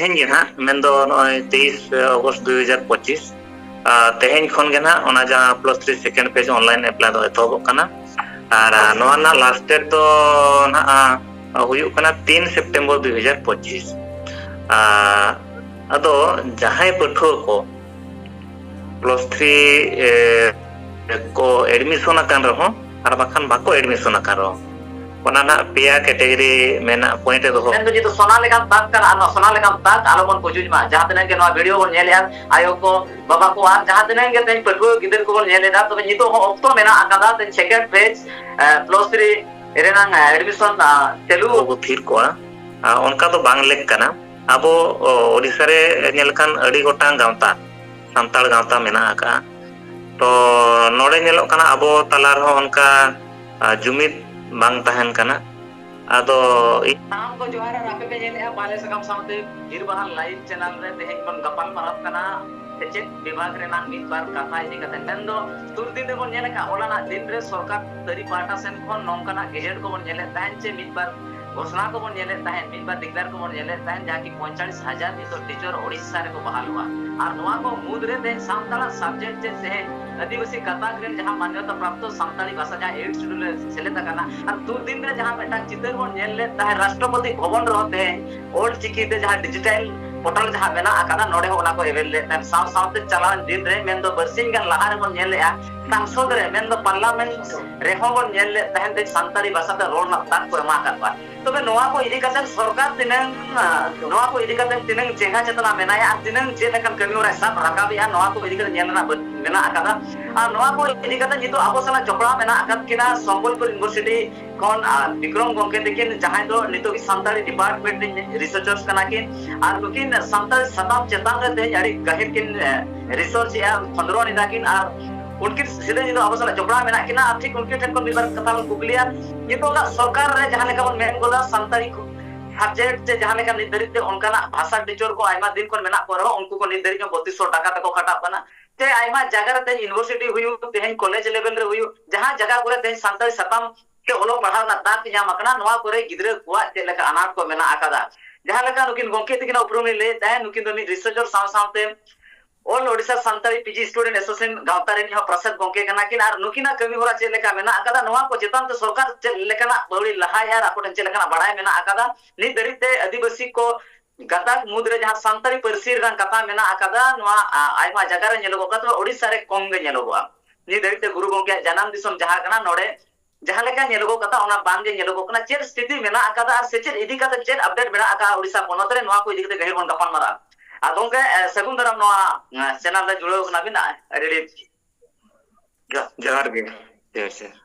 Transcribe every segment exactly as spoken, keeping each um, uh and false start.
ᱛᱮᱦᱮᱧ ᱜᱮ ᱱᱟᱦᱟᱜ, ᱢᱮᱱᱫᱚ ᱱᱚᱜᱼᱚᱭ ᱛᱮᱭᱤᱥ ᱚᱜᱚᱥᱴ ᱫᱩᱭ ᱦᱟᱡᱟᱨ ᱯᱚᱸᱪᱤᱥ, ᱟᱨ ᱛᱮᱦᱮᱧ ᱠᱷᱚᱱ ᱜᱮ ᱱᱟᱦᱟᱜ ᱚᱱᱟ ᱡᱟᱦᱟᱸ plus three second phase online apply ᱫᱚ ᱮᱛᱚᱦᱚᱵᱚᱜ ᱠᱟᱱᱟ᱾ ᱟᱨ, ᱟᱨ ᱱᱚᱣᱟ ᱨᱮᱱᱟᱜ ᱞᱟᱥᱴ ᱰᱮᱴ ᱫᱚ ᱱᱟᱦᱟᱜ ᱦᱩᱭᱩᱜ ᱠᱟᱱᱟ ᱛᱤᱱ ᱥᱮᱯᱴᱮᱢᱵᱚᱨ ᱫᱩᱭ ᱦᱟᱡᱟᱨ ᱯᱚᱸᱪᱤᱥ᱾ ᱟᱨ ᱟᱫᱚ ᱡᱟᱦᱟᱸᱭ ᱯᱟᱹᱴᱷᱩᱣᱟᱹ ᱠᱚ ᱯᱞᱟᱥ ᱛᱷᱨᱤ, ᱮ, ᱠᱚ ᱮᱰᱢᱤᱥᱚᱱ ᱟᱠᱟᱱ ᱨᱮᱦᱚᱸ ᱟᱨ ᱵᱟᱠᱷᱟᱱ ᱵᱟᱠᱚ ᱮᱰᱢᱤᱥᱚᱱ ᱟᱠᱟᱱ ᱨᱮᱦᱚᱸ, ᱚᱱᱟ ᱨᱮᱱᱟᱜ ᱯᱮᱭᱟ ᱠᱮᱴᱮᱜᱚᱨᱤ ᱢᱮᱱᱟᱜ ᱯᱚᱭᱮᱱᱴ ᱮ ᱫᱚᱦᱚ᱾ ᱢᱮᱱᱫᱚ ᱡᱮᱦᱮᱛᱩ ᱥᱚᱱᱟ ᱞᱮᱠᱟᱱ ᱫᱟᱜᱽ ᱠᱟᱱᱟ, ᱟᱨ ᱱᱚᱣᱟ ᱥᱚᱱᱟ ᱞᱮᱠᱟᱱ ᱫᱟᱜᱽ ᱟᱞᱚᱵᱚᱱ ᱯᱩᱡᱩᱡ ᱢᱟ᱾ ᱡᱟᱦᱟᱸ ᱛᱤᱱᱟᱹᱜ ᱜᱮ ᱱᱚᱣᱟ ᱵᱷᱤᱰᱤᱭᱳ ᱵᱚᱱ ᱧᱮᱞᱮᱫᱼᱟ, ᱟᱭᱳ ᱠᱚ, ᱵᱟᱵᱟ ᱠᱚ, ᱟᱨ ᱡᱟᱦᱟᱸ ᱛᱤᱱᱟᱹᱜ ᱜᱮ ᱛᱮᱦᱮᱧ ᱯᱟᱹᱴᱷᱩᱣᱟᱹ ᱜᱤᱫᱟᱹᱨ ᱠᱚᱵᱚᱱ ᱧᱮᱞᱮᱫᱟ, ᱛᱚᱵᱮ ᱱᱤᱛᱚᱜ ᱦᱚᱸ ᱚᱠᱛᱚ ᱢᱮᱱᱟᱜ ᱟᱠᱟᱫᱟ᱾ ᱛᱮᱦᱮᱧ ᱥᱮᱠᱮᱱᱰ ᱯᱷᱮᱡᱽ ᱯᱞᱟᱥ ᱛᱷᱨᱤ ᱨᱮᱱᱟᱝ ᱮᱰᱢᱤᱥᱚᱱ ᱪᱟᱹᱞᱩ᱾ ᱟᱵᱚ ᱵᱚ ᱛᱷᱤᱨ ᱠᱚᱜᱼᱟ, ᱟᱨ ᱚᱱᱠᱟ ᱫᱚ ᱵᱟᱝ ᱞᱮᱠ ᱠᱟᱱᱟ᱾ ᱟᱵᱚ, ᱳᱰᱤᱥᱟ ᱨᱮ ᱧᱮᱞ ᱞᱮᱠᱷᱟᱱ ᱟᱹᱰᱤ ᱜᱚᱴᱟᱝ ᱜᱟᱶᱛᱟ, ᱥᱟᱱᱛᱟᱲ ᱜᱟᱶᱛᱟ ᱢᱮᱱᱟᱜ ᱟᱠᱟᱫᱼᱟ᱾ ᱛᱚ ᱱᱚᱰᱮ ᱧᱮᱞᱚᱜ ᱠᱟᱱᱟ ᱟᱵᱚ ᱛᱟᱞᱟ ᱨᱮᱦᱚᱸ ᱚᱱᱠᱟ, ᱟ, ᱡᱩᱢᱤᱫ ᱵᱟᱝ ᱛᱟᱦᱮᱱ ᱠᱟᱱᱟ᱾ ᱟᱫᱚ ᱤᱧ ᱥᱟᱱᱟᱢ ᱠᱚ ᱡᱚᱦᱟᱨ, ᱟᱨ ᱟᱯᱮ ᱯᱮ ᱧᱮᱞᱮᱫᱼᱟ ᱵᱟᱞᱮ ᱥᱟᱠᱟᱢ ᱥᱟᱶᱛᱮ ᱵᱤᱨ ᱵᱟᱦᱟ ᱞᱟᱭᱤᱵᱷ ᱪᱮᱱᱮᱞ ᱨᱮ ᱛᱮᱦᱮᱧ ᱵᱚᱱ ᱜᱟᱯᱟᱞ ᱢᱟᱨᱟᱣ ᱠᱟᱱᱟ ᱥᱮᱪᱮᱫ ᱵᱤᱵᱷᱟᱜᱽ ᱨᱮᱱᱟᱜ ᱢᱤᱫ ᱵᱟᱨ ᱠᱟᱛᱷᱟ ᱤᱫᱤ ᱠᱟᱛᱮ᱾ ᱢᱮᱱᱫᱚ ᱛᱩᱨᱫᱤᱱ ᱨᱮᱵᱚᱱ ᱧᱮᱞ ᱟᱠᱟᱫ, ᱚᱱᱟᱱᱟᱜ ᱫᱤᱱ ᱨᱮ ᱥᱚᱨᱠᱟᱨ ᱛᱟᱹᱨᱤ ᱯᱟᱦᱴᱟ ᱥᱮᱱ ᱠᱷᱚᱱ ᱱᱚᱝᱠᱟᱱᱟᱜ ᱜᱮᱡᱮᱴ ᱠᱚᱵᱚᱱ ᱧᱮᱞᱮᱫ ᱛᱟᱦᱮᱸᱫ, ᱪᱮ ᱢᱤᱫ ᱵᱟᱨ ᱜᱷᱳᱥᱱᱟ ᱠᱚᱵᱚᱱ ᱧᱮᱞᱮᱫ ᱛᱟᱦᱮᱸᱫ, ᱢᱤᱫ ᱵᱟᱨ ᱰᱤᱠᱞᱮᱭᱟᱨ ᱠᱚᱵᱚᱱ ᱧᱮᱞᱮᱫ ᱛᱟᱦᱮᱸᱫ, ᱡᱟᱦᱟᱸ ᱠᱤ ᱯᱚᱸᱭᱛᱟᱞᱤᱥ ᱦᱟᱡᱟᱨ ᱱᱤᱛᱚᱜ ᱴᱤᱪᱟᱨ ᱳᱰᱤᱥᱟ ᱨᱮᱠᱚ ᱵᱟᱦᱟᱞᱚᱜᱼᱟ᱾ ᱟᱨ ᱱᱚᱣᱟ ᱠᱚ ᱢᱩᱫᱽ ᱨᱮ ᱛᱮᱦᱮᱧ ᱥᱟᱱᱛᱟᱲᱟᱜ ᱥᱟᱵᱡᱮᱠᱴ ᱪᱮᱫ ᱛᱮᱦᱮᱧ ᱟᱹᱫᱤᱵᱟᱹᱥᱤ ᱜᱟᱛᱟᱠ ᱨᱮᱱ ᱡᱟᱦᱟᱸ ᱢᱟᱱᱱᱚᱛᱟ ᱯᱨᱟᱯᱛᱚ ᱥᱟᱱᱛᱟᱲᱤ ᱵᱷᱟᱥᱟ ᱡᱟᱦᱟᱸ ᱮᱭᱤᱴ ᱥᱤᱰᱩᱞ ᱨᱮ ᱥᱮᱞᱮᱫ ᱟᱠᱟᱱᱟ, ᱟᱨ ᱛᱩᱨᱫᱤᱱ ᱨᱮ ᱡᱟᱦᱟᱸ ᱢᱤᱫᱴᱟᱝ ᱪᱤᱛᱟᱹᱨ ᱵᱚᱱ ᱧᱮᱞ ᱞᱮᱫ ᱛᱟᱦᱮᱸᱫ ᱨᱟᱥᱴᱨᱚᱯᱚᱛᱤ ᱵᱷᱚᱵᱚᱱ ᱨᱮᱦᱚᱸ ᱛᱮᱦᱮᱧ ᱚᱞ ᱪᱤᱠᱤ ᱛᱮ ᱡᱟᱦᱟᱸ ᱰᱤᱡᱤᱴᱟᱞ ᱯᱳᱨᱴᱟᱞ ᱡᱟᱦᱟᱸ ᱢᱮᱱᱟᱜ ᱟᱠᱟᱫᱟ, ᱱᱚᱰᱮ ᱦᱚᱸ ᱚᱱᱟ ᱠᱚ ᱮᱵᱷᱮᱞ ᱞᱮᱫ ᱛᱟᱦᱮᱸᱫ᱾ ᱥᱟᱶ ᱥᱟᱶᱛᱮ ᱪᱟᱞᱟᱣᱮᱱ ᱫᱤᱱ ᱨᱮ, ᱢᱮᱱᱫᱚ ᱵᱟᱨᱥᱤᱧ ᱜᱟᱱ ᱞᱟᱦᱟ ᱨᱮᱵᱚᱱ ᱧᱮᱞ ᱞᱮᱫᱼᱟ, ᱥᱟᱝᱥᱚᱫ ᱨᱮ, ᱢᱮᱱᱫᱚ ᱯᱟᱨᱞᱟᱢᱮᱱᱴ ᱨᱮᱦᱚᱸ ᱵᱚᱱ ᱧᱮᱞ ᱞᱮᱫ ᱛᱟᱦᱮᱸᱫ ᱡᱮ ᱥᱟᱱᱛᱟᱲᱤ ᱵᱷᱟᱥᱟᱛᱮ ᱨᱚᱲ ᱨᱮᱱᱟᱜ ᱫᱟᱜ ᱠᱚ ᱮᱢᱟ ᱟᱠᱟᱫ ᱠᱚᱣᱟ᱾ ᱛᱚᱵᱮ ᱱᱚᱣᱟ ᱠᱚ ᱤᱫᱤ ᱠᱟᱛᱮ ᱥᱚᱨᱠᱟᱨ ᱛᱤᱱᱟᱹᱝ, ᱱᱚᱣᱟ ᱠᱚ ᱤᱫᱤ ᱠᱟᱛᱮ ᱛᱤᱱᱟᱹᱝ ᱪᱮᱸᱜᱷᱟ ᱪᱮᱛᱱᱟ ᱢᱮᱱᱟᱭᱟ ᱟᱨ ᱛᱤᱱᱟᱹᱝ ᱪᱮᱫ ᱞᱮᱠᱟᱱ ᱠᱟᱹᱢᱤ ᱦᱚᱨᱟᱭ ᱥᱟᱵ ᱨᱟᱠᱟᱵᱮᱜᱼᱟ, ᱱᱚᱣᱟ ᱠᱚ ᱤᱫᱤ ᱠᱟᱛᱮ ᱧᱮᱞ ᱨᱮᱱᱟᱜ ᱵᱟᱹ-, ᱢᱮᱱᱟᱜ ᱟᱠᱟᱫᱟ᱾ ᱟᱨ ᱱᱚᱣᱟ ᱠᱚ ᱤᱫᱤ ᱠᱟᱛᱮ ᱱᱤᱛᱚᱜ ᱟᱵᱚ ᱥᱟᱞᱟᱜ ᱡᱚᱯᱲᱟᱣ ᱢᱮᱱᱟᱜ ᱟᱠᱟᱫ ᱠᱤᱱᱟ ᱥᱚᱢᱵᱚᱞᱯᱩᱨ ᱤᱭᱩᱱᱤᱵᱷᱟᱨᱥᱤᱴᱤ ᱠᱷᱚᱱ, ᱟᱨ ᱵᱤᱠᱨᱚᱢ ᱜᱚᱢᱠᱮ ᱛᱟᱹᱠᱤᱱ, ᱡᱟᱦᱟᱸᱭ ᱫᱚ ᱱᱤᱛᱚᱜ ᱜᱮ ᱥᱟᱱᱛᱟᱲᱤ ᱰᱤᱯᱟᱨᱴᱢᱮᱱᱴ ᱨᱤᱱ ᱨᱤᱥᱟᱨᱪᱟᱨᱥ ᱠᱟᱱᱟ ᱠᱤᱱ, ᱟᱨ ᱱᱩᱠᱤᱱ ᱥᱟᱱᱛᱟᱲᱤ ᱥᱟᱛᱟᱢ ᱪᱮᱛᱟᱱ ᱨᱮ ᱛᱮᱦᱮᱧ ᱟᱹᱰᱤ ᱜᱟᱹᱦᱤᱨ ᱠᱤᱱ, ᱮ, ᱨᱤᱥᱟᱨᱪ ᱮᱫᱼᱟ, ᱠᱷᱚᱸᱫᱽᱨᱚᱱ ᱮᱫᱟ ᱠᱤᱱ, ᱟᱨ ᱩᱱᱠᱤᱱ ᱥᱤᱫᱷᱟᱹ ᱧᱤᱫᱟᱹ ᱟᱵᱚ ᱥᱟᱞᱟᱜ ᱡᱚᱯᱲᱟᱣ ᱢᱮᱱᱟᱜ ᱠᱤᱱᱟ᱾ ᱟᱨ ᱴᱷᱤᱠ ᱩᱱᱠᱤᱱ ᱴᱷᱮᱱ ᱠᱷᱚᱱ ᱢᱤᱫ ᱵᱟᱨ ᱠᱟᱛᱷᱟ ᱵᱚᱱ ᱠᱩᱠᱞᱤᱭᱟ᱾ ᱱᱤᱛᱚᱜᱟᱜ ᱥᱚᱨᱠᱟᱨ ᱨᱮ ᱡᱟᱦᱟᱸ ᱞᱮᱠᱟ ᱵᱚᱱ ᱢᱮᱱ ᱜᱚᱫᱟ, ᱥᱟᱱᱛᱟᱲᱤ ᱥᱟᱵᱡᱮᱠᱴ ᱪᱮ ᱡᱟᱦᱟᱸ ᱞᱮᱠᱟ ᱱᱤᱛ ᱫᱷᱟᱹᱨᱤᱡ ᱛᱮ ᱚᱱᱠᱟᱱᱟᱜ ᱵᱷᱟᱥᱟ ᱴᱤᱪᱟᱨ ᱠᱚ ᱟᱭᱢᱟ ᱫᱤᱱ ᱠᱷᱚᱱ ᱢᱮᱱᱟᱜ ᱠᱚ ᱨᱮᱦᱚᱸ, ᱩᱱᱠᱩ ᱠᱚ ᱱᱤᱛ ᱫᱷᱟᱹᱨᱤᱡ ᱦᱚᱸ ᱵᱚᱛᱤᱥ ᱥᱚ ᱴᱟᱠᱟ ᱛᱮᱠᱚ ᱠᱷᱟᱴᱟᱜ ᱠᱟᱱᱟ᱾ ᱪᱮ ᱟᱭᱢᱟ ᱡᱟᱭᱜᱟ ᱨᱮ ᱛᱮᱦᱮᱧ ᱤᱭᱩᱱᱤᱵᱷᱟᱨᱥᱤᱴᱤ ᱦᱩᱭᱩᱜ, ᱛᱮᱦᱮᱧ ᱠᱚᱞᱮᱡᱽ ᱞᱮᱵᱮᱞ ᱨᱮ ᱦᱩᱭᱩᱜ, ᱡᱟᱦᱟᱸ ᱡᱟᱭᱜᱟ ᱠᱚᱨᱮ ᱛᱮᱦᱮᱧ ᱥᱟᱱᱛᱟᱲᱤ ᱥᱟᱛᱟᱢ ᱛᱮ ᱚᱞᱚᱜ ᱯᱟᱲᱦᱟᱣ ᱨᱮᱱᱟᱜ ᱫᱟᱣ ᱠᱚ ᱧᱟᱢ ᱟᱠᱟᱱᱟ, ᱱᱚᱣᱟ ᱠᱚᱨᱮ ᱜᱤᱫᱽᱨᱟᱹ ᱠᱚᱣᱟᱜ ᱪᱮᱫ ᱞᱮᱠᱟ ᱟᱱᱟᱴ ᱠᱚ ᱢᱮᱱᱟᱜ ᱟᱠᱟᱫᱟ᱾ ᱡᱟᱦᱟᱸ ᱞᱮᱠᱟ ᱱᱩᱠᱤᱱ ᱜᱚᱢᱠᱮ ᱛᱟᱹᱠᱤᱱᱟᱜ ᱩᱯᱨᱩᱢ ᱞᱤᱧ ᱞᱟᱹᱭᱮᱫ ᱛᱟᱦᱮᱸᱫ, ᱱᱩᱠᱤᱱ ᱫᱚ ᱢᱤᱫ ᱨᱤᱥᱟᱨᱪᱟᱨ ᱥᱟᱶ ᱥᱟᱶᱛᱮ All Odisha Santali P G Student Association ᱜᱟᱶᱛᱟ ᱨᱮᱱ ᱦᱚᱸ ᱯᱟᱨᱥᱮᱛ ᱜᱚᱢᱠᱮ ᱠᱟᱱᱟ ᱠᱤᱱ᱾ ᱟᱨ ᱱᱩᱠᱤᱱᱟᱜ ᱠᱟᱹᱢᱤ ᱦᱚᱨᱟ ᱪᱮᱫ ᱞᱮᱠᱟ ᱢᱮᱱᱟᱜ ᱟᱠᱟᱫᱟ, ᱱᱚᱣᱟ ᱠᱚ ᱪᱮᱛᱟᱱ ᱛᱮ ᱥᱚᱨᱠᱟᱨ ᱪᱮᱫ ᱞᱮᱠᱟᱱᱟᱜ ᱯᱟᱹᱣᱲᱤ ᱞᱟᱦᱟᱭᱟ ᱟᱨ ᱟᱠᱚ ᱴᱷᱮᱱ ᱪᱮᱫ ᱞᱮᱠᱟᱱᱟᱜ ᱵᱟᱲᱟᱭ ᱢᱮᱱᱟᱜ ᱟᱠᱟᱫᱟ, ᱱᱤᱛ ᱫᱷᱟᱹᱨᱤᱡ ᱛᱮ ᱟᱹᱫᱤᱵᱟᱹᱥᱤ ᱠᱚ ᱜᱟᱛᱟᱠ ᱢᱩᱫᱽᱨᱮ ᱡᱟᱦᱟᱸ ᱥᱟᱱᱛᱟᱲᱤ ᱯᱟᱹᱨᱥᱤ ᱨᱮᱱᱟᱜ ᱠᱟᱛᱷᱟ ᱢᱮᱱᱟᱜ ᱟᱠᱟᱫᱟ, ᱱᱚᱣᱟ, ᱟ, ᱟᱭᱢᱟ ᱡᱟᱭᱜᱟ ᱨᱮ ᱧᱮᱞᱚᱜᱚᱜ ᱠᱟᱱᱟ, ᱛᱚᱵᱮ ᱳᱰᱤᱥᱟ ᱨᱮ ᱠᱚᱢ ᱜᱮ ᱧᱮᱞᱚᱜᱚᱜᱼᱟ᱾ ᱱᱤᱛ ᱫᱷᱟᱹᱨᱤᱡ ᱛᱮ ᱜᱩᱨᱩ ᱜᱚᱢᱠᱮᱭᱟᱜ ᱡᱟᱱᱟᱢ ᱫᱤᱥᱚᱢ ᱡᱟᱦᱟᱸ ᱠᱟᱱᱟ, ᱱᱚᱰᱮ ᱡᱟᱦᱟᱸ ᱞᱮᱠᱟ ᱧᱮᱞᱚᱜᱚᱜ ᱠᱟᱱᱟ, ᱚᱱᱟ ᱵᱟᱝ ᱜᱮ ᱧᱮᱞᱚᱜᱚᱜ ᱠᱟᱱᱟ᱾ ᱪᱮᱫ ᱥᱛᱷᱤᱛᱤ ᱢᱮᱱᱟᱜ ᱟᱠᱟᱫᱟ ᱟᱨ ᱥᱮᱪᱮᱫ ᱤᱫᱤ ᱠᱟᱛᱮ ᱪᱮᱫ update ᱢᱮᱱᱟᱜ ᱟᱠᱟᱫᱟ ᱳᱰᱤᱥᱟ ᱯᱚᱱᱚᱛ ᱨᱮ, ᱱᱚᱣᱟ ᱠᱚ ᱤᱫᱤ ᱠᱟᱛᱮ ᱜᱟᱹᱦᱤᱨ ᱵᱚᱱ ᱜᱟᱯᱟᱞ ᱢᱟᱨᱟᱜᱼᱟ᱾ ᱟᱨ ᱜᱚᱢᱠᱮ, ᱮ, ᱥᱟᱹᱜᱩᱱ ᱫᱟᱨᱟᱢ ᱱᱚᱣᱟ, ᱮ, ᱪᱮᱱᱮᱞ ᱨᱮ ᱡᱩᱲᱟᱹᱣ ᱠᱟᱱᱟ ᱵᱤᱱ, ᱟᱹᱰᱤ ᱟᱹᱰᱤ ᱡᱚ-, ᱡᱚᱦᱟᱨ ᱜᱮ᱾ ᱡᱚᱦᱟᱨ, ᱡᱚᱦᱟᱨ᱾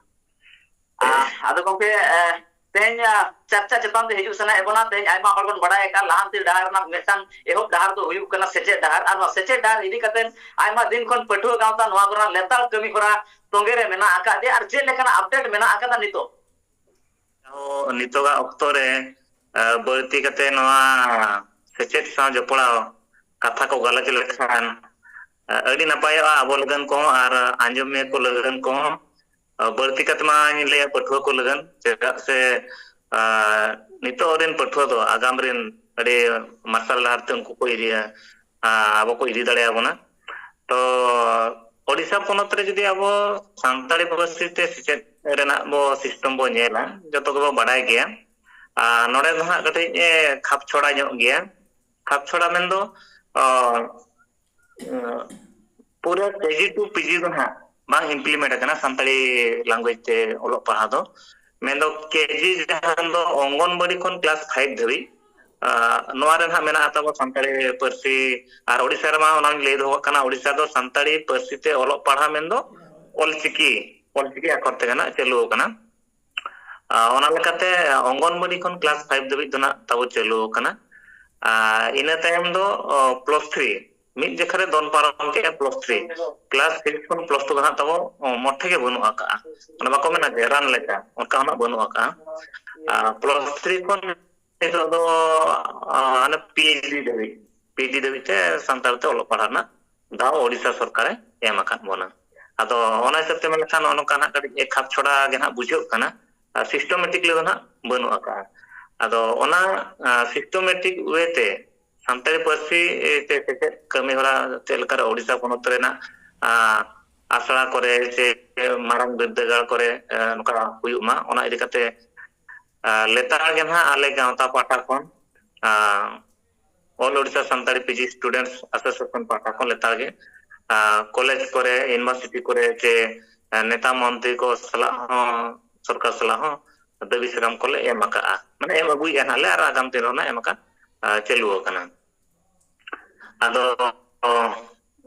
ᱟ, ᱟᱫᱚ ᱜᱚᱢᱠᱮ, ᱮ, ᱛᱮᱦᱮᱧ, ᱟ, ᱪᱟᱨᱪᱟ ᱪᱮᱛᱟᱱ ᱛᱮ ᱦᱤᱡᱩᱜ ᱥᱟᱱᱟᱭᱮᱫ ᱵᱚᱱᱟ᱾ ᱛᱮᱦᱮᱧ ᱟᱭᱢᱟ ᱦᱚᱲ ᱵᱚᱱ ᱵᱟᱲᱟᱭ ᱟᱠᱟᱫ, ᱞᱟᱦᱟᱱᱛᱤ ᱰᱟᱦᱟᱨ ᱨᱮᱱᱟᱜ ᱢᱤᱫᱴᱟᱝ ᱮᱦᱚᱵ ᱰᱟᱦᱟᱨ ᱫᱚ ᱦᱩᱭᱩᱜ ᱠᱟᱱᱟ ᱥᱮᱪᱮᱫ ᱰᱟᱦᱟᱨ᱾ ᱟᱨ ᱱᱚᱣᱟ ᱥᱮᱪᱮᱫ ᱰᱟᱦᱟᱨ ᱤᱫᱤ ᱠᱟᱛᱮ ᱟᱭᱢᱟ ᱫᱤᱱ ᱠᱷᱚᱱ ᱯᱟᱹᱴᱷᱩᱣᱟᱹ ᱜᱟᱶᱛᱟ ᱱᱚᱣᱟ ᱠᱚᱨᱮᱱᱟᱜ ᱞᱮᱛᱟᱲ ᱠᱟᱹᱢᱤ ᱦᱚᱨᱟ ᱛᱚᱸᱜᱮ ᱨᱮ ᱢᱮᱱᱟᱜ ᱟᱠᱟᱫ ᱫᱮᱭᱟ᱾ ᱟᱨ ᱪᱮᱫ ᱞᱮᱠᱟᱱᱟᱜ update ᱢᱮᱱᱟᱜ ᱟᱠᱟᱫᱟ ᱱᱤᱛᱚᱜ? ᱟᱵᱚ ᱱᱤᱛᱚᱜᱟᱜ ᱚᱠᱛᱚ ᱨᱮ, ᱟ, ᱵᱟᱹᱲᱛᱤ ᱠᱟᱛᱮ ᱱᱚᱣᱟ ᱥᱮᱪᱮᱫ ᱥᱟᱶ ᱡᱚᱯᱲᱟᱣ ᱠᱟᱛᱷᱟ ᱠᱚ ᱜᱟᱞᱚᱪ ᱞᱮᱠᱷᱟᱱ, ᱟ, ᱟᱹᱰᱤ ᱱᱟᱯᱟᱭᱚᱜᱼᱟ ᱟᱵᱚ ᱞᱟᱹᱜᱤᱫ ᱠᱚᱦᱚᱸ ᱟᱨ ᱟᱸᱡᱚᱢᱤᱭᱟᱹ ᱠᱚ ᱞᱟᱹᱜᱤᱫ ᱠᱚᱦᱚᱸ᱾ ᱟ, ᱵᱟᱹᱲᱛᱤ ᱠᱟᱛᱮ ᱢᱟᱧ ᱞᱟᱹᱭᱟ ᱯᱟᱹᱴᱷᱩᱣᱟᱹ ᱠᱚ ᱞᱟᱹᱜᱤᱫ, ᱪᱮᱫᱟᱜ ᱥᱮ, ᱟ, ᱱᱤᱛᱚᱜ ᱨᱮᱱ ᱯᱟᱹᱴᱷᱩᱣᱟᱹ ᱫᱚ ᱟᱜᱟᱢ ᱨᱮᱱ ᱟᱹᱰᱤ ᱢᱟᱨᱥᱟᱞ ᱰᱟᱦᱟᱨ ᱛᱮ ᱩᱱᱠᱩ ᱠᱚ ᱤᱫᱤᱭᱟ, ᱟ, ᱟᱵᱚ ᱠᱚ ᱤᱫᱤ ᱫᱟᱲᱮᱭᱟᱵᱚᱱᱟ᱾ ᱛᱚ, ᱳᱰᱤᱥᱟ ᱯᱚᱱᱚᱛ ᱨᱮ ᱡᱩᱫᱤ ᱟᱵᱚ ᱥᱟᱱᱛᱟᱲᱤ ᱯᱟᱹᱨᱥᱤ ᱛᱮ ᱥᱮᱪᱮᱫ ᱨᱮᱱᱟᱜ ᱵᱚ system ᱵᱚ ᱧᱮᱞᱟ, ᱡᱚᱛᱚ ᱜᱮᱵᱚ ᱵᱟᱰᱟᱭ ᱜᱮᱭᱟ᱾ ᱟᱨ ᱱᱚᱰᱮ ᱫᱚ ᱦᱟᱸᱜ ᱠᱟᱹᱴᱤᱡ, ᱮ, ᱠᱷᱟᱯ ᱪᱷᱚᱲᱟ ᱧᱚᱜ ᱜᱮᱭᱟ᱾ ᱠᱷᱟᱯ ᱪᱷᱚᱲᱟ ᱢᱮᱱᱫᱚ, ᱚ, ᱯᱩᱨᱟᱹ K G to P G ᱫᱚ ᱦᱟᱸᱜ ᱵᱟᱝ implement ᱟᱠᱟᱱᱟ ᱥᱟᱱᱛᱟᱲᱤ language ᱛᱮ ᱚᱞᱚᱜ ᱯᱟᱲᱦᱟᱣ ᱫᱚ᱾ ᱢᱮᱱᱫᱚ K G ᱡᱟᱦᱟᱸ ᱫᱚ ᱚᱝᱜᱚᱱᱵᱟᱲᱤ ᱠᱷᱚᱱ class five ᱫᱷᱟᱹᱵᱤᱡ, ᱟ, ᱱᱚᱣᱟ ᱨᱮ ᱱᱟᱦᱟᱜ ᱢᱮᱱᱟᱜ ᱛᱟᱵᱚ ᱥᱟᱱᱛᱟᱲᱤ ᱯᱟᱹᱨᱥᱤ᱾ ᱟᱨ ᱳᱰᱤᱥᱟ ᱨᱮᱢᱟ ᱚᱱᱟᱧ ᱞᱟᱹᱭ ᱫᱚᱦᱚ ᱠᱟᱜ ᱠᱟᱱᱟ, ᱳᱰᱤᱥᱟ ᱫᱚ ᱥᱟᱱᱛᱟᱲᱤ ᱯᱟᱹᱨᱥᱤ ᱛᱮ ᱚᱞᱚᱜ ᱯᱟᱲᱦᱟᱣ ᱢᱮᱱᱫᱚ ᱚᱞᱪᱤᱠᱤ, ᱚᱞᱪᱤᱠᱤ ᱟᱠᱷᱚᱨ ᱛᱮᱜᱮ ᱱᱟᱜ ᱪᱟᱹᱞᱩ ᱟᱠᱟᱱᱟ᱾ ᱟ, ᱚᱱᱟ ᱞᱮᱠᱟᱛᱮ ᱚᱝᱜᱚᱱᱵᱟᱲᱤ ᱠᱷᱚᱱ class five ᱫᱷᱟᱹᱵᱤᱡ ᱫᱚ ᱱᱟᱜ ᱛᱟᱵᱚ ᱪᱟᱹᱞᱩ ᱟᱠᱟᱱᱟ᱾ ᱟ, ᱤᱱᱟᱹ ᱛᱟᱭᱚᱢ ᱫᱚ, ᱚ, plus three, ᱢᱤᱫ ᱡᱚᱠᱷᱟ ᱨᱮ ᱫᱚᱱ ᱯᱟᱨᱚᱢ ᱠᱮᱫᱼᱟ plus three, class six ᱠᱷᱚᱱ plus two ᱫᱚ ᱱᱟᱜ ᱛᱟᱵᱚ, ᱚ, ᱢᱚᱴᱷᱮ ᱜᱮ ᱵᱟᱹᱱᱩᱜ ᱟᱠᱟᱜᱼᱟ᱾ ᱚᱱᱟ ᱵᱟᱠᱚ ᱢᱮᱱᱟ ᱡᱮ ᱨᱟᱱ ᱞᱮᱠᱟ, ᱚᱱᱠᱟ ᱦᱚᱸ ᱱᱟᱜ ᱵᱟᱹᱱᱩᱜ ᱟᱠᱟᱜᱼᱟ᱾ ᱟ, plus three ᱠᱷᱚᱱ ᱱᱤᱛᱚᱜ ᱫᱚ, ᱟ, ᱦᱟᱱᱮ PhD ᱫᱷᱟᱹᱵᱤᱡ, PhD ᱫᱷᱟᱹᱵᱤᱡ ᱛᱮ ᱥᱟᱱᱛᱟᱲ ᱛᱮ ᱚᱞᱚᱜ ᱯᱟᱲᱦᱟᱜ ᱨᱮᱱᱟᱜ ᱫᱟᱣ ᱳᱰᱤᱥᱟ ᱥᱚᱨᱠᱟᱨᱮ ᱮᱢ ᱟᱠᱟᱫ ᱵᱚᱱᱟ᱾ ᱟᱫᱚ ᱚᱱᱟ ᱦᱤᱥᱟᱹᱵ ᱛᱮ ᱢᱮᱱ ᱞᱮᱠᱷᱟᱱ ᱱᱚᱜᱼᱚ ᱱᱚᱝᱠᱟ ᱱᱟᱜ ᱠᱟᱹᱴᱤᱡ ᱠᱷᱟᱯ ᱪᱷᱚᱲᱟ ᱜᱮ ᱱᱟᱜ ᱵᱩᱡᱷᱟᱹᱜ ᱠᱟᱱᱟ, ᱟᱨ systematically ᱫᱚ ᱱᱟᱜ ᱵᱟᱹᱱᱩᱜ ᱟᱠᱟᱫᱼᱟ᱾ ᱟᱫᱚ ᱚᱱᱟ systematic way ᱛᱮ ᱥᱟᱱᱛᱟᱲᱤ ᱯᱟᱹᱨᱥᱤ ᱛᱮ ᱥᱮᱪᱮᱫ ᱠᱟᱹᱢᱤ ᱦᱚᱨᱟ ᱪᱮᱫ ᱞᱮᱠᱟᱨᱮ ᱳᱰᱤᱥᱟ ᱯᱚᱱᱚᱛ ᱨᱮᱱᱟᱜ ᱟᱥᱲᱟ ᱠᱚᱨᱮ ᱥᱮ ᱢᱟᱨᱟᱝ ᱵᱤᱨᱫᱟᱹᱜᱟᱲ ᱠᱚᱨᱮ ᱱᱚᱝᱠᱟ ᱦᱩᱭᱩᱜ ᱢᱟ, ᱚᱱᱟ ᱤᱫᱤ ᱠᱟᱛᱮ ᱞᱮᱛᱟᱲ ᱜᱮ ᱱᱟᱦᱟᱜ ᱟᱞᱮ ᱜᱟᱶᱛᱟ ᱯᱟᱦᱴᱟ ᱠᱷᱚᱱ All Odisha Santali P G Students Association ᱯᱟᱦᱴᱟ ᱠᱷᱚᱱ ᱞᱮᱛᱟᱲ ᱜᱮ ᱠᱚᱞᱮᱡᱽ ᱠᱚᱨᱮ, ᱤᱭᱩᱱᱤᱵᱷᱟᱨᱥᱤᱴᱤ ᱠᱚᱨᱮ ᱪᱮ ᱱᱮᱛᱟ ᱢᱚᱱᱛᱨᱤ ᱠᱚ ᱥᱟᱞᱟᱜ ᱦᱚᱸ, ᱥᱚᱨᱠᱟᱨ ᱥᱟᱞᱟᱜ ᱦᱚᱸ ᱫᱟᱹᱵᱤ ᱥᱟᱠᱟᱢ ᱠᱚᱞᱮ ᱮᱢ ᱟᱠᱟᱜᱼᱟ, ᱢᱟᱱᱮ ᱮᱢ ᱟᱹᱜᱩᱭᱮᱫᱼᱟ ᱱᱟᱦᱟᱜ ᱞᱮ, ᱟᱨ ᱟᱜᱟᱢ ᱫᱤᱱ ᱨᱮᱦᱚᱸ ᱮᱢ ᱟᱠᱟᱫ ᱪᱟᱹᱞᱩ ᱟᱠᱟᱱᱟ᱾ ᱟᱫᱚ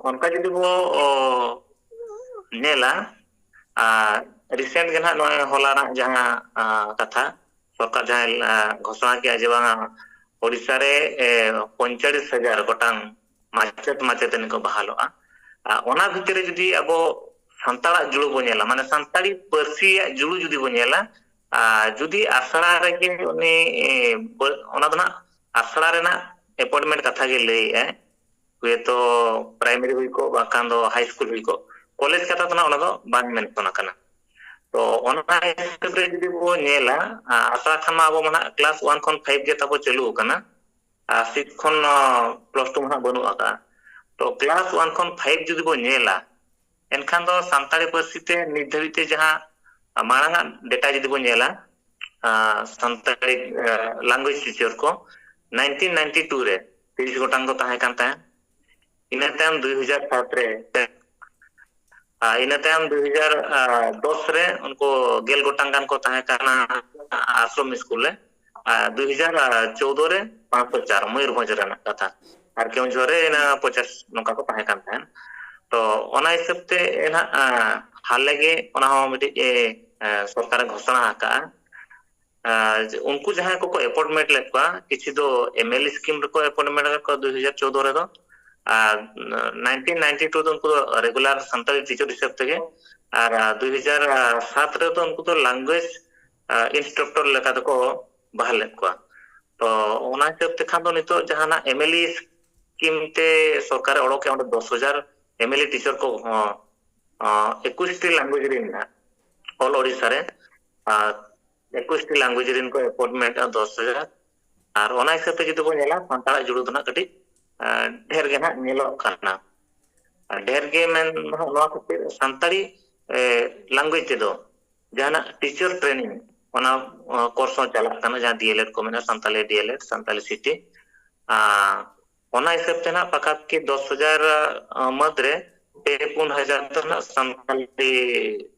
ᱚᱱᱠᱟ ᱡᱩᱫᱤ ᱵᱚ ᱧᱮᱞᱟ, ᱨᱤᱥᱮᱱᱴ ᱜᱮ ᱱᱟᱦᱟᱜ ᱱᱚᱜᱼᱚᱭ ᱦᱚᱞᱟᱱᱟᱜ ᱡᱟᱦᱟᱸ ᱠᱟᱛᱷᱟ, ᱥᱚᱨᱠᱟᱨ ᱡᱟᱦᱟᱸᱭ ᱜᱷᱳᱥᱚᱱᱟ ᱠᱮᱜᱼᱟ ᱡᱮ ᱵᱟᱝᱟ ᱳᱰᱤᱥᱟ ᱨᱮ ᱯᱚᱧᱪᱟᱲᱤᱥ ᱦᱟᱡᱟᱨ ᱜᱚᱴᱟᱝ ᱢᱟᱪᱮᱫ ᱢᱟᱪᱮᱛᱟᱹᱱᱤ ᱠᱚ ᱵᱟᱦᱟᱞᱚᱜᱼᱟ, ᱚᱱᱟ ᱵᱷᱤᱛᱤᱨ ᱨᱮ ᱡᱩᱫᱤ ᱟᱵᱚ ᱥᱟᱱᱛᱟᱲᱟᱜ ᱡᱩᱲᱩ ᱵᱚ ᱧᱮᱞᱟ, ᱢᱟᱱᱮ ᱥᱟᱱᱛᱟᱲᱤ ᱯᱟᱹᱨᱥᱤᱭᱟᱜ ᱡᱩᱲᱩ ᱡᱩᱫᱤ ᱵᱚ ᱧᱮᱞᱟ, ᱟᱨ ᱡᱩᱫᱤ ᱟᱥᱲᱟ ᱨᱮᱜᱮ ᱩᱱᱤ ᱚᱱᱟ ᱫᱚ ᱱᱟᱜ ᱟᱥᱲᱟ ᱨᱮᱱᱟᱜ ᱮᱯᱚᱭᱮᱱᱴᱢᱮᱱᱴ ᱠᱟᱛᱷᱟ ᱜᱮ ᱞᱟᱹᱭᱮᱫᱼᱟᱭ, ᱦᱩᱭᱛᱚ ᱯᱨᱟᱭᱢᱟᱨᱤ ᱦᱩᱭ ᱠᱚᱜ, ᱵᱟᱝᱠᱷᱟᱱ ᱫᱚ ᱦᱟᱭ ᱥᱠᱩᱞ ᱦᱩᱭ ᱠᱚᱜ, ᱠᱚᱞᱮᱡᱽ ᱠᱟᱛᱷᱟ ᱫᱚ ᱱᱟᱜ ᱚᱱᱟ ᱫᱚ ᱵᱟᱝ ᱢᱮᱱᱥᱚᱱ ᱟᱠᱟᱱᱟ᱾ ᱛᱚ ᱚᱱᱟ ᱦᱤᱥᱟᱹᱵ ᱨᱮ ᱡᱩᱫᱤ ᱵᱚ ᱧᱮᱞᱟ, ᱟᱥᱲᱟ ᱠᱷᱟᱱ ᱢᱟ ᱟᱵᱚ ᱢᱟ ᱱᱟᱜ ᱠᱞᱟᱥ ᱳᱣᱟᱱ ᱠᱷᱚᱱ ᱯᱷᱟᱭᱤᱵᱷ ᱜᱮ ᱛᱟᱵᱚ ᱪᱟᱹᱞᱩ ᱟᱠᱟᱱᱟ, ᱟᱨ ᱥᱤᱠᱥ ᱠᱷᱚᱱ ᱯᱞᱟᱥ ᱴᱩ ᱢᱟ ᱱᱟᱜ ᱵᱟᱹᱱᱩᱜ ᱟᱠᱟᱫᱼᱟ᱾ ᱛᱚ ᱠᱞᱟᱥ ᱳᱣᱟᱱ ᱠᱷᱚᱱ ᱯᱷᱟᱭᱤᱵᱷ ᱡᱩᱫᱤ ᱵᱚ ᱧᱮᱞᱟ, ᱮᱱᱠᱷᱟᱱ ᱫᱚ ᱥᱟᱱᱛᱟᱲᱤ ᱯᱟᱹᱨᱥᱤ ᱛᱮ ᱱᱤᱛ ᱫᱷᱟᱹᱵᱤᱡ ᱛᱮ ᱡᱟᱦᱟᱸ ᱢᱟᱲᱟᱝ ᱟᱜ ᱰᱮᱴᱟ ᱡᱩᱫᱤ ᱵᱚ ᱧᱮᱞᱟ, ᱥᱟᱱᱛᱟᱲᱤ ᱞᱮᱝᱜᱩᱭᱮᱡᱽ ᱴᱤᱪᱟᱨ ᱠᱚ ᱱᱟᱭᱤᱱᱴᱤᱱ ᱱᱟᱭᱤᱱᱴᱤ ᱴᱩ ᱨᱮ ᱛᱤᱨᱤᱥ ᱜᱚᱴᱟᱝ ᱠᱚ ᱛᱟᱦᱮᱸ ᱠᱟᱱ ᱛᱟᱦᱮᱸᱫ᱾ ᱤᱱᱟᱹ ᱛᱟᱭᱚᱢ ᱫᱩᱭ ᱦᱟᱡᱟᱨ ᱥᱟᱛ ᱨᱮ, ᱟᱨ ᱤᱱᱟᱹ ᱛᱟᱭᱚᱢ ᱫᱩᱭ ᱦᱟᱡᱟᱨ ᱫᱚᱥ ᱨᱮ ᱩᱱᱠᱩ ᱜᱮᱞ ᱜᱚᱴᱟᱝ ᱜᱟᱱ ᱠᱚ ᱛᱟᱦᱮᱸ ᱠᱟᱱᱟ ᱟᱥᱨᱚᱢ ᱥᱠᱩᱞ ᱨᱮ, ᱟᱨ ᱫᱩᱭ ᱦᱟᱡᱟᱨ ᱪᱳᱫᱚ ᱨᱮ ᱯᱟᱸᱪᱥᱚ ᱪᱟᱨ, ᱢᱚᱭᱩᱨᱵᱷᱚᱸᱡᱽ ᱨᱮᱱᱟᱜ ᱠᱟᱛᱷᱟ, ᱟᱨ ᱠᱮᱣᱚᱱᱡᱷᱚᱨ ᱨᱮ ᱤᱱᱟᱹ ᱯᱚᱧᱪᱟᱥ ᱱᱚᱝᱠᱟ ᱠᱚ ᱛᱟᱦᱮᱸ ᱠᱟᱱ ᱛᱟᱦᱮᱸᱫ᱾ ᱛᱚ ᱚᱱᱟ ᱦᱤᱥᱟᱹᱵ ᱛᱮ ᱱᱟᱦᱟᱜ ᱦᱟᱞᱮ ᱜᱮ ᱚᱱᱟ ᱦᱚᱸ ᱢᱤᱫᱴᱤᱡ ᱥᱚᱨᱠᱟᱨᱮ ᱜᱷᱳᱥᱚᱱᱟ ᱟᱠᱟᱫᱼᱟ᱾ ᱩᱱᱠᱩ ᱡᱟᱦᱟᱸᱭ ᱠᱚᱠᱚ ᱮᱯᱚᱭᱮᱱᱴᱢᱮᱱᱴ ᱞᱮᱫ ᱠᱚᱣᱟ, ᱠᱤᱪᱷᱩ ᱫᱚ ᱮᱢ ᱮᱞ ᱥᱠᱤᱢ ᱨᱮᱠᱚ ᱮᱯᱚᱭᱮᱱᱴᱢᱮᱱᱴ ᱞᱮᱫ ᱠᱚᱣᱟ ᱫᱩᱭ ᱦᱟᱡᱟᱨ ᱪᱳᱫᱚ ᱨᱮᱫᱚ, ᱟᱨ ᱱᱟᱭᱤᱱᱴᱤᱱ ᱱᱟᱭᱤᱱᱴᱤ ᱴᱩ ᱫᱚ ᱩᱱᱠᱩ ᱫᱚ ᱨᱮᱜᱩᱞᱟᱨ ᱥᱟᱱᱛᱟᱲᱤ ᱴᱤᱪᱟᱨ ᱦᱤᱥᱟᱹᱵ ᱛᱮᱜᱮ, ᱟᱨ ᱫᱩᱭ ᱦᱟᱡᱟᱨ ᱥᱟᱛ ᱨᱮᱫᱚ ᱩᱱᱠᱩ ᱫᱚ ᱞᱮᱝᱜᱩᱭᱮᱡᱽ ᱤᱱᱥᱴᱨᱟᱠᱴᱚᱨ ᱞᱮᱠᱟ ᱛᱮᱠᱚ ᱵᱟᱦᱟᱞ ᱞᱮᱫ ᱠᱚᱣᱟ᱾ ᱛᱚ ᱚᱱᱟ ᱦᱤᱥᱟᱹᱵ ᱛᱮᱠᱷᱟᱱ ᱫᱚ ᱱᱤᱛᱚᱜ ᱡᱟᱦᱟᱱᱟᱜ ᱮᱢ ᱮᱞ ᱥᱠᱤᱢ ᱛᱮ ᱥᱚᱨᱠᱟᱨᱮ ᱚᱰᱚᱠᱮᱫ, ᱚᱸᱰᱮ ᱫᱚᱥ ᱦᱟᱡᱟᱨ ᱮᱢ ᱮᱞ ᱴᱤᱪᱟᱨ ᱠᱚ ᱦᱚᱸ ᱮᱠᱩᱥ ᱴᱤ ᱞᱮᱝᱜᱩᱭᱮᱡᱽ ᱨᱮ ᱢᱮᱱᱟᱜᱼᱟ ᱚᱞ ᱳᱰᱤᱥᱟ ᱨᱮ᱾ ᱟᱨ ᱮᱠᱩᱥᱴᱤ ᱞᱮᱝᱜᱩᱭᱮᱡᱽ ᱨᱮᱱ ᱠᱚ ᱮᱯᱚᱭᱮᱱᱴᱢᱮᱱᱴ ᱫᱚᱥ ᱦᱟᱡᱟᱨ᱾ ᱟᱨ ᱚᱱᱟ ᱦᱤᱥᱟᱹᱵ ᱛᱮ ᱡᱩᱫᱤ ᱵᱚᱱ ᱧᱮᱞᱟ, ᱥᱟᱱᱛᱟᱲᱟᱜ ᱡᱩᱲᱩ ᱫᱚ ᱱᱟᱜ ᱠᱟᱹᱴᱤᱡ ᱰᱷᱮᱨ ᱜᱮ ᱱᱟᱜ ᱧᱮᱞᱚᱜ ᱠᱟᱱᱟ᱾ ᱰᱷᱮᱨ ᱜᱮ ᱢᱮᱱ ᱱᱚᱣᱟ ᱠᱷᱟᱹᱛᱤᱨ, ᱥᱟᱱᱛᱟᱲᱤ ᱞᱮᱝᱜᱩᱭᱮᱡᱽ ᱛᱮᱫᱚ ᱡᱟᱦᱟᱱᱟᱜ ᱴᱤᱪᱟᱨ ᱴᱨᱮᱱᱤᱝ, ᱚᱱᱟ ᱠᱳᱨᱥ ᱦᱚᱸ ᱪᱟᱞᱟᱜ ᱠᱟᱱᱟ, ᱡᱟᱦᱟᱸ ᱰᱤᱮᱞᱮᱰ ᱠᱚ ᱢᱮᱱᱟᱜᱼᱟ, ᱥᱟᱱᱛᱟᱞᱤ ᱰᱤᱮᱞᱮᱰ, ᱥᱟᱱᱛᱟᱞᱤ ᱥᱤᱴᱤ᱾ ᱚᱱᱟ ᱦᱤᱥᱟᱹᱵ ᱛᱮ ᱱᱟᱜ ᱯᱟᱠᱟᱯᱟᱠᱤ ᱫᱚᱥ ᱦᱟᱡᱟᱨ ᱢᱟᱹᱫᱽ ᱨᱮ ᱯᱮ ᱯᱩᱱ ᱦᱟᱡᱟᱨ ᱫᱚ ᱱᱟᱜ ᱥᱟᱱᱛᱟᱞᱤ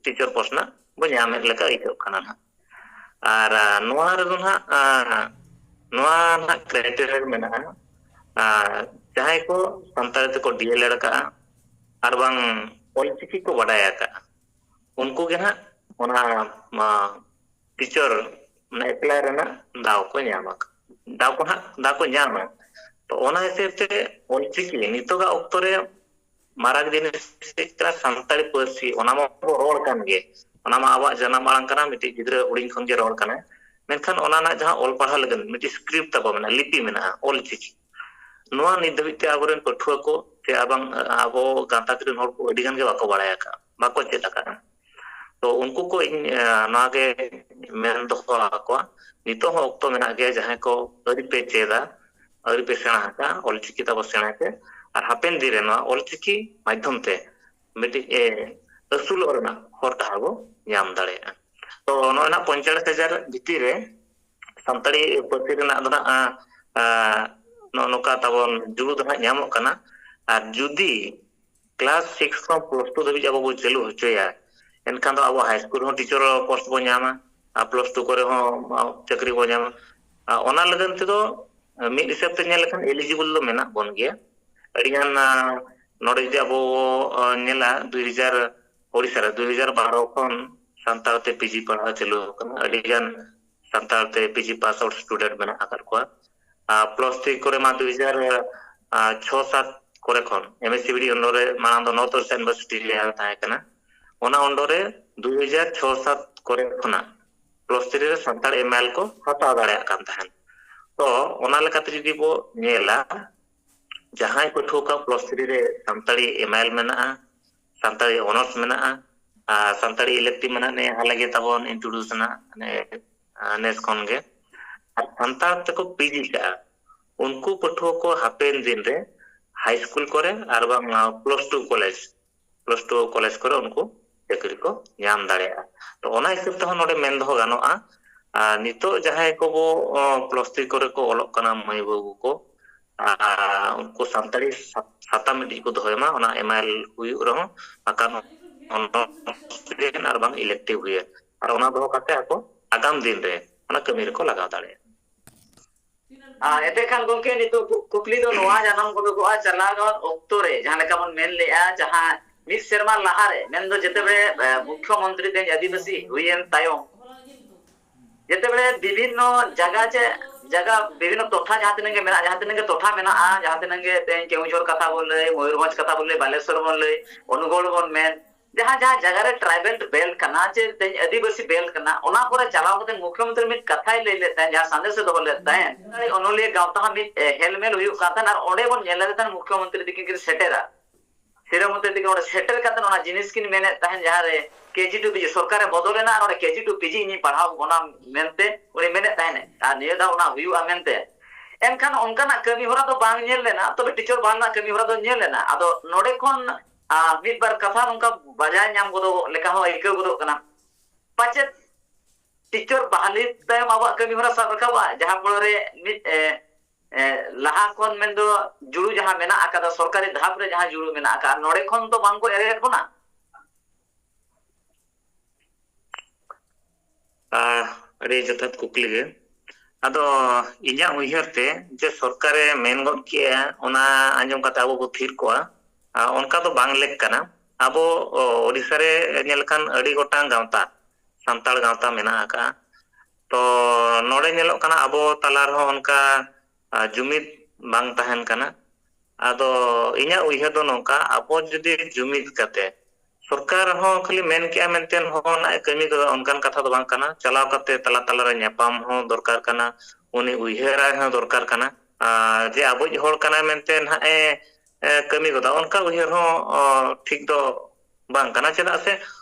ᱴᱤᱪᱟᱨ ᱯᱳᱥᱴ ᱱᱟᱜ ᱵᱚ ᱧᱟᱢᱮᱫ ᱞᱮᱠᱟ ᱟᱹᱭᱠᱟᱹᱜ ᱠᱟᱱᱟ ᱱᱟᱜ᱾ ᱟᱨ ᱱᱚᱣᱟ ᱨᱮᱫᱚ ᱱᱟᱜ ᱱᱚᱣᱟ ᱱᱟᱜ ᱠᱨᱟᱭᱴᱮᱨᱤᱭᱟ ᱢᱮᱱᱟᱜᱼᱟ, ᱡᱟᱦᱟᱸᱭ ᱠᱚ ᱥᱟᱱᱛᱟᱲᱤ ᱛᱮᱠᱚ ᱰᱤᱮᱞᱮᱰ ᱟᱠᱟᱫᱼᱟ ᱟᱨ ᱵᱟᱝ ᱚᱞᱪᱤᱠᱤ ᱠᱚ ᱵᱟᱰᱟᱭ ᱟᱠᱟᱫᱼᱟ, ᱩᱱᱠᱩ ᱜᱮ ᱱᱟᱜ ᱚᱱᱟ ᱴᱤᱪᱟᱨ ᱮᱯᱞᱟᱭ ᱨᱮᱱᱟᱜ ᱫᱟᱣ ᱠᱚ ᱧᱟᱢᱟ᱾ ᱫᱟᱣ ᱠᱚ ᱱᱟᱜ ᱫᱟᱣ ᱠᱚ ᱧᱟᱢᱟ᱾ ᱛᱚ, ᱚᱱᱟ ᱦᱤᱥᱟᱹᱵ ᱛᱮ ᱚᱞᱪᱤᱠᱤ ᱱᱤᱛᱚᱜᱟᱜ ᱚᱠᱛᱚ ᱨᱮ ᱢᱟᱨᱟᱝ ᱡᱤᱱᱤᱥ ᱪᱮᱫ ᱠᱟᱱᱟ? ᱥᱟᱱᱛᱟᱲᱤ ᱯᱟᱹᱨᱥᱤ, ᱚᱱᱟ ᱢᱟ ᱵᱚ ᱨᱚᱲ ᱠᱟᱱ ᱜᱮ, ᱚᱱᱟ ᱢᱟ ᱟᱵᱚᱣᱟᱜ ᱡᱟᱱᱟᱢ ᱟᱲᱟᱝ ᱠᱟᱱᱟ, ᱢᱤᱫᱴᱤᱡ ᱜᱤᱫᱽᱨᱟᱹ ᱦᱩᱰᱤᱧ ᱠᱷᱚᱱ ᱜᱮ ᱨᱚᱲ ᱠᱟᱱᱟᱭ᱾ ᱢᱮᱱᱠᱷᱟᱱ ᱚᱱᱟ ᱨᱮᱱᱟᱜ ᱡᱟᱦᱟᱸ ᱚᱞ ᱯᱟᱲᱦᱟᱣ ᱞᱟᱹᱜᱤᱫ ᱢᱤᱫᱴᱤᱡ ᱥᱠᱨᱤᱯᱴ ᱛᱟᱵᱚ ᱢᱮᱱᱟᱜᱼᱟ, ᱞᱤᱯᱤ ᱢᱮᱱᱟᱜᱼᱟ, ᱚᱞ ᱪᱤᱠᱤ, ᱱᱚᱣᱟ ᱱᱤᱛ ᱫᱷᱟᱹᱵᱤᱡ ᱛᱮ ᱟᱵᱚᱨᱮᱱ ᱯᱟᱹᱴᱷᱩᱣᱟᱹ ᱠᱚ ᱥᱮ ᱟᱵᱟᱝ ᱟᱵᱚ ᱜᱟᱛᱟᱠ ᱨᱮᱱ ᱦᱚᱲ ᱠᱚ ᱟᱹᱰᱤ ᱜᱟᱱ ᱜᱮ ᱵᱟᱠᱚ ᱵᱟᱲᱟᱭ ᱟᱠᱟᱫᱼᱟ, ᱵᱟᱠᱚ ᱪᱮᱫ ᱟᱠᱟᱫᱼᱟ᱾ ᱛᱚ, ᱩᱱᱠᱩ ᱠᱚ ᱤᱧ ᱱᱚᱣᱟ ᱜᱮ ᱢᱮᱱ ᱫᱚᱦᱚ ᱟᱠᱚᱣᱟ, ᱱᱤᱛᱚᱜ ᱦᱚᱸ ᱚᱠᱛᱚ ᱢᱮᱱᱟᱜ ᱜᱮᱭᱟ᱾ ᱡᱟᱦᱟᱸᱭ ᱠᱚ ᱟᱹᱣᱨᱤ ᱯᱮ ᱪᱮᱫᱟ, ᱟᱹᱣᱨᱤ ᱯᱮ ᱥᱮᱬᱟ ᱟᱠᱟᱫᱼᱟ, ᱚᱞᱪᱤᱠᱤ ᱛᱟᱵᱚ ᱥᱮᱬᱟᱭ ᱯᱮ᱾ ᱟᱨ ᱦᱟᱯᱮᱱ ᱫᱤᱱ ᱨᱮ ᱱᱚᱣᱟ ᱚᱞᱪᱤᱠᱤ ᱢᱟᱫᱽᱫᱷᱚᱢ ᱛᱮ ᱢᱤᱫᱴᱤᱡ ᱮ ᱟᱹᱥᱩᱞᱚᱜ ᱨᱮᱱᱟᱜ ᱦᱚᱨ ᱰᱟᱦᱟᱨ ᱵᱚ ᱧᱟᱢ ᱫᱟᱲᱮᱭᱟᱜᱼᱟ᱾ ᱛᱚ, ᱱᱚᱜᱼᱚᱭ ᱱᱟᱜ ᱯᱚᱧᱪᱟᱲᱤᱥ ᱦᱟᱡᱟᱨ ᱵᱷᱤᱛᱤᱨ ᱨᱮ ᱥᱟᱱᱛᱟᱲᱤ ᱯᱟᱹᱨᱥᱤ ᱨᱮᱱᱟᱜ ᱫᱚ ᱱᱟᱜ, ᱟ, ᱟ, ᱱᱚᱜᱼᱚ ᱱᱚᱝᱠᱟ ᱛᱟᱵᱚᱱ ᱡᱩᱲᱩ ᱫᱚ ᱱᱟᱜ ᱧᱟᱢᱚᱜ ᱠᱟᱱᱟ᱾ ᱟᱨ ᱡᱩᱫᱤ ᱠᱞᱟᱥ ᱥᱤᱠᱥ ᱠᱷᱚᱱ ᱯᱞᱟᱥ ᱴᱩ ᱫᱷᱟᱹᱵᱤᱡ ᱟᱵᱚ ᱵᱚ ᱪᱟᱹᱞᱩ ᱦᱚᱪᱚᱭᱟ, ᱮᱱᱠᱷᱟᱱ ᱫᱚ ᱟᱵᱚ ᱦᱟᱭ ᱥᱠᱩᱞ ᱨᱮᱦᱚᱸ ᱴᱤᱪᱟᱨ ᱯᱳᱥᱴ ᱵᱚ ᱧᱟᱢᱟ, ᱟᱨ ᱯᱞᱟᱥ ᱴᱩ ᱠᱚᱨᱮ ᱦᱚᱸ, ᱟ, ᱪᱟᱹᱠᱨᱤ ᱵᱚ ᱧᱟᱢᱟ᱾ ᱟ, ᱚᱱᱟ ᱞᱟᱹᱜᱤᱫ ᱛᱮᱫᱚ, ᱟ, ᱢᱤᱫ ᱦᱤᱥᱟᱹᱵ ᱛᱮ ᱧᱮᱞ ᱞᱮᱠᱷᱟᱱ ᱮᱞᱤᱡᱤᱵᱚᱞ ᱫᱚ ᱢᱮᱱᱟᱜ ᱵᱚᱱ ᱜᱮᱭᱟ᱾ ᱟᱹᱰᱤᱜᱟᱱ, ᱟ, ᱱᱚᱰᱮ ᱡᱩᱫᱤ ᱟᱵᱚ, ᱟ, ᱧᱮᱞᱟ, ᱫᱩᱭ ᱦᱟᱡᱟᱨ, ᱳᱰᱤᱥᱟ ᱨᱮ ᱫᱩᱭ ᱦᱟᱡᱟᱨ ᱵᱟᱨᱚ ᱠᱷᱚᱱ ᱥᱟᱱᱛᱟᱲ ᱛᱮ ᱯᱤᱡᱤ ᱯᱟᱲᱦᱟᱣ ᱪᱟᱹᱞᱩ ᱟᱠᱟᱱᱟ᱾ ᱟᱹᱰᱤᱜᱟᱱ ᱥᱟᱱᱛᱟᱲ ᱛᱮ ᱯᱤᱡᱤ ᱯᱟᱥ ᱟᱣᱩᱴ ᱥᱴᱩᱰᱮᱱᱴ ᱢᱮᱱᱟᱜ ᱟᱠᱟᱫ ᱠᱚᱣᱟ᱾ ᱟᱨ ᱯᱞᱟᱥ ᱛᱷᱨᱤ ᱠᱚᱨᱮ ᱢᱟ ᱫᱩᱭ ᱦᱟᱡᱟᱨ ᱪᱷᱚ ᱥᱟᱛ ᱠᱚᱨᱮ ᱠᱷᱚᱱ, ᱮᱢᱮᱥᱤᱵᱤᱰᱤ ᱚᱱᱚᱨᱮ ᱢᱟᱲᱟᱝ ᱫᱚ ᱱᱚᱨᱛᱷ ᱳᱭᱮᱥᱴ ᱤᱭᱩᱱᱤᱵᱷᱟᱨᱥᱤᱴᱤ ᱨᱮ ᱛᱟᱦᱮᱸ ᱠᱟᱱᱟ᱾ ᱚᱱᱟ ᱚᱱᱰᱚᱨ ᱨᱮ ᱫᱩᱭ ᱦᱟᱡᱟᱨ ᱪᱷᱚ ᱥᱟᱛ ᱠᱚᱨᱮ ᱠᱷᱚᱱᱟᱜ ᱯᱞᱟᱥ ᱛᱷᱨᱤ ᱨᱮ ᱥᱟᱱᱛᱟᱲ ᱮᱢ ᱮ ᱮᱞ ᱠᱚ ᱦᱟᱛᱟᱣ ᱫᱟᱲᱮᱭᱟᱜ ᱠᱟᱱ ᱛᱟᱦᱮᱸᱫ᱾ ᱛᱚ, ᱚᱱᱟ ᱞᱮᱠᱟᱛᱮ ᱡᱩᱫᱤ ᱵᱚ ᱧᱮᱞᱟ, ᱡᱟᱦᱟᱸᱭ ᱯᱟᱹᱴᱷᱩᱣᱟᱹ ᱠᱚᱣᱟᱜ ᱯᱞᱟᱥ ᱛᱷᱨᱤ ᱨᱮ ᱥᱟᱱᱛᱟᱲᱤ ᱮᱢ ᱮ ᱮᱞ ᱢᱮᱱᱟᱜᱼᱟ, ᱥᱟᱱᱛᱟᱲᱤ ᱚᱱᱟᱨᱥ ᱢᱮᱱᱟᱜᱼᱟ, ᱟᱨ ᱥᱟᱱᱛᱟᱲᱤ ᱤᱞᱮᱠᱴᱤᱵᱷ ᱢᱟ ᱱᱟᱜ ᱱᱮ ᱦᱟᱞᱮ ᱜᱮ ᱛᱟᱵᱚᱱ ᱤᱱᱴᱨᱳᱰᱩᱥ ᱮᱱᱟ, ᱢᱟᱱᱮ, ᱟᱨ ᱱᱮᱥ ᱠᱷᱚᱱ ᱜᱮ᱾ ᱟᱨ ᱥᱟᱱᱛᱟᱲ ᱛᱮᱠᱚ ᱯᱤᱡᱤ ᱠᱟᱜᱼᱟ, ᱩᱱᱠᱩ ᱯᱟᱹᱴᱷᱩᱣᱟᱹ ᱠᱚ ᱦᱟᱯᱮᱱ ᱫᱤᱱ ᱨᱮ ᱦᱟᱭ ᱥᱠᱩᱞ ᱠᱚᱨᱮ ᱟᱨ ᱵᱟᱝ plus two college, plus two college ᱠᱚᱨᱮ ᱩᱱᱠᱩ ᱪᱟᱹᱠᱨᱤ ᱠᱚ ᱧᱟᱢ ᱫᱟᱲᱮᱭᱟᱜᱼᱟ᱾ ᱛᱚ, ᱚᱱᱟ ᱦᱤᱥᱟᱹᱵ ᱛᱮᱦᱚᱸ ᱱᱚᱰᱮ ᱢᱮᱱ ᱫᱚᱦᱚ ᱜᱟᱱᱚᱜᱼᱟ᱾ ᱟᱨ ᱱᱤᱛᱚᱜ ᱡᱟᱦᱟᱸᱭ ᱠᱚᱵᱚ, ᱚ, ᱯᱞᱟᱥ ᱛᱷᱨᱤ ᱠᱚᱨᱮ ᱠᱚ ᱚᱞᱚᱜ ᱠᱟᱱᱟ ᱢᱟᱹᱭ ᱵᱟᱹᱵᱩ ᱠᱚ, ᱟᱨ ᱩᱱᱠᱩ ᱥᱟᱱᱛᱟᱲᱤ ᱥᱟ-, ᱥᱟᱛᱟᱢ ᱢᱤᱫᱴᱤᱡ ᱠᱚ ᱫᱚᱦᱚᱭ ᱢᱟ, ᱚᱱᱟ ᱮᱢ ᱟᱭ ᱮᱞ ᱦᱩᱭᱩᱜ ᱨᱮᱦᱚᱸ, ᱵᱟᱠᱷᱟᱱ ᱚᱱᱟ ᱟᱨ ᱵᱟᱝ ᱤᱞᱮᱠᱴᱤᱵᱷ ᱦᱩᱭᱮᱱ, ᱟᱨ ᱚᱱᱟ ᱫᱚᱦᱚ ᱠᱟᱛᱮ ᱟᱠᱚ ᱟᱜᱟᱢ ᱫᱤᱱ ᱨᱮ ᱚᱱᱟ ᱠᱟᱹᱢᱤ ᱨᱮᱠᱚ ᱞᱟᱜᱟᱣ ᱫᱟᱲᱮᱭᱟᱜᱼᱟ᱾ ᱟᱨ ᱮᱱᱛᱮ ᱠᱷᱟᱱ ᱜᱚᱢᱠᱮ, ᱱᱤᱛᱚᱜ ᱠᱩ-, ᱠᱩᱠᱞᱤ ᱫᱚ ᱱᱚᱣᱟ ᱡᱟᱱᱟᱢ ᱜᱚᱫᱚᱜᱚᱜᱼᱟ, ᱪᱟᱞᱟᱣ ᱚᱠᱛᱚ ᱨᱮ ᱡᱟᱦᱟᱸ ᱞᱮᱠᱟ ᱵᱚᱱ ᱢᱮᱱ ᱞᱮᱜᱼᱟ, ᱡᱟᱦᱟᱸ ᱢᱤᱫ ᱥᱮᱨᱢᱟ ᱞᱟᱦᱟᱨᱮ, ᱢᱮᱱᱫᱚ ᱡᱮᱛᱮᱵᱮ, ᱮ, ᱢᱩᱠᱷᱭᱚᱢᱚᱱᱛᱨᱤ ᱛᱮᱦᱮᱧ ᱟᱹᱫᱤᱵᱟᱹᱥᱤ ᱦᱩᱭᱮᱱ ᱛᱟᱭᱚᱢ, ᱡᱮᱛᱮᱵᱮ ᱵᱤᱵᱷᱤᱱᱱᱚ ᱡᱟᱭᱜᱟ ᱪᱮ ᱡᱟᱭᱜᱟ, ᱵᱤᱵᱷᱤᱱᱱᱚ ᱴᱚᱴᱷᱟ ᱡᱟᱦᱟᱸ ᱛᱤᱱᱟᱹᱜ ᱜᱮ ᱢᱮᱱᱟᱜᱼᱟ, ᱡᱟᱦᱟᱸ ᱛᱤᱱᱟᱹᱜ ᱜᱮ ᱴᱚᱴᱷᱟ ᱢᱮᱱᱟᱜᱼᱟ, ᱡᱟᱦᱟᱸ ᱛᱤᱱᱟᱹᱜ ᱜᱮ ᱛᱮᱦᱮᱧ ᱠᱮᱣᱚᱱᱡᱷᱚᱨ ᱠᱟᱛᱷᱟ ᱵᱚᱱ ᱞᱟᱹᱭ, ᱢᱚᱭᱩᱨᱵᱷᱚᱸᱡᱽ ᱠᱟᱛᱷᱟ ᱵᱚᱱ ᱞᱟᱹᱭ, ᱵᱟᱞᱮᱥᱚᱨ ᱵᱚᱱ ᱞᱟᱹᱭ, ᱚᱱᱩᱜᱚᱲ ᱵᱚᱱ ᱢᱮᱱ, ᱡᱟᱦᱟᱸ ᱡᱟᱦᱟᱸ ᱡᱟᱭᱜᱟ ᱨᱮ tribal belt ᱠᱟᱱᱟ ᱪᱮ ᱛᱮᱦᱮᱧ ᱟᱹᱫᱤᱵᱟᱹᱥᱤ belt ᱠᱟᱱᱟ, ᱚᱱᱟ ᱠᱚᱨᱮ ᱪᱟᱞᱟᱣ ᱠᱟᱛᱮ ᱢᱩᱠᱷᱭᱚᱢᱚᱱᱛᱨᱤ ᱢᱤᱫ ᱠᱟᱛᱷᱟᱭ ᱞᱟᱹᱭ ᱞᱮᱫ ᱛᱟᱦᱮᱸᱫ, ᱡᱟᱦᱟᱸ ᱥᱟᱸᱫᱮᱥ ᱮ ᱫᱚᱦᱚ ᱞᱮᱫ ᱛᱟᱦᱮᱸᱫ, ᱚᱱᱚᱞᱤᱭᱟᱹ ᱜᱟᱶᱛᱟ ᱦᱚᱸ ᱢᱤᱫ, ᱮ, ᱦᱮᱞᱢᱮᱞ ᱦᱩᱭᱩᱜ ᱠᱟᱱ ᱛᱟᱦᱮᱸᱫ, ᱟᱨ ᱚᱸᱰᱮ ᱵᱚᱱ ᱧᱮᱞ ᱞᱮᱫᱮ ᱛᱟᱦᱮᱸᱫ ᱢᱩᱠᱷᱭᱚᱢᱚᱱᱛᱨᱤ ᱛᱤᱠᱤᱱ ᱠᱤᱱ ᱥᱮᱴᱮᱨᱟ᱾ ᱥᱤᱨᱟᱹ ᱢᱚᱱᱛᱨᱤ ᱛᱤᱠᱤᱱ ᱚᱸᱰᱮ ᱥᱮᱴᱮᱨ ᱠᱟᱛᱮ ᱚᱱᱟ ᱡᱤᱱᱤᱥ ᱠᱤᱱ ᱢᱮᱱᱮᱫ ᱛᱟᱦᱮᱸᱫ, ᱡᱟᱦᱟᱸ ᱨᱮ ᱠᱮ ᱡᱤ ᱴᱩ ᱯᱤ ᱡᱤ ᱥᱚᱨᱠᱟᱨ ᱮ ᱵᱚᱫᱚᱞᱮᱱᱟ ᱟᱨ ᱚᱸᱰᱮ ᱠᱮ ᱡᱤ ᱴᱩ ᱯᱤ ᱡᱤ ᱤᱧᱤᱧ ᱯᱟᱲᱦᱟᱣ ᱚᱱᱟ ᱢᱮᱱᱛᱮ ᱩᱱᱤ ᱢᱮᱱᱮᱫ ᱛᱟᱦᱮᱸᱫ, ᱟᱨ ᱱᱤᱭᱟᱹ ᱫᱷᱟᱣ ᱚᱱᱟ ᱦᱩᱭᱩᱜᱼᱟ ᱢᱮᱱᱛᱮ᱾ ᱮᱱᱠᱷᱟᱱ ᱚᱱᱠᱟᱱᱟᱜ ᱠᱟᱹᱢᱤ ᱦᱚᱨᱟ ᱫᱚ ᱵᱟᱝ ᱧᱮᱞ ᱞᱮᱱᱟ, ᱛᱚᱵᱮ ᱴᱤᱪᱟᱨ ᱵᱟᱦᱟᱞ ᱨᱮᱱᱟᱜ ᱠᱟᱹᱢᱤ ᱦᱚᱨᱟ ᱫᱚ ᱧᱮᱞ ᱞᱮᱱᱟ᱾ ᱟᱫᱚ ᱱᱚᱰᱮ ᱠᱷᱚᱱ, ᱟ, ᱢᱤᱫ ᱵᱟᱨ ᱠᱟᱛᱷᱟ ᱱᱚᱝᱠᱟ ᱵᱟᱡᱟᱭ ᱧᱟᱢ ᱜᱚᱫᱚᱜ ᱞᱮᱠᱟ ᱦᱚᱸ ᱟᱹᱭᱠᱟᱹᱣ ᱜᱚᱫᱚᱜ ᱠᱟᱱᱟ᱾ ᱯᱟᱪᱮᱫ ᱴᱤᱪᱟᱨ ᱵᱟᱦᱟᱞᱤ ᱛᱟᱭᱚᱢ ᱟᱵᱚᱣᱟᱜ ᱠᱟᱹᱢᱤ ᱦᱚᱨᱟ ᱥᱟᱵ ᱨᱟᱠᱟᱵᱼᱟ, ᱡᱟᱦᱟᱸ ᱯᱚᱨᱮ ᱢᱤᱫ, ᱮ, ᱮ, ᱞᱟᱦᱟ ᱠᱷᱚᱱ ᱢᱮᱱᱫᱚ ᱡᱩᱲᱩ ᱡᱟᱦᱟᱸ ᱢᱮᱱᱟᱜ ᱟᱠᱟᱫᱟ, ᱥᱚᱨᱠᱟᱨᱤ ᱫᱷᱟᱯ ᱨᱮ ᱡᱟᱦᱟᱸ ᱡᱩᱲᱩ ᱢᱮᱱᱟᱜ ᱟᱠᱟᱫᱟ, ᱱᱚᱰᱮ ᱠᱷᱚᱱ ᱫᱚ ᱵᱟᱝ ᱠᱚ ᱮᱲᱮᱭᱮᱫ ᱵᱚᱱᱟ? ᱟ, ᱟᱹᱰᱤ ᱡᱚᱛᱷᱟᱛ ᱠᱩᱠᱞᱤ ᱜᱮ᱾ ᱟᱫᱚ ᱤᱧᱟᱹᱜ ᱩᱭᱦᱟᱹᱨ ᱛᱮ ᱡᱮ ᱥᱚᱨᱠᱟᱨᱮ ᱢᱮᱱ ᱜᱚᱫ ᱠᱮᱜᱼᱟ, ᱚᱱᱟ ᱟᱸᱡᱚᱢ ᱠᱟᱛᱮ ᱟᱵᱚ ᱵᱚ ᱛᱷᱤᱨ ᱠᱚᱜᱼᱟ, ᱟ, ᱚᱱᱠᱟ ᱫᱚ ᱵᱟᱝ ᱞᱮᱠ ᱠᱟᱱᱟ᱾ ᱟᱵᱚ, ᱚ, ᱳᱰᱤᱥᱟ ᱨᱮ ᱧᱮᱞ ᱞᱮᱠᱷᱟᱱ ᱟᱹᱰᱤ ᱜᱚᱴᱟᱝ ᱜᱟᱶᱛᱟ, ᱥᱟᱱᱛᱟᱲ ᱜᱟᱶᱛᱟ ᱢᱮᱱᱟᱜ ᱟᱠᱟᱜᱼᱟ᱾ ᱛᱚ ᱱᱚᱰᱮ ᱧᱮᱞᱚᱜ ᱠᱟᱱᱟ ᱟᱵᱚ ᱛᱟᱞᱟ ᱨᱮᱦᱚᱸ ᱚᱱᱠᱟ, ᱟ, ᱡᱩᱢᱤᱫ ᱵᱟᱝ ᱛᱟᱦᱮᱱ ᱠᱟᱱᱟ᱾ ᱟᱫᱚ ᱤᱧᱟᱹᱜ ᱩᱭᱦᱟᱹᱨ ᱫᱚ ᱱᱚᱝᱠᱟ, ᱟᱵᱚ ᱡᱩᱫᱤ ᱡᱩᱢᱤᱫ ᱠᱟᱛᱮ, ᱥᱚᱨᱠᱟᱨ ᱦᱚᱸ ᱠᱷᱟᱹᱞᱤ ᱢᱮᱱ ᱠᱮᱜᱼᱟ ᱢᱮᱱᱛᱮ ᱦᱚᱸ ᱱᱟᱜ ᱮ ᱠᱟᱹᱢᱤ ᱜᱚᱫᱟ, ᱚᱱᱠᱟᱱ ᱠᱟᱛᱷᱟ ᱫᱚ ᱵᱟᱝ ᱠᱟᱱᱟ᱾ ᱪᱟᱞᱟᱣ ᱠᱟᱛᱮ ᱛᱟᱞᱟ ᱛᱟᱞᱟ ᱨᱮ ᱧᱟᱯᱟᱢ ᱦᱚᱸ ᱫᱚᱨᱠᱟᱨ ᱠᱟᱱᱟ, ᱩᱱᱤ ᱩᱭᱦᱟᱹᱨᱟᱭ ᱦᱚᱸ ᱫᱚᱨᱠᱟᱨ ᱠᱟᱱᱟ᱾ ᱟᱨ ᱡᱮ ᱟᱵᱚᱭᱤᱡ ᱦᱚᱲ ᱠᱟᱱᱟᱭ ᱢᱮᱱᱛᱮ ᱱᱟᱜ ᱮ, ᱮ, ᱠᱟᱹᱢᱤ ᱜᱚᱫᱟ, ᱚᱱᱠᱟ ᱩᱭᱦᱟᱹᱨ ᱦᱚᱸ, ᱚ, ᱴᱷᱤᱠ ᱫᱚ ᱵᱟᱝ ᱠᱟᱱᱟ᱾ ᱪᱮᱫᱟᱜ ᱥᱮ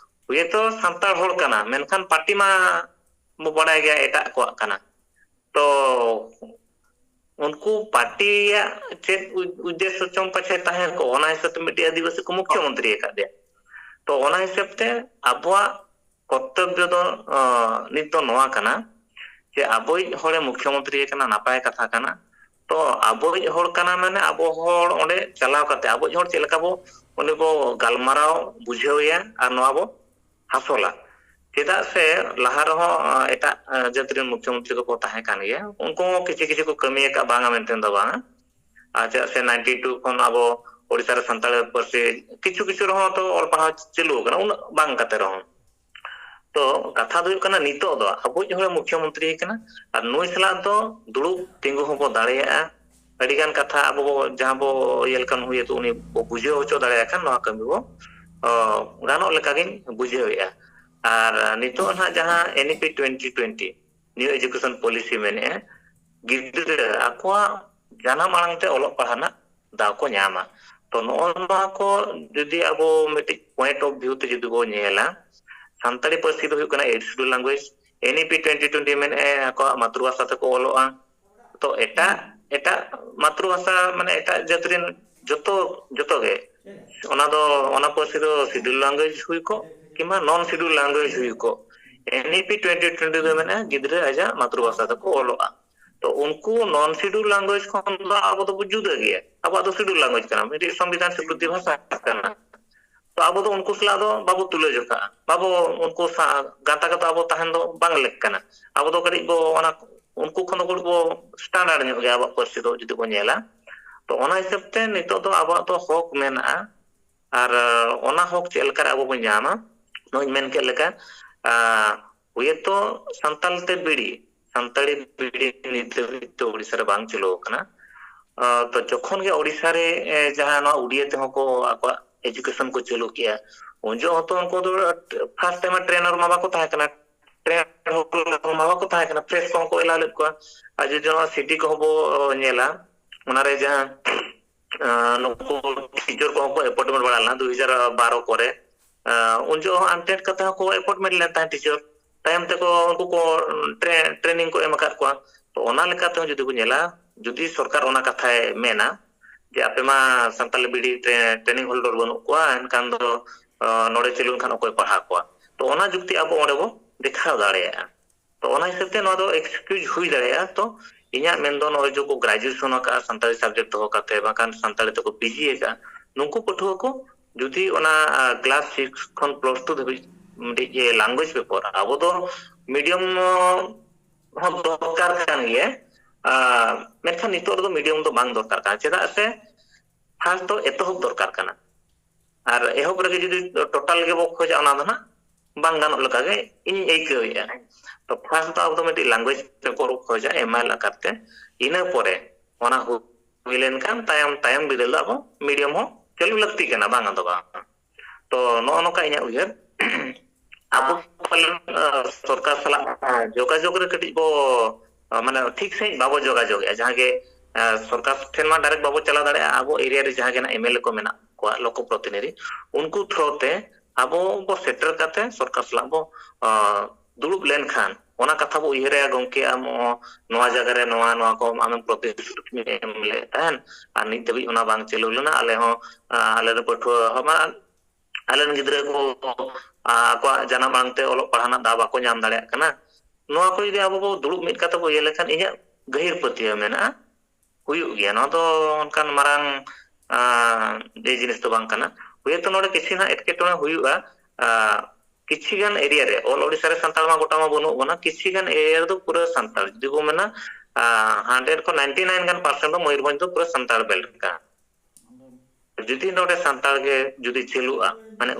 ᱦᱩᱭᱛᱚ ᱥᱟᱱᱛᱟᱲ ᱦᱚᱲ ᱠᱟᱱᱟ, ᱢᱮᱱᱠᱷᱟᱱ ᱯᱟᱨᱴᱤ ᱢᱟ ᱵᱚ ᱵᱟᱲᱟᱭ ᱜᱮᱭᱟ ᱮᱴᱟᱜ ᱠᱚᱣᱟᱜ ᱠᱟᱱᱟ᱾ ᱛᱚ ᱩᱱᱠᱩ ᱯᱟᱨᱴᱤᱭᱟᱜ ᱪᱮᱫ ᱩᱫ- ᱩᱫᱽᱫᱮᱥᱥᱚ ᱪᱚᱝ ᱯᱟᱪᱷᱮ ᱛᱟᱦᱮᱸ ᱠᱚᱜ, ᱚᱱᱟ ᱦᱤᱥᱟᱹᱵ ᱛᱮ ᱢᱤᱫᱴᱤᱡ ᱟᱹᱫᱤᱵᱟᱹᱥᱤ ᱠᱚ ᱢᱩᱠᱷᱭᱚᱢᱚᱱᱛᱨᱤ ᱟᱠᱟᱫᱮᱭᱟ᱾ ᱛᱚ ᱚᱱᱟ ᱦᱤᱥᱟᱹᱵ ᱛᱮ ᱟᱵᱚᱣᱟᱜ ᱠᱚᱨᱛᱚᱵᱵᱚ ᱫᱚ ᱟᱸ, ᱱᱤᱛ ᱫᱚ ᱱᱚᱣᱟ ᱠᱟᱱᱟ ᱡᱮ ᱟᱵᱚᱭᱤᱡ ᱦᱚᱲᱮ ᱢᱩᱠᱷᱭᱚᱢᱚᱱᱛᱨᱤ ᱠᱟᱱᱟ, ᱱᱟᱯᱟᱭ ᱠᱟᱛᱷᱟ ᱠᱟᱱᱟ᱾ ᱛᱚ ᱟᱵᱚᱭᱤᱡ ᱦᱚᱲ ᱠᱟᱱᱟ ᱢᱟᱱᱮ ᱟᱵᱚ ᱦᱚᱲ ᱚᱸᱰᱮ ᱪᱟᱞᱟᱣ ᱠᱟᱛᱮ ᱟᱵᱚᱭᱤᱡ ᱦᱚᱲ ᱪᱮᱫ ᱞᱮᱠᱟ ᱵᱚ ᱩᱱᱤ ᱵᱚ ᱜᱟᱞᱢᱟᱨᱟᱣ ᱵᱩᱡᱷᱟᱹᱣ ᱮᱭᱟ ᱟᱨ ᱱᱚᱣᱟ ᱵᱚ ᱦᱟᱥᱚᱞᱟ᱾ ᱪᱮᱫᱟᱜ ᱥᱮ ᱞᱟᱦᱟ ᱨᱮᱦᱚᱸ ᱟᱸ, ᱮᱴᱟᱜ ᱟᱸ, ᱡᱟᱹᱛ ᱨᱮᱱ ᱢᱩᱠᱷᱭᱚᱢᱚᱱᱛᱨᱤ ᱠᱚᱠᱚ ᱛᱟᱦᱮᱸ ᱠᱟᱱ ᱜᱮᱭᱟ, ᱩᱱᱠᱩ ᱦᱚᱸ ᱠᱤᱪᱷᱩ ᱠᱤᱪᱷᱩ ᱠᱚ ᱠᱟᱹᱢᱤ ᱟᱠᱟᱫ, ᱵᱟᱝᱟ ᱢᱮᱱᱛᱮ ᱫᱚ ᱵᱟᱝᱟ᱾ ᱟᱨ ᱪᱮᱫᱟᱜ ᱥᱮ ᱱᱟᱭᱤᱱᱴᱤ ᱴᱩ ᱠᱷᱚᱱ ᱟᱵᱚ ᱳᱰᱤᱥᱟ ᱨᱮ ᱥᱟᱱᱛᱟᱲᱤ ᱯᱟᱹᱨᱥᱤ ᱠᱤᱪᱷᱩ ᱠᱤᱪᱷᱩ ᱨᱮᱦᱚᱸ ᱛᱚ ᱚᱞ ᱯᱟᱲᱦᱟᱣ ᱪᱟᱹᱞᱩ ᱟᱠᱟᱱᱟ, ᱩᱱᱟᱹᱜ ᱵᱟᱝ ᱠᱟᱛᱮ ᱨᱮᱦᱚᱸ᱾ ᱛᱚ ᱠᱟᱛᱷᱟ ᱫᱚ ᱦᱩᱭᱩᱜ ᱠᱟᱱᱟ, ᱱᱤᱛᱚᱜ ᱫᱚ ᱟᱵᱚᱭᱤᱡ ᱦᱚᱲ ᱢᱩᱠᱷᱭᱚᱢᱚᱱᱛᱨᱤ ᱠᱟᱱᱟ ᱟᱨ ᱱᱩᱭ ᱥᱟᱞᱟᱜ ᱫᱚ ᱫᱩᱲᱩᱵ ᱛᱤᱸᱜᱩ ᱦᱚᱸᱵᱚ ᱫᱟᱲᱮᱭᱟᱜᱼᱟ᱾ ᱟᱹᱰᱤᱜᱟᱱ ᱠᱟᱛᱷᱟ ᱟᱵᱚ ᱵᱚ, ᱡᱟᱦᱟᱸ ᱵᱚ ᱤᱭᱟᱹ ᱞᱮᱠᱷᱟᱱ ᱦᱩᱭ ᱟᱛᱚ, ᱩᱱᱤ ᱵᱚ ᱵᱩᱡᱷᱟᱹᱣ ᱦᱚᱪᱚ ᱫᱟᱲᱮᱭᱟᱜ ᱠᱷᱟᱱ ᱱᱚᱣᱟ ᱠᱟᱹᱢᱤ ᱵᱚ ᱚ, ᱜᱟᱱᱚᱜ ᱞᱮᱠᱟᱜᱤᱧ ᱵᱩᱡᱷᱟᱹᱣᱮᱫᱼᱟ᱾ ᱟᱨ ᱱᱤᱛᱚᱜ ᱱᱟᱦᱟᱜ ᱡᱟᱦᱟᱸ ᱮᱱ E P twenty twenty, New education policy ᱢᱮᱱᱮᱫᱼᱟ, ᱜᱤᱫᱽᱨᱟᱹ ᱟᱠᱚᱣᱟᱜ ᱡᱟᱱᱟᱢ ᱟᱲᱟᱝ ᱛᱮ ᱚᱞᱚᱜ ᱯᱟᱲᱦᱟᱜ ᱨᱮᱱᱟᱜ ᱫᱟᱣ ᱠᱚ ᱧᱟᱢᱟ᱾ ᱛᱚ ᱱᱚᱜᱼᱚ ᱱᱚᱣᱟ ᱠᱚ ᱡᱩᱫᱤ ᱟᱵᱚ ᱢᱤᱫᱴᱤᱡ point of view ᱛᱮ ᱡᱩᱫᱤ ᱵᱚ ᱧᱮᱞᱟ, ᱥᱟᱱᱛᱟᱲᱤ ᱯᱟᱹᱨᱥᱤ ᱫᱚ ᱦᱩᱭᱩᱜ ᱠᱟᱱᱟ eighth schedule language, ᱮᱱ ᱤ ᱯᱤ ᱴᱩᱭᱮᱱᱴᱤ ᱴᱩᱭᱮᱱᱴᱤ ᱢᱮᱱᱮᱫᱼᱟ ᱟᱠᱚᱣᱟᱜ ᱢᱟᱛᱨᱤᱵᱷᱟᱥᱟ ᱛᱮᱠᱚ ᱚᱞᱚᱜᱼᱟ᱾ ᱛᱚ ᱮᱴᱟᱜ ᱮᱴᱟᱜ ᱢᱟᱛᱨᱤᱵᱷᱟᱥᱟ ᱢᱟᱱᱮ ᱮᱴᱟᱜ ᱡᱟᱹᱛ ᱨᱮᱱ ᱡᱚᱛᱚ ᱡᱚᱛᱚ ᱜᱮ ᱚᱱᱟ ᱫᱚ ᱚᱱᱟ ᱯᱟᱹᱨᱥᱤ ᱫᱚ schedule language ᱦᱩᱭ ᱠᱚᱜ ᱠᱤᱝᱵᱟ non schedule language ᱦᱩᱭ ᱠᱚᱜ, ᱮᱱ ᱤ ᱯᱤ ᱴᱩᱭᱮᱱᱴᱤ ᱴᱩᱭᱮᱱᱴᱤ ᱫᱚ ᱢᱮᱱᱟ ᱜᱤᱫᱽᱨᱟᱹ ᱟᱡᱟᱜ ᱢᱟᱛᱨᱤᱵᱷᱟᱥᱟ ᱛᱮᱠᱚ ᱚᱞᱚᱜᱼᱟ᱾ ᱛᱚ ᱩᱱᱠᱩ non schedule language ᱠᱷᱚᱱ ᱫᱚ ᱟᱵᱚ ᱫᱚᱵᱚ ᱡᱩᱫᱟᱹ ᱜᱮᱭᱟ, ᱟᱵᱚᱣᱟᱜ ᱫᱚ schedule language ᱠᱟᱱᱟ, ᱢᱤᱫᱴᱤᱡ ᱥᱚᱝᱵᱤᱫᱷᱟᱱ ᱥᱤᱠᱨᱤᱛᱤ ᱵᱷᱟᱥᱟ ᱠᱟᱱᱟ᱾ ᱛᱚ ᱟᱵᱚ ᱫᱚ ᱩᱱᱠᱩ ᱥᱟᱞᱟᱜ ᱫᱚ ᱵᱟᱵᱚ ᱛᱩᱞᱟᱹ ᱡᱚᱠᱷᱟᱜᱼᱟ, ᱵᱟᱵᱚ ᱩᱱᱠᱩ ᱥᱟᱶ ᱜᱟᱛᱟ ᱠᱟᱛᱮ ᱟᱵᱚ ᱛᱟᱦᱮᱱ ᱫᱚ ᱵᱟᱝ ᱞᱮᱠ ᱠᱟᱱᱟ᱾ ᱟᱵᱚ ᱫᱚ ᱠᱟᱹᱴᱤᱡ ᱵᱚ ᱚᱱᱟ ᱩᱱᱠᱩ ᱠᱷᱚᱱ ᱫᱚ ᱠᱟᱹᱴᱤᱡ ᱵᱚ standard ᱧᱚᱜ ᱜᱮᱭᱟ ᱟᱵᱚᱣᱟᱜ ᱯᱟᱹᱨᱥᱤ ᱫᱚ ᱡᱩᱫᱤ ᱵᱚ ᱧᱮᱞᱟ᱾ ᱛᱚ ᱚᱱᱟ ᱦᱤᱥᱟᱹᱵ ᱛᱮ ᱱᱤᱛᱚᱜ ᱫᱚ ᱟᱵᱚᱣᱟᱜ ᱫᱚ ᱦᱚᱠ ᱢᱮᱱᱟᱜᱼᱟ᱾ ᱟᱨ ᱚᱱᱟ ᱦᱚᱠ ᱪᱮᱫ ᱞᱮᱠᱟᱨᱮ ᱟᱵᱚ ᱵᱚ ᱧᱟᱢᱟ, ᱱᱚᱜᱼᱚᱭ ᱢᱮᱱ ᱠᱮᱫ ᱞᱮᱠᱟ, ᱟᱸ, ᱦᱩᱭᱮᱛᱚ ᱥᱟᱱᱛᱟᱲ ᱛᱮ ᱵᱤᱲᱤ, ᱥᱟᱱᱛᱟᱲᱤ ᱵᱤᱲᱤ ᱱᱤᱛ ᱫᱷᱟᱹᱵᱤᱡ ᱛᱮ ᱳᱰᱤᱥᱟ ᱨᱮ ᱵᱟᱝ ᱪᱟᱹᱞᱩ ᱟᱠᱟᱱᱟ᱾ ᱟᱸ, ᱛᱚ ᱡᱚᱠᱷᱚᱱ ᱜᱮ ᱳᱰᱤᱥᱟ ᱨᱮ, ᱮ, ᱡᱟᱦᱟᱸ ᱱᱚᱣᱟ ᱩᱰᱤᱭᱟ ᱛᱮᱦᱚᱸ ᱠᱚ ᱟᱠᱚᱣᱟᱜ education ᱠᱚ ᱪᱟᱹᱞᱩ ᱠᱮᱜᱼᱟ, ᱩᱱ ᱡᱚᱦᱚᱜ ᱦᱚᱸᱛᱚ ᱩᱱᱠᱩ ᱫᱚ first time trainer ᱢᱟ ᱵᱟᱠᱚ ᱛᱟᱦᱮᱸ ᱠᱟᱱᱟ, trainer ᱦᱚᱸ ᱢᱟ ᱵᱟᱠᱚ ᱛᱟᱦᱮᱸ ᱠᱟᱱᱟ, press ᱠᱚᱦᱚᱸ ᱠᱚ allow ᱞᱮᱫ ᱠᱚᱣᱟ᱾ ᱟᱨ ᱡᱩᱫᱤ ᱱᱚᱣᱟ ᱥᱤᱴᱤ ᱠᱚᱦᱚᱸ ᱵᱚ ᱧᱮᱞᱟ, ᱚᱱᱟᱨᱮ ᱡᱟᱦᱟᱸ, ᱟᱸ, ᱱᱩᱠᱩ teacher ᱠᱚᱦᱚᱸ ᱠᱚ appointment ᱵᱟᱲᱟ ᱞᱮᱱᱟ ᱫᱩ ᱦᱟᱡᱟᱨ ᱵᱟᱨᱚ ᱠᱚᱨᱮ, ᱟᱸ, ᱩᱱ ᱡᱚᱠᱷᱚᱱ ᱦᱚᱸ untrained ᱠᱟᱛᱮ ᱦᱚᱸᱠᱚ appointment ᱞᱮᱱ ᱛᱟᱦᱮᱸᱫ teacher᱾ ᱛᱟᱭᱚᱢ ᱛᱮᱠᱚ ᱩᱱᱠᱩ ᱠᱚ tra-, training ᱠᱚ ᱮᱢ ᱟᱠᱟᱫ ᱠᱚᱣᱟ᱾ ᱛᱚ, ᱚᱱᱟ ᱞᱮᱠᱟ ᱛᱮᱦᱚᱸ ᱡᱩᱫᱤ ᱵᱚᱱ ᱧᱮᱞᱟ, ᱡᱩᱫᱤ ᱥᱚᱨᱠᱟᱨ ᱚᱱᱟ ᱠᱟᱛᱷᱟᱭ ᱢᱮᱱᱟ ᱡᱮ, "ᱟᱯᱮ ᱢᱟ Santali B.D. tra-, training holder ᱵᱟᱹᱱᱩᱜ ᱠᱚᱣᱟ, ᱮᱱᱠᱷᱟᱱ ᱫᱚ, ᱟᱸ, ᱱᱚᱰᱮ ᱪᱟᱹᱞᱩ ᱞᱮᱱᱠᱷᱟᱱ ᱚᱠᱚᱭ ᱯᱟᱲᱦᱟᱣ ᱠᱚᱣᱟ?" ᱛᱚ, ᱚᱱᱟ ᱡᱩᱠᱛᱤ ᱟᱵᱚ ᱚᱸᱰᱮ ᱵᱚ ᱫᱮᱠᱷᱟᱣ ᱫᱟᱲᱮᱭᱟᱜᱼᱟ᱾ ᱛᱚ, ᱚᱱᱟ ᱦᱤᱥᱟᱹᱵ ᱛᱮ ᱱᱚᱣᱟ ᱫᱚ excuse ᱦᱩᱭ ᱫᱟᱲᱮᱭᱟᱜᱼᱟ᱾ ᱛᱚ, ᱤᱧᱟᱹᱜ ᱢᱮᱱ ᱫᱚ ᱱᱚᱜᱼᱚᱭ ᱡᱮ ᱠᱚ graduation ᱟᱠᱟᱫᱼᱟ ᱥᱟᱱᱛᱟᱲᱤ subject ᱫᱚᱦᱚ ᱠᱟᱛᱮ, ᱵᱟᱝᱠᱷᱟᱱ ᱥᱟᱱᱛᱟᱲᱤ ᱛᱮᱠᱚ PG ᱟᱠᱟᱫᱼᱟ, ᱱᱩᱠᱩ ᱯᱟᱹᱴᱷᱩᱣᱟᱹ ᱠᱚ ᱡᱩᱫᱤ ᱚᱱᱟ, ᱟ, class six ᱠᱷᱚᱱ plus two ᱫᱷᱟᱹᱵᱤᱡ ᱢᱤᱫᱴᱤᱡ ᱡᱮ language paper, ᱟᱵᱚ ᱫᱚ medium, ᱚ, ᱦᱚᱸ ᱫᱚᱨᱠᱟᱨ ᱠᱟᱱ ᱜᱮᱭᱟ᱾ ᱟ, ᱢᱮᱱᱠᱷᱟᱱ ᱱᱤᱛᱚᱜ ᱨᱮᱫᱚ medium ᱫᱚ ᱵᱟᱝ ᱫᱚᱨᱠᱟᱨ ᱠᱟᱱᱟ᱾ ᱪᱮᱫᱟᱜ ᱥᱮ first ᱫᱚ ᱮᱛᱚᱦᱚᱵ ᱫᱚᱨᱠᱟᱨ ᱠᱟᱱᱟ᱾ ᱟᱨ ᱮᱦᱚᱵ ᱨᱮᱜᱮ ᱡᱩᱫᱤ total ᱜᱮᱵᱚ ᱠᱷᱚᱡᱟ, ᱚᱱᱟ ᱫᱚ ᱱᱟᱜ ᱵᱟᱝ ᱜᱟᱱᱚᱜ ᱞᱮᱠᱟ ᱜᱮ ᱤᱧᱤᱧ ᱟᱹᱭᱠᱟᱹᱣᱮᱫᱼᱟ᱾ ᱛᱚ, first ᱫᱚ ᱟᱵᱚ ᱫᱚ ᱢᱤᱫᱴᱤᱡ language paper ᱵᱚ ᱠᱷᱚᱡᱟ, MIL ᱟᱠᱟᱨ ᱛᱮ᱾ ᱤᱱᱟᱹ ᱯᱚᱨᱮ ᱚᱱᱟ ᱦᱩᱭ ᱞᱮᱱᱠᱷᱟᱱ ᱛᱟᱭᱚᱢ, ᱛᱟᱭᱚᱢ ᱵᱤᱫᱟᱹᱞ ᱫᱚ ᱟᱵᱚ medium ᱦᱚᱸ ᱪᱟᱹᱞᱩ ᱞᱟᱹᱠᱛᱤ ᱠᱟᱱᱟ, ᱵᱟᱝ ᱫᱚ ᱵᱟᱝ᱾ ᱛᱚ, ᱱᱚᱜᱼᱚ ᱱᱚᱝᱠᱟ ᱤᱧᱟᱹᱜ ᱩᱭᱦᱟᱹᱨ᱾ ᱟᱵᱚ ᱯᱟᱞᱮᱱ, ᱟ, ᱥᱚᱨᱠᱟᱨ ᱥᱟᱞᱟᱜ, ᱟ, ᱡᱳᱜᱟᱡᱳᱜᱽ ᱨᱮ ᱠᱟᱹᱴᱤᱡ ᱵᱚ, ᱟ, ᱢᱟᱱᱮ, ᱴᱷᱤᱠ ᱥᱟᱺᱦᱤᱡ ᱵᱟᱵᱚ ᱡᱳᱜᱟᱡᱳᱜᱽ ᱮᱜᱼᱟ᱾ ᱡᱟᱦᱟᱸ ᱜᱮ, ᱟ, ᱥᱚᱨᱠᱟᱨ ᱴᱷᱮᱱ ᱢᱟ direct ᱵᱟᱵᱚ ᱪᱟᱞᱟᱣ ᱫᱟᱲᱮᱭᱟᱜᱼᱟ᱾ ᱟᱵᱚ area ᱨᱮ ᱡᱟᱦᱟᱸ ᱜᱮ ᱱᱟᱜ MLA ᱠᱚ ᱢᱮᱱᱟᱜ ᱠᱚᱣᱟ, ᱞᱳᱠᱚ ᱯᱨᱚᱛᱤᱱᱤᱫᱷᱤ, ᱩᱱᱠᱩ through ᱛᱮ ᱟᱵᱚ ᱵᱚ ᱥᱮᱴᱮᱨ ᱠᱟᱛᱮ ᱥᱚᱨᱠᱟᱨ ᱥᱟᱞᱟᱜ ᱵᱚ, ᱟ, ᱫᱩᱲᱩᱵ ᱞᱮᱱᱠᱷᱟᱱ, ᱚᱱᱟ ᱠᱟᱛᱷᱟ ᱵᱚ ᱩᱭᱦᱟᱹᱨᱟ, "ᱜᱚᱢᱠᱮ, ᱟᱢ ᱱᱚᱣᱟ ᱡᱟᱭᱜᱟ ᱨᱮ ᱱᱚᱣᱟ, ᱱᱚᱣᱟ ᱠᱚ ᱟᱢᱮᱢ ᱯᱨᱚᱛᱤᱥᱨᱩᱛᱤᱢ ᱮᱢ ᱞᱮᱫ ᱛᱟᱦᱮᱱ, ᱟᱨ ᱱᱤᱛ ᱫᱷᱟᱹᱵᱤᱡ ᱚᱱᱟ ᱵᱟᱝ ᱪᱟᱹᱞᱩ ᱞᱮᱱᱟ, ᱟᱞᱮ ᱦᱚᱸ, ᱟ, ᱟᱞᱮ ᱨᱮᱱ ᱯᱟᱹᱴᱷᱩᱣᱟᱹ ᱦᱚᱸ, ᱢᱟ, ᱟᱞᱮ ᱨᱮᱱ ᱜᱤᱫᱽᱨᱟᱹ ᱠᱚ, ᱟ, ᱟᱠᱚᱣᱟᱜ ᱡᱟᱱᱟᱢ ᱟᱲᱟᱝ ᱛᱮ ᱚᱞᱚᱜ ᱯᱟᱲᱦᱟᱣ ᱨᱮᱱᱟᱜ ᱫᱟᱣ ᱵᱟᱠᱚ ᱧᱟᱢ ᱫᱟᱲᱮᱭᱟᱜ ᱠᱟᱱᱟ᱾" ᱱᱚᱣᱟ ᱠᱚ ᱡᱩᱫᱤ ᱟᱵᱚ ᱵᱚ ᱫᱩᱲᱩᱵ ᱢᱤᱫ ᱠᱟᱛᱮ ᱵᱚ ᱤᱭᱟᱹ ᱞᱮᱠᱷᱟᱱ, ᱤᱧᱟᱹᱜ ᱜᱟᱹᱦᱤᱨ ᱯᱟᱹᱛᱭᱟᱹᱣ ᱢᱮᱱᱟᱜᱼᱟ, ᱦᱩᱭᱩᱜ ᱜᱮᱭᱟ᱾ ᱱᱚᱣᱟ ᱫᱚ ᱚᱱᱠᱟᱱ ᱢᱟᱨᱟᱝ, ᱟ, ᱤᱭᱟᱹ ᱡᱤᱱᱤᱥ ᱫᱚ ᱵᱟᱝ ᱠᱟᱱᱟ᱾ ᱦᱳᱭᱛᱳ ᱱᱚᱰᱮ ᱠᱤᱪᱷᱩ ᱱᱟᱜ ᱮᱴᱠᱮᱴᱚᱬᱮ ᱦᱩᱭᱩᱜᱼᱟ, ᱟ, ᱠᱤᱪᱷᱤ ᱜᱟᱱ area ᱨᱮ, all ᱳᱰᱤᱥᱟ ᱨᱮ ᱥᱟᱱᱛᱟᱲ ᱢᱟ ᱜᱚᱴᱟ ᱢᱟ ᱵᱟᱹᱱᱩᱜ ᱵᱚᱱᱟ, ᱠᱤᱪᱷᱤ ᱜᱟᱱ area ᱨᱮᱫᱚ ᱯᱩᱨᱟᱹ ᱥᱟᱱᱛᱟᱲ, ᱡᱩᱫᱤ ᱵᱚ ᱢᱮᱱᱟ, ᱟ, hundred ᱠᱷᱚᱱ ninety nine ᱜᱟᱱ percent ᱫᱚ ᱢᱚᱭᱩᱨᱵᱷᱚᱸᱡᱽ ᱫᱚ ᱯᱩᱨᱟᱹ ᱥᱟᱱᱛᱟᱲ belt ᱠᱟᱱᱟ᱾ ᱡᱩᱫᱤ ᱱᱚᱰᱮ ᱥᱟᱱᱛᱟᱲ ᱜᱮ ᱡᱩᱫᱤ ᱪᱟᱹᱞᱩᱜᱼᱟ, ᱢᱟᱱᱮ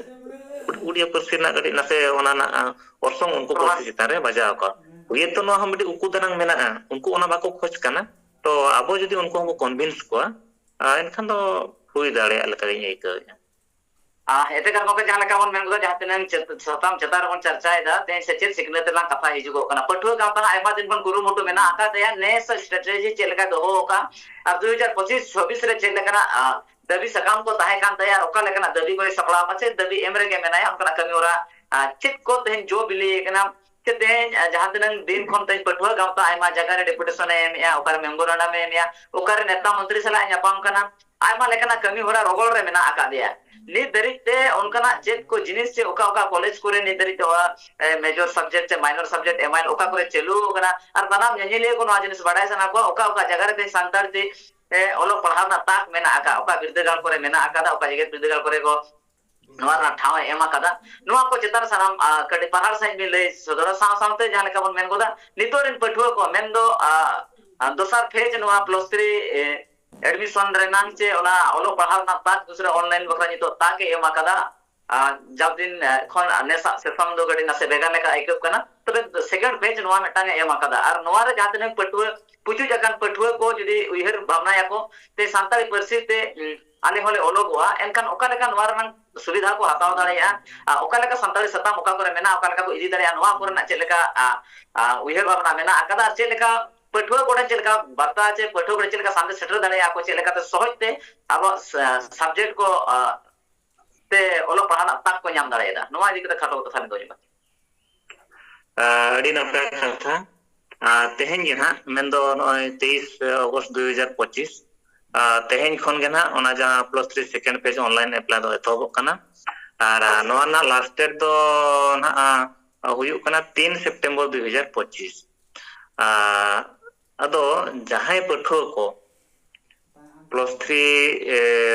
ᱩᱰᱤᱭᱟ ᱯᱟᱹᱨᱥᱤ ᱨᱮᱱᱟᱜ ᱠᱟᱹᱴᱤᱡ ᱱᱟᱥᱮ ᱚᱱᱟ ᱨᱮᱱᱟᱜ, ᱟ, ᱚᱨᱥᱚᱝ ᱩᱱᱠᱩ ᱯᱟᱹᱨᱥᱤ ᱪᱮᱛᱟᱱ ᱨᱮ ᱵᱟᱡᱟᱣ ᱟᱠᱚᱣᱟ᱾ ᱦᱳᱭᱛᱳ ᱱᱚᱣᱟ ᱦᱚᱸ ᱢᱤᱫᱴᱤᱡ ᱩᱠᱩ ᱫᱟᱱᱟᱝ ᱢᱮᱱᱟᱜᱼᱟ, ᱩᱱᱠᱩ ᱚᱱᱟ ᱵᱟᱠᱚ ᱠᱷᱚᱡᱽ ᱠᱟᱱᱟ᱾ ᱛᱚ ᱟᱵᱚ ᱡᱩᱫᱤ ᱩᱱᱠᱩ ᱦᱚᱸᱵᱚ convince ᱠᱚᱣᱟ, ᱟ, ᱮᱱᱠᱷᱟᱱ ᱫᱚ ᱦᱩᱭ ᱫᱟᱲᱮᱭᱟᱜ ᱞᱮᱠᱟᱜᱤᱧ ᱟᱹᱭᱠᱟᱹᱣᱮᱫᱼᱟ᱾ ᱟᱨ ᱮᱛᱮ ᱠᱟᱨᱚᱱ ᱜᱚᱢᱠᱮ, ᱡᱟᱦᱟᱸ ᱞᱮᱠᱟ ᱵᱚᱱ ᱢᱮᱱ ᱠᱮᱫᱟ, ᱡᱟᱦᱟᱸ ᱛᱤᱱᱟᱹᱜ ᱪᱮᱫ-, ᱥᱟᱛᱟᱢ ᱪᱮᱛᱟᱱ ᱨᱮᱵᱚᱱ ᱪᱟᱨᱪᱟᱭᱮᱫᱟ, ᱛᱮᱦᱮᱧ ᱥᱮᱪᱮᱫ ᱥᱤᱠᱷᱱᱟᱹᱛ ᱨᱮᱱᱟᱜ ᱠᱟᱛᱷᱟ ᱦᱤᱡᱩᱜᱚᱜ ᱠᱟᱱᱟ᱾ ᱯᱟᱹᱴᱷᱩᱣᱟᱹ ᱜᱟᱶᱛᱟ ᱦᱚᱸ ᱟᱭᱢᱟ ᱫᱤᱱ ᱠᱷᱚᱱ ᱠᱩᱨᱩᱢᱩᱴᱩ ᱢᱮᱱᱟᱜ ᱟᱠᱟᱫ ᱛᱟᱭᱟ, ᱱᱮᱥ strategy ᱪᱮᱫ ᱞᱮᱠᱟᱭ ᱫᱚᱦᱚ ᱟᱠᱟᱫᱼᱟ, ᱟᱨ ᱫᱩ ᱦᱟᱡᱟᱨ ᱯᱚᱸᱪᱤᱥ ᱪᱷᱟᱵᱵᱤᱥ ᱨᱮ ᱪᱮᱫ ᱞᱮᱠᱟᱱᱟᱜ, ᱟ, ᱫᱟᱹᱵᱤ ᱥᱟᱠᱟᱢ ᱠᱚ ᱛᱟᱦᱮᱸ ᱠᱟᱱ ᱛᱟᱭᱟ, ᱟᱨ ᱚᱠᱟ ᱞᱮᱠᱟᱱᱟᱜ ᱫᱟᱹᱵᱤ ᱠᱚᱭ ᱥᱟᱯᱲᱟᱣ ᱟᱠᱟᱫ ᱥᱮ ᱫᱟᱹᱵᱤ ᱮᱢ ᱨᱮᱜᱮ ᱢᱮᱱᱟᱭᱟ, ᱚᱱᱠᱟᱱᱟᱜ ᱠᱟᱹᱢᱤ ᱦᱚᱨᱟ ᱟᱨ ᱪᱮᱫ ᱠᱚ ᱛᱮᱦᱮᱧ ᱡᱚ ᱵᱤᱞᱤ ᱟᱠᱟᱱᱟ, ᱥᱮ ᱛᱮᱦᱮᱧ ᱡᱟᱦᱟᱸ ᱛᱤᱱᱟᱹᱝ ᱫᱤᱱ ᱠᱷᱚᱱ ᱛᱮᱦᱮᱧ ᱯᱟᱹᱴᱷᱩᱣᱟᱹ ᱜᱟᱶᱛᱟ ᱟᱭᱢᱟ ᱡᱟᱭᱜᱟ ᱨᱮ ᱰᱮᱯᱩᱴᱮᱥᱚᱱ ᱮ ᱮᱢᱮᱜᱼᱟ, ᱚᱠᱟᱨᱮ ᱢᱮᱢᱳᱨᱟᱱᱰᱟᱢ ᱮ ᱮᱢᱮᱜᱼᱟ, ᱚᱠᱟᱨᱮ ᱱᱮᱛᱟ ᱢᱚᱱᱛᱨᱤ ᱥᱟᱞᱟᱜ ᱮ ᱧᱟᱯᱟᱢ ᱠᱟᱱᱟ, ᱟᱭᱢᱟ ᱞᱮᱠᱟᱱᱟᱜ ᱠᱟᱹᱢᱤ ᱦᱚᱨᱟ ᱨᱚᱜᱚᱲ ᱨᱮ ᱢᱮᱱᱟᱜ ᱟᱠᱟᱫᱮᱭᱟ᱾ ᱱᱤᱛ ᱫᱷᱟᱹᱨᱤᱡ ᱛᱮ ᱚᱱᱠᱟᱱᱟᱜ ᱪᱮᱫ ᱠᱚ ᱡᱤᱱᱤᱥ ᱥᱮ ᱚᱠᱟ ᱚᱠᱟ ᱠᱚᱞᱮᱡᱽ ᱠᱚᱨᱮ ᱱᱤᱛ ᱫᱷᱟᱹᱨᱤᱡ ᱛᱮ ᱚᱱᱟ ᱢᱮᱡᱚᱨ ᱥᱟᱵᱡᱮᱠᱴ ᱥᱮ ᱢᱟᱭᱱᱚᱨ ᱥᱟᱵᱡᱮᱠᱴ ᱮᱢᱟᱭ ᱚᱠᱟ ᱠᱚᱨᱮ ᱪᱟᱹᱞᱩ ᱟᱠᱟᱱᱟ, ᱟᱨ ᱥᱟᱱᱟᱢ ᱧᱮᱧᱮᱞᱤᱭᱟᱹ ᱠᱚ ᱱᱚᱣᱟ ᱡᱤᱱᱤᱥ ᱵᱟᱰᱟᱭ ᱥᱟᱱᱟ ᱠᱚᱣᱟ ᱚᱠᱟ ᱚᱠᱟ ᱡᱟᱭᱜᱟ ᱨᱮ ᱛᱮᱦᱮᱧ ᱥᱟᱱᱛᱟᱲ ᱛᱮ ᱚᱞᱚᱜ ᱯᱟᱲᱦᱟᱣ ᱨᱮᱱᱟᱜ ᱛᱟᱠ ᱢᱮᱱᱟᱜ ᱟᱠᱟᱫ, ᱚᱠᱟ ᱵᱤᱨᱫᱟᱹᱜᱟᱲ ᱠᱚᱨᱮ ᱢᱮᱱᱟᱜ ᱟᱠᱟᱫᱟ, ᱚᱠᱟ ᱡᱮᱜᱮᱛ ᱵᱤᱨᱫᱟᱹᱜᱟᱲ ᱠᱚᱨᱮ ᱠᱚ ᱱᱚᱣᱟ ᱨᱮᱱᱟᱜ ᱴᱷᱟᱶ ᱮ ᱮᱢ ᱟᱠᱟᱫᱟ, ᱱᱚᱣᱟ ᱠᱚ ᱪᱮᱛᱟᱱ ᱨᱮ ᱥᱟᱱᱟᱢ ᱠᱟᱹᱴᱤᱡ ᱯᱟᱨᱦᱟᱲ ᱥᱟᱺᱦᱤᱡ ᱵᱤᱱ ᱞᱟᱹᱭ ᱥᱚᱫᱚᱨᱟ᱾ ᱥᱟᱶ ᱥᱟᱶᱛᱮ ᱡᱟᱦᱟᱸ ᱞᱮᱠᱟ ᱵᱚᱱ ᱢᱮᱱ ᱜᱚᱫᱟ, ᱱᱤᱛᱚᱜ ᱨᱮᱱ ᱯᱟᱹᱴᱷᱩᱣᱟᱹ ᱠᱚ ᱢᱮᱱᱫᱚ ᱫᱚᱥᱟᱨ ᱯᱷᱮᱡᱽ ᱱᱚᱣᱟ ᱯᱞᱟᱥ ᱛᱷᱨᱤ ᱮᱰᱢᱤᱥᱚᱱ ᱨᱮᱱᱟᱝ ᱪᱮ ᱚᱱᱟ ᱚᱞᱚᱜ ᱯᱟᱲᱦᱟᱣ ᱨᱮᱱᱟᱜ ᱛᱟᱠ ᱫᱩᱥᱨᱟ ᱚᱱᱞᱟᱭᱤᱱ ᱵᱟᱠᱷᱨᱟ ᱱᱤᱛᱚᱜ ᱛᱟᱠ ᱮ ᱮᱢ ᱟᱠᱟᱫᱟ᱾ ᱡᱟᱣ ᱫᱤᱱ ᱠᱷᱚᱱ ᱱᱮᱥᱟᱜ ᱥᱮᱥᱚᱱ ᱫᱚ ᱠᱟᱹᱴᱤᱡ ᱱᱟᱥᱮ ᱵᱷᱮᱜᱟᱨ ᱞᱮᱠᱟ ᱟᱹᱭᱠᱟᱹᱜ ᱠᱟᱱᱟ᱾ ᱛᱚᱵᱮ ᱥᱮᱠᱮᱱᱰ ᱯᱷᱮᱡᱽ ᱱᱚᱣᱟ ᱢᱤᱫᱴᱟᱝ ᱮ ᱮᱢ ᱟᱠᱟᱫᱟ, ᱟᱨ ᱱᱚᱣᱟ ᱨᱮ ᱡᱟᱦᱟᱸ ᱛᱤᱱᱟᱹᱜ ᱯᱟᱹᱴᱷᱩᱣᱟᱹ ᱯᱩᱪᱩᱡ ᱟᱠᱟᱱ ᱯᱟᱹᱴᱷᱩᱣᱟᱹ ᱠᱚ ᱡᱩᱫᱤ ᱩᱭᱦᱟᱹᱨ ᱵᱷᱟᱵᱽᱱᱟᱭᱟᱠᱚ ᱛᱮ ᱥᱟᱱᱛᱟᱲᱤ ᱯᱟᱹᱨᱥᱤ ᱛᱮ ᱟᱞᱮ ᱦᱚᱸᱞᱮ ᱚᱞᱚᱜᱚᱜᱼᱟ, ᱮᱱᱠᱷᱟᱱ ᱚᱠᱟ ᱞᱮᱠᱟ ᱱᱚᱣᱟ ᱨᱮᱱᱟᱜ ᱥᱩᱵᱤᱫᱷᱟ ᱠᱚ ᱦᱟᱛᱟᱣ ᱫᱟᱲᱮᱭᱟᱜᱼᱟ, ᱟᱨ ᱚᱠᱟ ᱞᱮᱠᱟ ᱥᱟᱱᱛᱟᱲᱤ ᱥᱟᱛᱟᱢ ᱚᱠᱟ ᱠᱚᱨᱮ ᱢᱮᱱᱟᱜᱼᱟ, ᱚᱠᱟ ᱞᱮᱠᱟ ᱠᱚ ᱤᱫᱤ ᱫᱟᱲᱮᱭᱟᱜᱼᱟ, ᱱᱚᱣᱟ ᱠᱚᱨᱮᱱᱟᱜ ᱪᱮᱫ ᱞᱮᱠᱟ ᱩᱭᱦᱟᱹᱨ ᱵᱷᱟᱵᱽᱱᱟ ᱢᱮᱱᱟᱜ ᱟᱠᱟᱫᱟ, ᱟᱨ ᱪᱮᱫ ᱞᱮᱠᱟ ᱯᱟᱹᱴᱷᱩᱣᱟᱹ ᱠᱚᱴᱷᱮᱱ ᱪᱮᱫ ᱞᱮᱠᱟ ᱵᱟᱨᱛᱟ ᱪᱮ ᱯᱟᱹᱴᱷᱩᱣᱟᱹ ᱠᱚᱴᱷᱮᱱ ᱪᱮᱫ ᱞᱮᱠᱟ ᱥᱟᱸᱫᱮᱥ ᱥᱮᱴᱮᱨ ᱫᱟᱲᱮᱭᱟᱜᱼᱟ ᱠᱚ, ᱪᱮᱫ ᱞᱮᱠᱟᱛᱮ ᱥᱚᱦᱚᱡ ᱛᱮ ᱟᱵᱚᱣᱟᱜ ᱥᱟᱵᱡᱮᱠᱴ ᱠᱚ ᱛᱮ ᱚᱞᱚᱜ ᱯᱟᱲᱦᱟᱜ ᱨᱮᱱᱟᱜ ᱛᱟᱠ ᱠᱚ ᱧᱟᱢ ᱫᱟᱲᱮᱭᱟᱜᱼᱟ, ᱱᱚᱣᱟ ᱤᱫᱤ ᱠᱟᱛᱮ ᱠᱷᱟᱴᱚ ᱠᱟᱛᱷᱟ ᱞᱤᱧ ᱫᱚᱦᱚᱭᱟ᱾ ᱟᱹᱰᱤ ᱱᱟᱯᱟᱭ ᱠᱟᱛᱷᱟ᱾ ᱛᱮᱦᱮᱧ ᱜᱮ ᱱᱟᱦᱟᱜ, ᱢᱮᱱᱫᱚ ᱱᱚᱜᱼᱚᱭ ᱛᱮᱭᱤᱥ ᱚᱜᱚᱥᱴ ᱫᱩᱭ ᱦᱟᱡᱟᱨ ᱯᱚᱸᱪᱤᱥ, ᱛᱮᱦᱮᱧ ᱠᱷᱚᱱ ᱜᱮ ᱱᱟᱦᱟᱜ ᱚᱱᱟ ᱡᱟᱦᱟᱸ plus three second phase online apply ᱫᱚ ᱮᱛᱚᱦᱚᱵᱚᱜ ᱠᱟᱱᱟ᱾ ᱟᱨ ᱱᱚᱣᱟ ᱨᱮᱱᱟᱜ ᱞᱟᱥᱴ ᱰᱮᱴ ᱫᱚ ᱱᱟᱦᱟᱜ ᱦᱩᱭᱩᱜ ᱠᱟᱱᱟ ᱛᱤᱱ ᱥᱮᱯᱴᱮᱢᱵᱚᱨ ᱫᱩᱭ ᱦᱟᱡᱟᱨ ᱯᱚᱸᱪᱤᱥ᱾ ᱟᱫᱚ ᱡᱟᱦᱟᱸᱭ ᱯᱟᱹᱴᱷᱩᱣᱟᱹ ᱠᱚ ᱯᱞᱟᱥ ᱛᱷᱨᱤ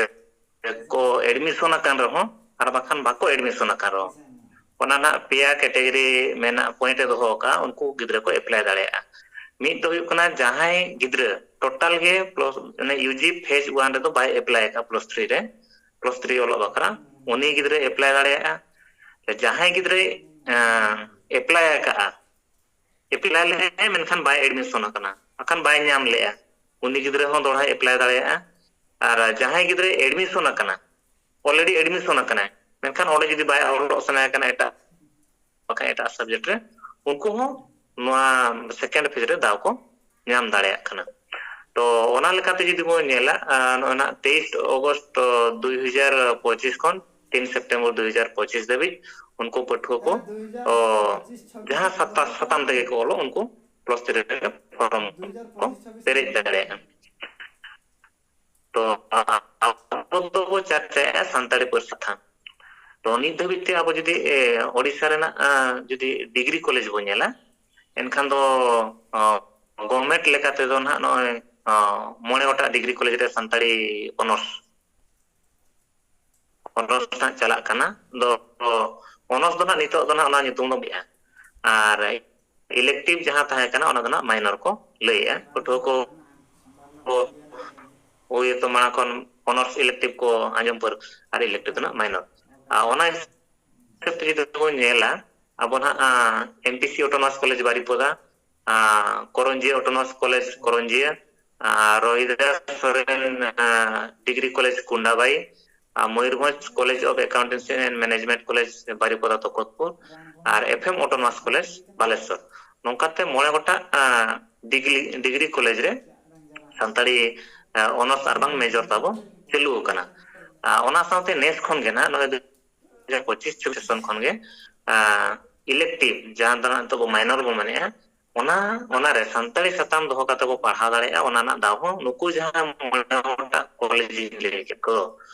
ᱠᱚ ᱮᱰᱢᱤᱥᱚᱱ ᱟᱠᱟᱱ ᱨᱮᱦᱚᱸ ᱟᱨ ᱵᱟᱝᱠᱷᱟᱱ ᱵᱟᱠᱚ ᱮᱰᱢᱤᱥᱚᱱ ᱟᱠᱟᱱ ᱨᱮᱦᱚᱸ, ᱚᱱᱟ ᱱᱟᱜ ᱯᱮᱭᱟ ᱠᱮᱴᱮᱜᱚᱨᱤ ᱢᱮᱱᱟᱜ, ᱯᱚᱭᱮᱱᱴ ᱮ ᱫᱚᱦᱚ ᱟᱠᱟᱫᱼᱟ, ᱩᱱᱠᱩ ᱜᱤᱫᱽᱨᱟᱹ ᱠᱚ ᱮᱯᱞᱟᱭ ᱫᱟᱲᱮᱭᱟᱜᱼᱟ᱾ ᱢᱤᱫ ᱫᱚ ᱦᱩᱭᱩᱜ ᱠᱟᱱᱟ ᱡᱟᱦᱟᱸᱭ ᱜᱤᱫᱽᱨᱟᱹ ᱴᱳᱴᱟᱞ ᱜᱮ plus U G phase one ᱨᱮᱫᱚ ᱵᱟᱭ ᱮᱯᱞᱟᱭ ᱟᱠᱟᱫᱼᱟ ᱯᱞᱟᱥ ᱛᱷᱨᱤ ᱨᱮ, ᱯᱞᱟᱥ ᱛᱷᱨᱤ ᱚᱞᱚᱜ ᱵᱟᱠᱷᱨᱟ, ᱩᱱᱤ ᱜᱤᱫᱽᱨᱟᱹᱭ ᱮᱯᱞᱟᱭ ᱫᱟᱲᱮᱭᱟᱜᱼᱟ᱾ ᱡᱟᱦᱟᱸᱭ ᱜᱤᱫᱽᱨᱟᱹᱭ ᱮᱯᱞᱟᱭ ᱟᱠᱟᱫᱼᱟ, ᱮᱯᱞᱟᱭ ᱞᱮᱫᱟᱭ ᱢᱮᱱᱠᱷᱟᱱ ᱵᱟᱭ ᱮᱰᱢᱤᱥᱚᱱ ᱟᱠᱟᱱᱟ, ᱵᱟᱠᱷᱟᱱ ᱵᱟᱭ ᱧᱟᱢ ᱞᱮᱜᱼᱟ, ᱩᱱᱤ ᱜᱤᱫᱽᱨᱟᱹ ᱦᱚᱸ ᱫᱚᱦᱲᱟᱭ ᱮᱯᱞᱟᱭ ᱫᱟᱲᱮᱭᱟᱜᱼᱟ᱾ ᱟᱨ ᱡᱟᱦᱟᱸᱭ ᱜᱤᱫᱽᱨᱟᱹᱭ ᱮᱰᱢᱤᱥᱚᱱ ᱟᱠᱟᱱᱟ, ᱚᱞᱨᱮᱰᱤ ᱮᱰᱢᱤᱥᱚᱱ ᱟᱠᱟᱱᱟᱭ, ᱢᱮᱱᱠᱷᱟᱱ ᱚᱸᱰᱮ ᱡᱩᱫᱤ ᱵᱟᱭ ᱚᱞᱚᱜ ᱥᱟᱱᱟᱭᱮ ᱠᱟᱱᱟ ᱮᱴᱟᱜ, ᱵᱟᱠᱷᱟᱱ ᱮᱴᱟᱜ ᱥᱟᱵᱡᱮᱠᱴ ᱨᱮ, ᱩᱱᱠᱩ ᱦᱚᱸ ᱱᱚᱣᱟ ᱥᱮᱠᱮᱱᱰ ᱯᱷᱮᱡᱽ ᱨᱮ ᱫᱟᱣ ᱠᱚ ᱧᱟᱢ ᱫᱟᱲᱮᱭᱟᱜ ᱠᱟᱱᱟ᱾ ᱛᱚ ᱚᱱᱟ ᱞᱮᱠᱟᱛᱮ ᱡᱩᱫᱤ ᱵᱚᱱ ᱧᱮᱞᱟ, ᱱᱚᱜᱼᱚᱭ ᱱᱟᱜ ᱛᱮᱭᱤᱥ ᱚᱜᱚᱥᱴ ᱫᱩᱭ ᱦᱟᱡᱟᱨ ᱯᱚᱸᱪᱤᱥ ᱠᱷᱚᱱ ᱛᱤᱱ ᱥᱮᱯᱴᱮᱢᱵᱚᱨ ᱫᱩᱭ ᱦᱟᱡᱟᱨ ᱯᱚᱸᱪᱤᱥ ᱫᱷᱟᱹᱵᱤᱡ ᱩᱱᱠᱩ ᱯᱟᱹᱴᱷᱩᱣᱟᱹ ᱠᱚ ᱡᱟᱦᱟᱸ ᱥᱟᱛᱟᱢ ᱛᱮᱜᱮ ᱠᱚ ᱚᱞᱚᱜ, ᱩᱱᱠᱩ ᱯᱞᱟᱥ ᱛᱷᱨᱤ ᱨᱮ ᱯᱷᱚᱨᱚᱢ ᱠᱚ ᱯᱮᱨᱮᱡ ᱫᱟᱲᱮᱭᱟᱜᱼᱟ᱾ ᱛᱚ ᱟᱵᱚ ᱫᱚᱵᱚ ᱪᱟᱨᱪᱟᱭᱮᱫᱼᱟ ᱥᱟᱱᱛᱟᱲᱤ ᱯᱟᱹᱨᱥᱤ ᱠᱟᱛᱷᱟ᱾ ᱛᱚ ᱱᱤᱛ ᱫᱷᱟᱹᱵᱤᱡ ᱛᱮ ᱟᱵᱚ ᱡᱩᱫᱤ ᱳᱰᱤᱥᱟ ᱨᱮᱱᱟᱜ ᱡᱩᱫᱤ ᱰᱤᱜᱽᱨᱤ ᱠᱚᱞᱮᱡᱽ ᱵᱚᱱ ᱧᱮᱞᱟ, ᱮᱱᱠᱷᱟᱱ ᱫᱚ ᱜᱚᱵᱷᱢᱮᱱᱴ ᱞᱮᱠᱟ ᱛᱮᱫᱚ ᱱᱟᱦᱟᱜ ᱱᱚᱜᱼᱚᱭ ᱢᱚᱬᱮ ᱜᱚᱴᱟᱝ ᱰᱤᱜᱽᱨᱤ ᱠᱚᱞᱮᱡᱽ ᱨᱮ ᱥᱟᱱᱛᱟᱲᱤ ᱚᱱᱚᱨᱥ ᱚᱱᱚᱨᱥ ᱱᱟᱦᱟᱜ ᱪᱟᱞᱟᱜ ᱠᱟᱱᱟ᱾ ᱫᱚ ᱚᱱᱚᱨᱥ ᱫᱚ ᱱᱟᱦᱟᱜ ᱱᱤᱛᱚᱜ ᱫᱚ ᱱᱟᱦᱟᱜ ᱚᱱᱟ ᱧᱩᱛᱩᱢ ᱫᱚ ᱵᱟᱹᱭᱟ᱾ ᱟᱨ ᱤᱞᱮᱠᱴᱤᱵᱷ ᱡᱟᱦᱟᱸ ᱛᱟᱦᱮᱸ ᱠᱟᱱᱟ, ᱚᱱᱟ ᱫᱚ ᱱᱟᱦᱟᱜ ᱢᱟᱭᱱᱚᱨ ᱠᱚ ᱞᱟᱹᱭᱮᱜᱼᱟ᱾ ᱯᱟᱹᱴᱷᱩᱣᱟᱹ ᱠᱚ ᱳᱭ ᱛᱚ ᱢᱟᱲᱟᱝ ᱠᱷᱚᱱ ᱚᱱᱟᱨᱥ ᱤᱞᱮᱠᱴᱤᱵᱷ ᱠᱚ ᱟᱸᱡᱚᱢ ᱯᱟᱹᱨ ᱟᱨ ᱤᱞᱮᱠᱴᱤᱵᱷ ᱫᱚ ᱱᱟᱦᱟᱜ ᱢᱟᱭᱱᱚᱨ᱾ ᱟᱨ ᱚᱱᱟ ᱦᱤᱥᱟᱹᱵ ᱛᱮ ᱡᱩᱫᱤ ᱵᱚᱱ ᱧᱮᱞᱟ, ᱟᱵᱚ ᱱᱟᱦᱟᱜ M P C autonomous college Baripada, Karanjia autonomous college Karanjia, Rohidas Soren degree college Kundabai, Mayurbhanj college of accountancy and management college Baripada Takatpur, ᱟᱨ F M autonomous college Balasore. ᱱᱚᱝᱠᱟᱛᱮ ᱢᱚᱬᱮ ᱜᱚᱴᱟᱝ ᱰᱤᱜᱽᱨᱤ ᱰᱤᱜᱽᱨᱤ ᱠᱚᱞᱮᱡᱽ ᱨᱮ ᱥᱟᱱᱛᱟᱲᱤ ᱚᱱᱟᱨᱥ ᱟᱨ ᱵᱟᱝ ᱢᱮᱡᱚᱨ ᱛᱟᱵᱚ ᱪᱟᱹᱞᱩ ᱟᱠᱟᱱᱟ᱾ ᱚᱱᱟ ᱥᱟᱶᱛᱮ ᱱᱮᱥ ᱠᱷᱚᱱ ᱜᱮ ᱱᱟᱦᱟᱜ ᱱᱚᱜᱼᱚᱭ ᱫᱩ ᱦᱟᱡᱟᱨ ᱯᱚᱸᱪᱤᱥ ᱪᱷᱚᱵᱵᱤᱥ ᱥᱮᱥᱚᱱ ᱠᱷᱚᱱ ᱜᱮ ᱤᱞᱮᱠᱴᱤᱵᱷ, ᱡᱟᱦᱟᱸ ᱫᱚ ᱱᱟᱦᱟᱜ ᱱᱤᱛᱚᱜ ᱵᱚ ᱢᱟᱭᱱᱚᱨ ᱵᱚ ᱢᱮᱱᱮᱫᱼᱟ, ᱚᱱᱟ ᱚᱱᱟᱨᱮ ᱥᱟᱱᱛᱟᱲᱤ ᱥᱟᱛᱟᱢ ᱫᱚᱦᱚ ᱠᱟᱛᱮ ᱵᱚ ᱯᱟᱲᱦᱟᱣ ᱫᱟᱲᱮᱭᱟᱜᱼᱟ, ᱚᱱᱟ ᱨᱮᱱᱟᱜ ᱫᱟᱣ ᱦᱚᱸ ᱱᱩᱠᱩ ᱡᱟᱦᱟᱸ ᱢᱚᱬᱮ ᱜᱚᱴᱟᱝ ᱠᱚᱞᱮᱡᱽ ᱤᱧ ᱞᱟᱹᱭ ᱠᱮᱫ ᱠᱚ,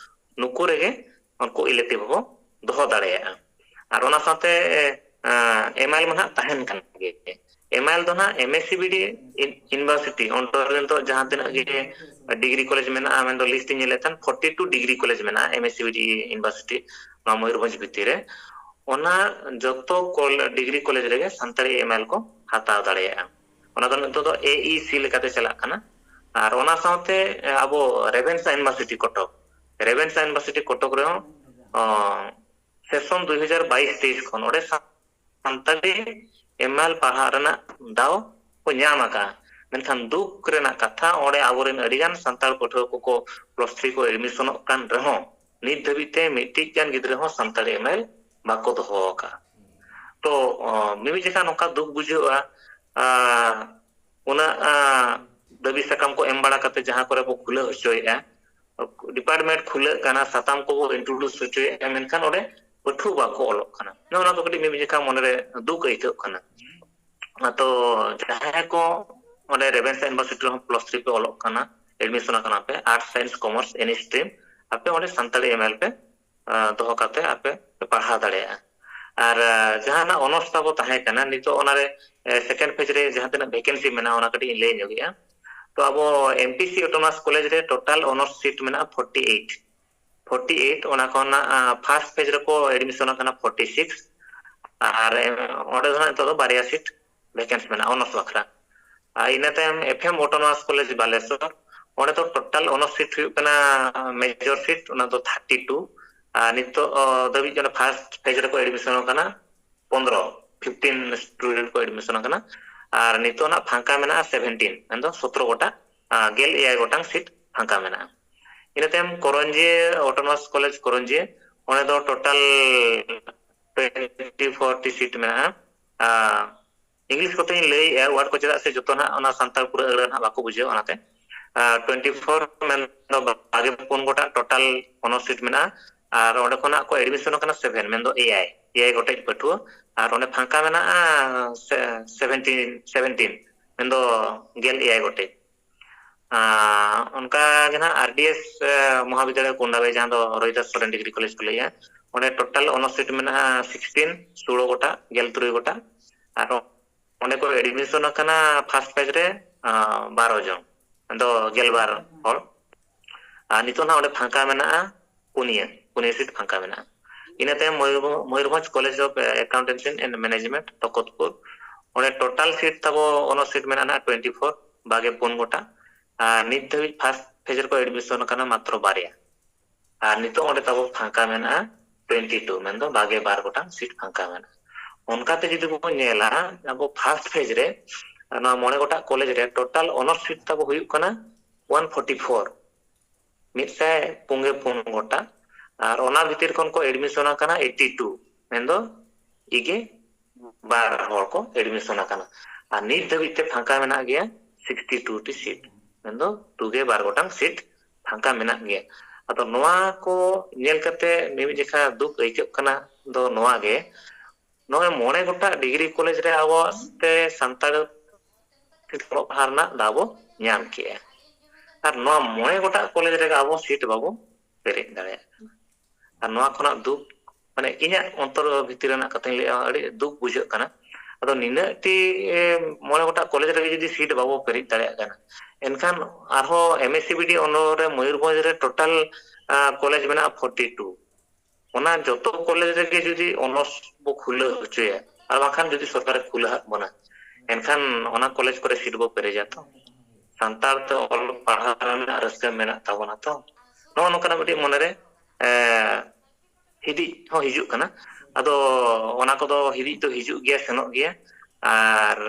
ᱱᱩᱠᱩ ᱨᱮᱜᱮ ᱩᱱᱠᱩ ᱤᱞᱮᱠᱴᱤᱵᱷ ᱦᱚᱸᱵᱚ ᱫᱚᱦᱚ ᱫᱟᱲᱮᱭᱟᱜᱼᱟ᱾ ᱟᱨ ᱚᱱᱟ ᱥᱟᱶᱛᱮ ᱮᱢᱟᱭᱮᱞ ᱢᱟ ᱱᱟᱦᱟᱜ ᱛᱟᱦᱮᱱ ᱠᱟᱱ ᱜᱮ᱾ ᱮᱢᱟᱭᱮᱞ ᱫᱚ ᱱᱟᱦᱟᱜ M S C B D university, ᱚᱸᱰᱮ ᱱᱤᱛᱚᱜ ᱡᱟᱦᱟᱸ ᱛᱤᱱᱟᱹᱜ ᱜᱮ ᱰᱤᱜᱽᱨᱤ ᱠᱚᱞᱮᱡᱽ ᱢᱮᱱᱟᱜᱼᱟ, ᱢᱮᱱᱫᱚ ᱞᱤᱥᱴ ᱤᱧ ᱧᱮᱞᱮᱫ ᱛᱟᱦᱮᱸᱫ, ᱯᱷᱳᱨᱴᱤ ᱴᱩ ᱰᱤᱜᱽᱨᱤ ᱠᱚᱞᱮᱡᱽ ᱢᱮᱱᱟᱜᱼᱟ M S C B D university ᱱᱚᱣᱟ ᱢᱚᱭᱩᱨᱵᱷᱚᱸᱡᱽ ᱵᱷᱤᱛᱤᱨ ᱨᱮ᱾ ᱚᱱᱟ ᱡᱚᱛᱚ ᱠᱚᱞ-, ᱰᱤᱜᱽᱨᱤ ᱠᱚᱞᱮᱡᱽ ᱨᱮᱜᱮ ᱥᱟᱱᱛᱟᱲᱤ ᱮᱢᱟᱭᱮᱞ ᱠᱚ ᱦᱟᱛᱟᱣ ᱫᱟᱲᱮᱭᱟᱜᱼᱟ᱾ ᱚᱱᱟ ᱫᱚ ᱱᱤᱛᱚᱜ ᱫᱚ ᱮ ᱤ ᱥᱤ ᱞᱮᱠᱟᱛᱮ ᱪᱟᱞᱟᱜ ᱠᱟᱱᱟ᱾ ᱟᱨ ᱚᱱᱟ ᱥᱟᱶᱛᱮ, ᱮ, ᱟᱵᱚ ᱨᱮᱵᱷᱮᱱᱥᱟ ᱤᱭᱩᱱᱤᱵᱷᱟᱨᱥᱤᱴᱤ ᱠᱚᱴᱚᱠ, ᱨᱮᱵᱷᱮᱱᱥᱟ ᱤᱭᱩᱱᱤᱵᱷᱟᱨᱥᱤᱴᱤ ᱠᱚᱴᱚᱠ ᱨᱮᱦᱚᱸ, ᱚ, ᱥᱮᱥᱚᱱ ᱫᱩᱭ ᱦᱟᱡᱟᱨ ᱵᱟᱭᱤᱥ ᱛᱮᱭᱤᱥ ᱠᱷᱚᱱ ᱚᱸᱰᱮ ᱥᱟᱱᱛᱟᱲᱤ ᱮᱢᱟᱭᱮᱞ ᱯᱟᱲᱦᱟᱜ ᱨᱮᱱᱟᱜ ᱫᱟᱣ ᱠᱚ ᱧᱟᱢ ᱟᱠᱟᱫᱼᱟ᱾ ᱢᱮᱱᱠᱷᱟᱱ ᱫᱩᱠ ᱨᱮᱱᱟᱜ ᱠᱟᱛᱷᱟ, ᱚᱸᱰᱮ ᱟᱵᱚᱨᱮᱱ ᱟᱹᱰᱤᱜᱟᱱ ᱥᱟᱱᱛᱟᱲ ᱯᱟᱹᱴᱷᱩᱣᱟᱹ ᱠᱚᱠᱚ ᱯᱞᱟᱥ ᱛᱷᱨᱤ ᱠᱚ ᱮᱰᱢᱤᱥᱚᱱᱚᱜ ᱠᱟᱱ ᱨᱮᱦᱚᱸ, ᱱᱤᱛ ᱫᱷᱟᱹᱵᱤᱡ ᱛᱮ ᱢᱤᱫᱴᱤᱡ ᱜᱟᱱ ᱜᱤᱫᱽᱨᱟᱹ ᱦᱚᱸ ᱥᱟᱱᱛᱟᱲᱤ ᱮᱢᱟᱭᱮᱞ ᱵᱟᱠᱚ ᱫᱚᱦᱚ ᱟᱠᱟᱫᱼᱟ᱾ ᱛᱚ, ᱚ, ᱢᱤᱢᱤᱫ ᱡᱚᱠᱷᱟ ᱱᱚᱝᱠᱟ ᱫᱩᱠ ᱵᱩᱡᱷᱟᱹᱜᱼᱟ, ᱟ, ᱩᱱᱟᱹᱜ, ᱟ, ᱫᱟᱹᱵᱤ ᱥᱟᱠᱟᱢ ᱠᱚ ᱮᱢ ᱵᱟᱲᱟ ᱠᱟᱛᱮ ᱡᱟᱦᱟᱸ ᱠᱚᱨᱮ ᱵᱚ ᱠᱷᱩᱞᱟᱹᱣ ᱦᱚᱪᱚᱭᱮᱫᱼᱟ, department ᱠᱷᱩᱞᱟᱹᱜ ᱠᱟᱱᱟ, ᱥᱟᱛᱟᱢ ᱠᱚᱵᱚ introduce ᱦᱚᱪᱚᱭᱮᱫᱼᱟ, ᱢᱮᱱᱠᱷᱟᱱ ᱚᱸᱰᱮ ᱯᱟᱹᱴᱷᱩᱣᱟᱹ ᱵᱟᱠᱚ ᱚᱞᱚᱜ ᱠᱟᱱᱟ᱾ ᱱᱚᱜᱼᱚ ᱱᱚᱣᱟ ᱫᱚ ᱠᱟᱹᱴᱤᱡ ᱢᱤᱫ ᱡᱚᱠᱷᱟ ᱢᱚᱱᱮᱨᱮ ᱫᱩᱠ ᱟᱹᱭᱠᱟᱹᱜ ᱠᱟᱱᱟ᱾ ᱛᱚ ᱡᱟᱦᱟᱸᱭ ᱠᱚ ᱚᱸᱰᱮ ᱨᱮᱵᱷᱮᱱᱥᱟ ᱤᱭᱩᱱᱤᱵᱷᱟᱨᱥᱤᱴᱤ ᱨᱮᱦᱚᱸ plus three ᱯᱮ ᱚᱞᱚᱜ ᱠᱟᱱᱟ, admission ᱟᱠᱟᱱᱟ ᱯᱮ, arts, science, commerce, any stream, ᱟᱯᱮ ᱚᱸᱰᱮ ᱥᱟᱱᱛᱟᱲᱤ ML ᱯᱮ, ᱟᱸ, ᱫᱚᱦᱚ ᱠᱟᱛᱮ ᱟᱯᱮ ᱯᱮ ᱯᱟᱲᱦᱟᱣ ᱫᱟᱲᱮᱭᱟᱜᱼᱟ᱾ ᱟᱨ, ᱟᱸ, ᱡᱟᱦᱟᱸ ᱱᱟᱜ honours ᱛᱟᱵᱚ ᱛᱟᱦᱮᱸ ᱠᱟᱱᱟ, ᱱᱤᱛᱚᱜ ᱚᱱᱟᱨᱮ, ᱮ, second phase ᱨᱮ ᱡᱟᱦᱟᱸ ᱛᱤᱱᱟᱹᱜ vacancy ᱢᱮᱱᱟᱜᱼᱟ, ᱚᱱᱟ ᱠᱟᱹᱴᱤᱡ ᱤᱧ ᱞᱟᱹᱭ ᱧᱚᱜᱮᱜᱼᱟ᱾ ᱛᱚ ᱟᱵᱚ MPC autonomous college ᱨᱮ total honours seat ᱢᱮᱱᱟᱜᱼᱟ forty eight᱾ forty eight, ᱚᱱᱟ ᱠᱷᱚᱱᱟᱜ, ᱟᱸ, first phase ᱨᱮᱠᱚ admission ᱟᱠᱟᱱᱟ forty six, ᱟᱨ, ᱮ, ᱚᱸᱰᱮ ᱫᱚ ᱦᱟᱸᱜ ᱱᱤᱛᱚᱜ ᱫᱚ ᱵᱟᱨᱭᱟ seat vacant ᱢᱮᱱᱟᱜᱼᱟ honours ᱵᱟᱠᱷᱨᱟ᱾ ᱟᱨ ᱤᱱᱟᱹ ᱛᱟᱭᱚᱢ FM autonomous college ᱵᱟᱞᱮᱥᱚᱨ, ᱚᱸᱰᱮ ᱫᱚ total honours seat ᱦᱩᱭᱩᱜ ᱠᱟᱱᱟ, ᱟᱸ, major seat, ᱚᱱᱟ ᱫᱚ thirty two, ᱟᱨ ᱱᱤᱛᱚᱜ, ᱚ, ᱫᱷᱟᱹᱵᱤᱡ ᱚᱱᱟ first phase ᱨᱮᱠᱚ admission ᱟᱠᱟᱱᱟ ᱯᱚᱱᱫᱽᱨᱚ, fifteen student ᱠᱚ admission ᱟᱠᱟᱱᱟ, ᱟᱨ ᱱᱤᱛᱚᱜ ᱱᱟᱜ ᱯᱷᱟᱸᱠᱟ ᱢᱮᱱᱟᱜᱼᱟ seventeen, ᱢᱮᱱᱫᱚ ᱥᱚᱛᱨᱚ ᱜᱚᱴᱟᱝ, ᱟᱸ, ᱜᱮᱞ ᱮᱭᱟᱭ ᱜᱚᱴᱟᱝ seat ᱯᱷᱟᱸᱠᱟ ᱢᱮᱱᱟᱜᱼᱟ᱾ ᱤᱱᱟᱹ ᱛᱟᱭᱚᱢ ᱠᱚᱨᱚᱧᱡᱤᱭᱟᱹ autonomous college ᱠᱚᱨᱚᱧᱡᱤᱭᱟᱹ, ᱚᱸᱰᱮ ᱫᱚ total twenty four T seat ᱢᱮᱱᱟᱜᱼᱟ᱾ ᱟᱸ, English ᱠᱚᱛᱮᱧ ᱞᱟᱹᱭᱮᱜᱼᱟ word ᱠᱚ, ᱪᱮᱫᱟᱜ ᱥᱮ ᱡᱚᱛᱚ ᱱᱟᱜ ᱚᱱᱟ ᱥᱟᱱᱛᱟᱲ ᱯᱩᱨᱟᱹ ᱟᱹᱲᱟᱹ ᱱᱟᱜ ᱵᱟᱠᱚ ᱵᱩᱡᱷᱟᱹᱣᱟ, ᱚᱱᱟᱛᱮ᱾ ᱟᱸ, twenty four ᱢᱮᱱᱫᱚ ᱵᱟᱜᱮ ᱯᱩᱱ ᱜᱚᱴᱟᱝ total honours seat ᱢᱮᱱᱟᱜᱼᱟ, ᱟᱨ ᱚᱸᱰᱮ ᱠᱷᱚᱱᱟᱜ ᱠᱚ admission ᱟᱠᱟᱱᱟ seven, ᱢᱮᱱᱫᱚ ᱮᱭᱟᱭ, ᱮᱭᱟᱭ ᱜᱚᱴᱮᱡ ᱯᱟᱹᱴᱷᱩᱣᱟᱹ, ᱟᱨ ᱚᱸᱰᱮ ᱯᱷᱟᱸᱠᱟ ᱢᱮᱱᱟᱜᱼᱟ se-, seventeen, seventeen, ᱢᱮᱱᱫᱚ ᱜᱮᱞ ᱮᱭᱟᱭ ᱜᱚᱴᱮᱡ᱾ ᱟᱸ, ᱚᱱᱠᱟ ᱜᱮ ᱱᱟᱜ RDS, ᱮ, ᱢᱚᱦᱟᱵᱤᱫᱽᱫᱟᱞᱚᱭ ᱠᱚᱱᱰᱟᱵᱟᱭ, ᱡᱟᱦᱟᱸ ᱫᱚ ᱨᱚᱵᱤᱫᱟᱥ ᱥᱚᱨᱮᱱ ᱰᱤᱜᱽᱨᱤ ᱠᱚᱞᱮᱡᱽ ᱠᱚ ᱞᱟᱹᱭᱟ, ᱚᱸᱰᱮ total honours seat ᱢᱮᱱᱟᱜᱼᱟ sixteen, ᱥᱳᱞᱳ ᱜᱚᱴᱟ, ᱜᱮᱞ ᱛᱩᱨᱩᱭ ᱜᱚᱴᱟ, ᱟᱨ ᱚᱸᱰᱮ ᱠᱚ admission ᱟᱠᱟᱱᱟ first phase ᱨᱮ, ᱟᱸ, ᱵᱟᱨᱚ ᱡᱚᱱ, ᱢᱮᱱᱫᱚ ᱜᱮᱞ ᱵᱟᱨ ᱦᱚᱲ᱾ ᱟᱨ ᱱᱤᱛᱚᱜ ᱱᱟᱜ ᱚᱸᱰᱮ ᱯᱷᱟᱸᱠᱟ ᱢᱮᱱᱟᱜᱼᱟ ᱯᱩᱱᱭᱟᱹ, ᱯᱩᱱᱭᱟᱹ seat ᱯᱷᱟᱸᱠᱟ ᱢᱮᱱᱟᱜᱼᱟ᱾ ᱤᱱᱟᱹ ᱛᱟᱭᱚᱢ Mayurbhanj, Mayurbhanj College of Accountancy and Management, ᱛᱚᱠᱚᱛᱯᱩᱨ, ᱚᱸᱰᱮ total seat ᱛᱟᱵᱚ honours seat ᱢᱮᱱᱟᱜᱼᱟ ᱱᱟᱜ twenty four, ᱵᱟᱜᱮ ᱯᱩᱱ ᱜᱚᱴᱟ᱾ ᱟᱨ ᱱᱤᱛ ᱫᱷᱟᱹᱵᱤᱡ first phase ᱨᱮᱠᱚ admission ᱟᱠᱟᱱᱟ ᱢᱟᱛᱨᱚ ᱵᱟᱨᱭᱟ᱾ ᱟᱨ ᱱᱤᱛᱚᱜ ᱚᱸᱰᱮ ᱛᱟᱵᱚ ᱯᱷᱟᱸᱠᱟ ᱢᱮᱱᱟᱜᱼᱟ twenty two, ᱢᱮᱱᱫᱚ ᱵᱟᱜᱮ ᱵᱟᱨ ᱜᱚᱴᱟᱝ seat ᱯᱷᱟᱸᱠᱟ ᱢᱮᱱᱟᱜᱼᱟ᱾ ᱚᱱᱠᱟᱛᱮ ᱡᱩᱫᱤ ᱵᱚᱱ ᱧᱮᱞᱟ, ᱟᱵᱚ first phase ᱨᱮ ᱱᱚᱣᱟ ᱢᱚᱬᱮ ᱜᱚᱴᱟᱝ ᱠᱚᱞᱮᱡᱽ ᱨᱮ total honours seat ᱛᱟᱵᱚ ᱦᱩᱭᱩᱜ ᱠᱟᱱᱟ one forty four, ᱢᱤᱫ ᱥᱟᱭ ᱯᱩᱱ ᱜᱮ ᱯᱩᱱ ᱜᱚᱴᱟᱝ, ᱟᱨ ᱚᱱᱟ ᱵᱷᱤᱛᱤᱨ ᱠᱷᱚᱱ ᱠᱚ admission ᱟᱠᱟᱱᱟ eighty two, ᱢᱮᱱᱫᱚ ᱤᱜᱮ ᱵᱟᱨ ᱦᱚᱲ ᱠᱚ admission ᱟᱠᱟᱱᱟ᱾ ᱟᱨ ᱱᱤᱛ ᱫᱷᱟᱹᱵᱤᱡ ᱛᱮ ᱯᱷᱟᱸᱠᱟ ᱢᱮᱱᱟᱜ ᱜᱮᱭᱟ ᱥᱤᱠᱥᱴᱤ ᱴᱩ ᱴᱤ ᱥᱤᱴ, ᱢᱮᱱᱫᱚ ᱫᱩ ᱜᱮ ᱵᱟᱨ ᱜᱚᱴᱟᱝ ᱥᱤᱴ ᱯᱷᱟᱸᱠᱟ ᱢᱮᱱᱟᱜ ᱜᱮᱭᱟ᱾ ᱟᱫᱚ ᱱᱚᱣᱟ ᱠᱚ ᱧᱮᱞ ᱠᱟᱛᱮ ᱢᱤᱢᱤᱫ ᱡᱮᱠᱷᱟ ᱫᱩᱠ ᱟᱹᱭᱠᱟᱹᱜ ᱠᱟᱱᱟ ᱫᱚ ᱱᱚᱣᱟ ᱜᱮ, ᱱᱚᱜᱼᱚᱭ ᱢᱚᱬᱮ ᱜᱚᱴᱟᱝ ᱰᱤᱜᱽᱨᱤ ᱠᱚᱞᱮᱡᱽ ᱨᱮ ᱟᱵᱚ ᱛᱮ ᱥᱟᱱᱛᱟᱲ ᱛᱮ ᱚᱞᱚᱜ ᱯᱟᱲᱦᱟᱣ ᱨᱮᱱᱟᱜ ᱫᱟᱣ ᱵᱚ ᱧᱟᱢ ᱠᱮᱜᱼᱟ, ᱟᱨ ᱱᱚᱣᱟ ᱢᱚᱬᱮ ᱜᱚᱴᱟᱝ ᱠᱚᱞᱮᱡᱽ ᱨᱮᱜᱮ ᱟᱵᱚ ᱥᱤᱴ ᱵᱟᱵᱚ ᱯᱮᱨᱮᱡ ᱫᱟᱲᱮᱭᱟᱜ ᱠᱟᱱᱟ᱾ ᱟᱨ ᱱᱚᱣᱟ ᱠᱷᱚᱱᱟᱜ ᱫᱩᱠ, ᱢᱟᱱᱮ, ᱤᱧᱟᱹᱜ ᱚᱱᱛᱚᱨ ᱵᱷᱤᱛᱤᱨ ᱨᱮᱱᱟᱜ ᱠᱟᱛᱷᱟᱧ ᱞᱟᱹᱭᱟ, ᱟᱹᱰᱤ ᱫᱩᱠ ᱵᱩᱡᱷᱟᱹᱜ ᱠᱟᱱᱟ᱾ ᱟᱫᱚ ᱱᱤᱱᱟᱹᱜ ᱴᱤ, ᱮ, ᱢᱚᱬᱮ ᱜᱚᱴᱟᱝ ᱠᱚᱞᱮᱡᱽ ᱨᱮᱜᱮ ᱡᱩᱫᱤ ᱥᱤᱴ ᱵᱟᱵᱚ ᱯᱮᱨᱮᱡ ᱫᱟᱲᱮᱭᱟᱜ ᱠᱟᱱᱟ, ᱮᱱᱠᱷᱟᱱ ᱟᱨᱦᱚᱸ M S C B D ᱚᱱᱚᱞ ᱨᱮ ᱢᱚᱭᱩᱨᱵᱷᱚᱸᱡᱽ ᱨᱮ ᱴᱳᱴᱟᱞ, ᱟ, ᱠᱚᱞᱮᱡᱽ ᱢᱮᱱᱟᱜᱼᱟ ᱯᱷᱳᱨᱴᱤ ᱴᱩ᱾ ᱚᱱᱟ ᱡᱚᱛᱚ ᱠᱚᱞᱮᱡᱽ ᱨᱮᱜᱮ ᱡᱩᱫᱤ ᱚᱱᱟᱨᱥ ᱵᱚ ᱠᱷᱩᱞᱟᱹᱣ ᱦᱚᱪᱚᱭᱟ, ᱟᱨ ᱵᱟᱝᱠᱷᱟᱱ ᱡᱩᱫᱤ ᱥᱚᱨᱠᱟᱨᱮ ᱠᱷᱩᱞᱟᱹᱣ ᱟᱫ ᱵᱚᱱᱟ, ᱮᱱᱠᱷᱟᱱ ᱚᱱᱟ ᱠᱚᱞᱮᱡᱽ ᱠᱚᱨᱮ ᱥᱤᱴ ᱵᱚ ᱯᱮᱨᱮᱡᱟ ᱛᱚ? ᱥᱟᱱᱛᱟᱲ ᱛᱮ ᱚᱞ ᱯᱟᱲᱦᱟᱣ ᱨᱮᱱᱟᱜ ᱨᱟᱹᱥᱠᱟᱹ ᱢᱮᱱᱟᱜ ᱛᱟᱵᱚᱱᱟ ᱛᱚ? ᱱᱚᱜᱼᱚ ᱱᱚᱝᱠᱟᱱᱟᱜ ᱢᱤᱫᱴᱤᱡ ᱢᱚᱱᱮᱨᱮ, ᱮ, ᱦᱤᱫᱤᱡ ᱦᱚᱸ ᱦᱤᱡᱩᱜ ᱠᱟᱱᱟ᱾ ᱟᱫᱚ ᱚᱱᱟ ᱠᱚᱫᱚ ᱦᱤᱫᱤᱡ ᱫᱚ ᱦᱤᱡᱩᱜ ᱜᱮᱭᱟ, ᱥᱮᱱᱚᱜ ᱜᱮᱭᱟ᱾ ᱟᱨ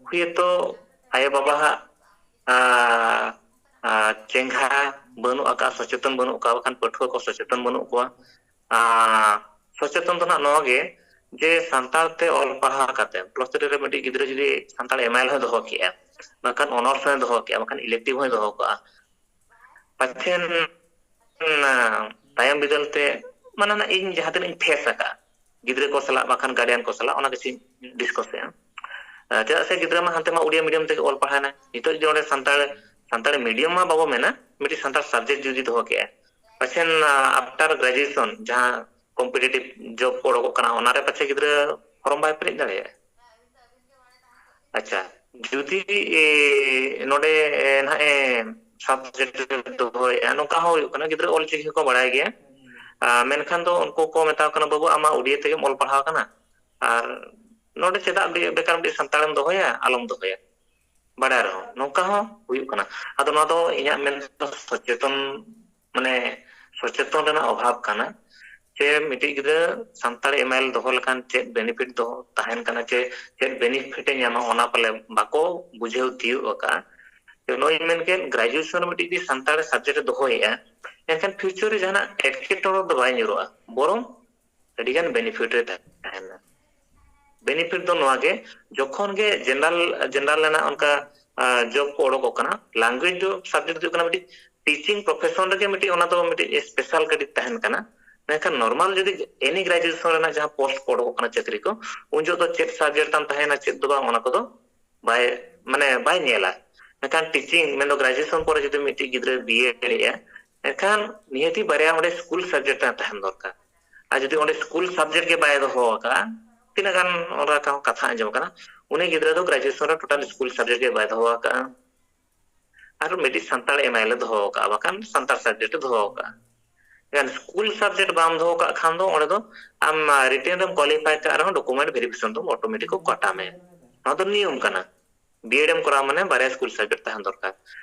ᱦᱩᱭᱛᱚ ᱟᱭᱳ ᱵᱟᱵᱟᱣᱟᱜ, ᱟ, ᱟ, ᱪᱮᱸᱜᱷᱟ ᱵᱟᱹᱱᱩᱜ ᱟᱠᱟᱫᱼᱟ, ᱥᱚᱪᱮᱛᱚᱱ ᱵᱟᱹᱱᱩᱜ ᱠᱚᱣᱟ, ᱵᱟᱠᱷᱟᱱ ᱯᱟᱹᱴᱷᱩᱣᱟᱹ ᱠᱚ ᱥᱚᱪᱮᱛᱚᱱ ᱵᱟᱹᱱᱩᱜ ᱠᱚᱣᱟ᱾ ᱟ, ᱥᱚᱪᱮᱛᱚᱱ ᱫᱚ ᱱᱟᱜ ᱱᱚᱣᱟ ᱜᱮ ᱡᱮ ᱥᱟᱱᱛᱟᱲ ᱛᱮ ᱚᱞ ᱯᱟᱲᱦᱟᱣ ᱠᱟᱛᱮ ᱯᱞᱟᱥ ᱛᱷᱨᱤ ᱨᱮ ᱢᱤᱫᱴᱤᱡ ᱜᱤᱫᱽᱨᱟᱹ ᱡᱩᱫᱤ ᱥᱟᱱᱛᱟᱲ ᱮᱢ ᱟᱭ ᱮᱞ ᱦᱚᱸᱭ ᱫᱚᱦᱚ ᱠᱮᱜᱼᱟ, ᱵᱟᱠᱷᱟᱱ ᱚᱱᱟᱨᱥ ᱦᱚᱸᱭ ᱫᱚᱦᱚ ᱠᱮᱜᱼᱟ, ᱵᱟᱠᱷᱟᱱ ᱤᱞᱮᱠᱴᱤᱵᱷ ᱦᱚᱸᱭ ᱫᱚᱦᱚ ᱠᱟᱜᱼᱟ, ᱯᱟᱪᱷᱮᱱ, ᱚᱱᱟ ᱛᱟᱭᱚᱢ ᱵᱤᱫᱟᱹᱞ ᱛᱮ, ᱢᱟᱱᱮ, ᱚᱱᱟ ᱤᱧ ᱡᱟᱦᱟᱸ ᱛᱤᱱᱟᱹᱜ ᱤᱧ ᱯᱷᱮᱥ ᱟᱠᱟᱫᱼᱟ ᱜᱤᱫᱽᱨᱟᱹ ᱠᱚ ᱥᱟᱞᱟᱜ, ᱵᱟᱠᱷᱟᱱ ᱜᱟᱨᱰᱤᱭᱟᱱ ᱠᱚ ᱥᱟᱞᱟᱜ, ᱚᱱᱟ ᱠᱤᱪᱷᱩᱧ ᱰᱤᱥᱠᱟᱥ ᱮᱜᱼᱟ᱾ ᱟᱨ ᱪᱮᱫᱟᱜ ᱥᱮ ᱜᱤᱫᱽᱨᱟᱹ ᱢᱟ ᱦᱟᱱᱛᱮ ᱢᱟ ᱩᱲᱤᱭᱟ ᱢᱤᱰᱤᱭᱟᱢ ᱛᱮᱜᱮ ᱚᱞ ᱯᱟᱲᱦᱟᱣᱮᱱᱟ, ᱱᱤᱛᱚᱜ ᱡᱩᱫᱤ ᱚᱸᱰᱮ ᱥᱟᱱᱛᱟᱲ, ᱥᱟᱱᱛᱟᱲᱤ ᱢᱤᱰᱤᱭᱟᱢ ᱢᱟ ᱵᱟᱵᱚ ᱢᱮᱱᱟ, ᱢᱤᱫᱴᱤᱡ ᱥᱟᱱᱛᱟᱲ ᱥᱟᱵᱡᱮᱠᱴ ᱡᱩᱫᱤ ᱫᱚᱦᱚ ᱠᱮᱜᱼᱟ, ᱯᱟᱪᱷᱮᱱ, ᱟ, ᱟᱯᱴᱟᱨ ᱜᱨᱮᱡᱩᱭᱮᱥᱚᱱ ᱡᱟᱦᱟᱸ ᱠᱚᱢᱯᱤᱴᱤᱴᱤᱵᱷ ᱡᱚᱵ ᱠᱚ ᱚᱰᱚᱠᱚᱜ ᱠᱟᱱᱟ, ᱚᱱᱟᱨᱮ ᱯᱟᱪᱷᱮ ᱜᱤᱫᱽᱨᱟᱹ ᱯᱷᱚᱨᱚᱢ ᱵᱟᱭ ᱯᱮᱨᱮᱡ ᱫᱟᱲᱮᱭᱟᱜᱼᱟ᱾ ᱟᱪᱪᱷᱟ, ᱡᱩᱫᱤ, ᱮ, ᱱᱚᱰᱮ, ᱮ, ᱱᱟᱦᱟᱜ ᱮ ᱥᱟᱵᱡᱮᱠᱴ ᱨᱮ ᱫᱚᱦᱚᱭᱮᱜᱼᱟ, ᱱᱚᱝᱠᱟ ᱦᱚᱸ ᱦᱩᱭᱩᱜ ᱠᱟᱱᱟ, ᱜᱤᱫᱽᱨᱟᱹ ᱚᱞ ᱪᱤᱠᱤ ᱦᱚᱸᱠᱚ ᱵᱟᱲᱟᱭ ᱜᱮᱭᱟ᱾ ᱟ, ᱢᱮᱱᱠᱷᱟᱱ ᱫᱚ ᱩᱱᱠᱩ ᱠᱚ ᱢᱮᱛᱟᱣ ᱠᱟᱱᱟ, "ᱵᱟᱹᱵᱩ, ᱟᱢ ᱢᱟ ᱩᱰᱤᱭᱟ ᱛᱮᱜᱮᱢ ᱚᱞ ᱯᱟᱲᱦᱟᱣ ᱠᱟᱱᱟ, ᱟᱨ ᱱᱚᱰᱮ ᱪᱮᱫᱟᱜ ᱵᱮ-, ᱵᱮᱠᱟᱨ ᱢᱤᱫᱴᱤᱡ ᱥᱟᱱᱛᱟᱲᱮᱢ ᱫᱚᱦᱚᱭᱟ, ᱟᱞᱚᱢ ᱫᱚᱦᱚᱭᱟ, ᱵᱟᱲᱟᱭ ᱨᱮᱦᱚᱸ", ᱱᱚᱝᱠᱟ ᱦᱚᱸ ᱦᱩᱭᱩᱜ ᱠᱟᱱᱟ᱾ ᱟᱫᱚ ᱱᱚᱣᱟ ᱫᱚ ᱤᱧᱟᱹᱜ ᱢᱮᱱ ᱛᱮᱫᱚ ᱥᱚᱪᱮᱛᱚᱱ, ᱢᱟᱱᱮ, ᱥᱚᱪᱮᱛᱚᱱ ᱨᱮᱱᱟᱜ ᱚᱵᱷᱟᱵ ᱠᱟᱱᱟ᱾ ᱡᱮ ᱢᱤᱫᱴᱤᱡ ᱜᱤᱫᱽᱨᱟᱹ ᱥᱟᱱᱛᱟᱲ ᱮᱢ ᱟᱭ ᱮᱞ ᱫᱚᱦᱚ ᱞᱮᱠᱷᱟᱱ ᱪᱮᱫ ᱵᱮᱱᱤᱯᱷᱤᱴ ᱫᱚ ᱛᱟᱦᱮᱱ ᱠᱟᱱᱟ, ᱪᱮ ᱪᱮᱫ ᱵᱮᱱᱤᱯᱷᱤᱴ ᱮ ᱧᱟᱢᱟ, ᱚᱱᱟ ᱯᱟᱞᱮ ᱵᱟᱠᱚ ᱵᱩᱡᱷᱟᱹᱣ ᱛᱤᱭᱳᱜ ᱟᱠᱟᱫᱼᱟ᱾ ᱡᱮ ᱱᱚᱜᱼᱚᱭ ᱤᱧ ᱢᱮᱱ ᱠᱮᱫ, ᱜᱨᱮᱡᱩᱭᱮᱥᱚᱱ ᱨᱮ ᱢᱤᱫᱴᱤᱡ ᱡᱩᱫᱤ ᱥᱟᱱᱛᱟᱲ ᱥᱟᱵᱡᱮᱠᱴ ᱮ ᱫᱚᱦᱚᱭᱮᱫᱼᱟ, ᱮᱱᱠᱷᱟᱱ ᱯᱷᱤᱭᱩᱪᱟᱨ ᱨᱮ ᱡᱟᱦᱟᱱᱟᱜ ᱮᱴᱠᱮᱴᱚᱬᱮ ᱫᱚ ᱵᱟᱭ ᱧᱩᱨᱩᱜᱼᱟ, ᱵᱚᱨᱚᱝ ᱟᱹᱰᱤᱜᱟᱱ ᱵᱮᱱᱤᱯᱷᱤᱴ ᱨᱮ ᱛᱟᱦᱮᱱᱟ᱾ ᱵᱮᱱᱤᱯᱷᱤᱴ ᱫᱚ ᱱᱚᱣᱟ ᱜᱮ, ᱡᱚᱠᱷᱚᱱ ᱜᱮ ᱡᱮᱱᱟᱨᱮᱞ, ᱡᱮᱱᱟᱨᱮᱞ ᱨᱮᱱᱟᱜ ᱚᱱᱠᱟ ᱡᱚᱵ ᱠᱚ ᱚᱰᱚᱠᱚᱜ ᱠᱟᱱᱟ, ᱞᱟᱝᱜᱩᱭᱮᱡᱽ ᱫᱚ ᱥᱟᱵᱡᱮᱠᱴ ᱦᱩᱭᱩᱜ ᱠᱟᱱᱟ ᱢᱤᱫᱴᱤᱡ ᱴᱤᱪᱤᱝ ᱯᱨᱚᱯᱷᱮᱥᱚᱱ ᱨᱮᱜᱮ ᱢᱤᱫᱴᱤᱡ ᱚᱱᱟ ᱫᱚ ᱢᱤᱫᱴᱤᱡ ᱥᱯᱮᱥᱟᱞ ᱠᱟᱹᱴᱤᱡ ᱛᱟᱦᱮᱱ ᱠᱟᱱᱟ᱾ ᱢᱮᱱᱠᱷᱟᱱ ᱱᱚᱨᱢᱟᱞ ᱡᱩᱫᱤ ᱮᱱᱤ ᱜᱨᱮᱡᱩᱭᱮᱥᱚᱱ ᱨᱮᱱᱟᱜ ᱡᱟᱦᱟᱸ ᱯᱳᱥᱴ ᱠᱚ ᱚᱰᱚᱠᱚᱜ ᱠᱟᱱᱟ ᱪᱟᱹᱠᱨᱤ ᱠᱚ, ᱩᱱ ᱡᱚᱦᱚᱜ ᱫᱚ ᱪᱮᱫ ᱥᱟᱵᱡᱮᱠᱴ ᱛᱟᱢ ᱛᱟᱦᱮᱱᱟ ᱪᱮᱫ ᱫᱚ ᱵᱟᱝ ᱚᱱᱟ ᱠᱚᱫᱚ ᱵᱟᱭ ᱢᱟᱱᱮ ᱵᱟᱭ ᱧᱮᱞᱟ᱾ ᱢᱮᱱᱠᱷᱟᱱ ᱴᱤᱪᱤᱝ ᱢᱮᱱᱫᱚ ᱜᱨᱮᱡᱩᱭᱮᱥᱚᱱ ᱯᱚᱨᱮ ᱡᱩᱫᱤ ᱢᱤᱫᱴᱤᱡ ᱜᱤᱫᱽᱨᱟᱹ ᱵᱤᱭᱮᱰ ᱮᱫᱼᱟ, ᱮᱱᱠᱷᱟᱱ ᱱᱤᱦᱟᱹᱛᱤ ᱵᱟᱨᱭᱟ ᱚᱸᱰᱮ ᱥᱠᱩᱞ ᱥᱟᱵᱡᱮᱠᱴ ᱨᱮ ᱛᱟᱦᱮᱱ ᱫᱚᱨᱠᱟᱨ᱾ ᱟᱨ ᱡᱩᱫᱤ ᱚᱸᱰᱮ ᱥᱠᱩᱞ ᱥᱟᱵᱡᱮᱠᱴ ᱜᱮ ᱵᱟᱭ ᱫᱚᱦᱚ ᱟᱠᱟᱫᱼᱟ, ᱛᱤᱱᱟᱹᱜ ᱜᱟᱱ ᱚᱱᱠᱟ ᱠᱟᱛᱷᱟ ᱟᱸᱡᱚᱢ ᱟᱠᱟᱱᱟ, ᱩᱱᱤ ᱜᱤᱫᱽᱨᱟᱹ ᱫᱚ ᱜᱨᱮᱡᱩᱭᱮᱥᱚᱱ ᱨᱮ ᱴᱳᱴᱟᱞ ᱥᱠᱩᱞ ᱥᱟᱵᱡᱮᱠᱴ ᱜᱮ ᱵᱟᱭ ᱫᱚᱦᱚ ᱟᱠᱟᱫᱼᱟ᱾ ᱟᱨ ᱢᱤᱫᱴᱤᱡ ᱥᱟᱱᱛᱟᱲ ᱮᱢ ᱟᱭ ᱮᱞ ᱮ ᱫᱚᱦᱚ ᱟᱠᱟᱫᱼᱟ, ᱵᱟᱠᱷᱟᱱ ᱥᱟᱱᱛᱟᱲ ᱥᱟᱵᱡᱮᱠᱴ ᱮ ᱫᱚᱦᱚ ᱟᱠᱟᱫᱼᱟ᱾ ᱮᱱᱠᱷᱟᱱ ᱥᱠᱩᱞ ᱥᱟᱵᱡᱮᱠᱴ ᱵᱟᱢ ᱫᱚᱦᱚ ᱠᱟᱜ ᱠᱷᱟᱱ ᱫᱚ ᱚᱸᱰᱮ ᱫᱚ ᱟᱢ ᱨᱤᱴᱮᱱ ᱨᱮᱢ ᱠᱣᱟᱞᱤᱯᱷᱟᱭ ᱠᱟᱜ ᱨᱮᱦᱚᱸ ᱰᱚᱠᱩᱢᱮᱱᱴ ᱵᱷᱮᱨᱤᱯᱷᱤᱠᱮᱥᱚᱱ ᱫᱚ ᱚᱴᱳᱢᱮᱴᱤᱠ ᱠᱚ ᱠᱟᱴᱟ ᱢᱮ᱾ ᱱᱚᱣᱟ ᱫᱚ ᱱᱤᱭᱚᱢ ᱠᱟᱱᱟ᱾ ᱵᱤᱭᱮᱰ ᱮᱢ ᱠᱚᱨᱟᱣ ᱢᱟᱱᱮ ᱵᱟᱨᱭᱟ ᱥᱠᱩᱞ ᱥᱟᱵᱡᱮᱠᱴ ᱛᱟᱦᱮᱱ ᱫᱚᱨᱠᱟᱨ᱾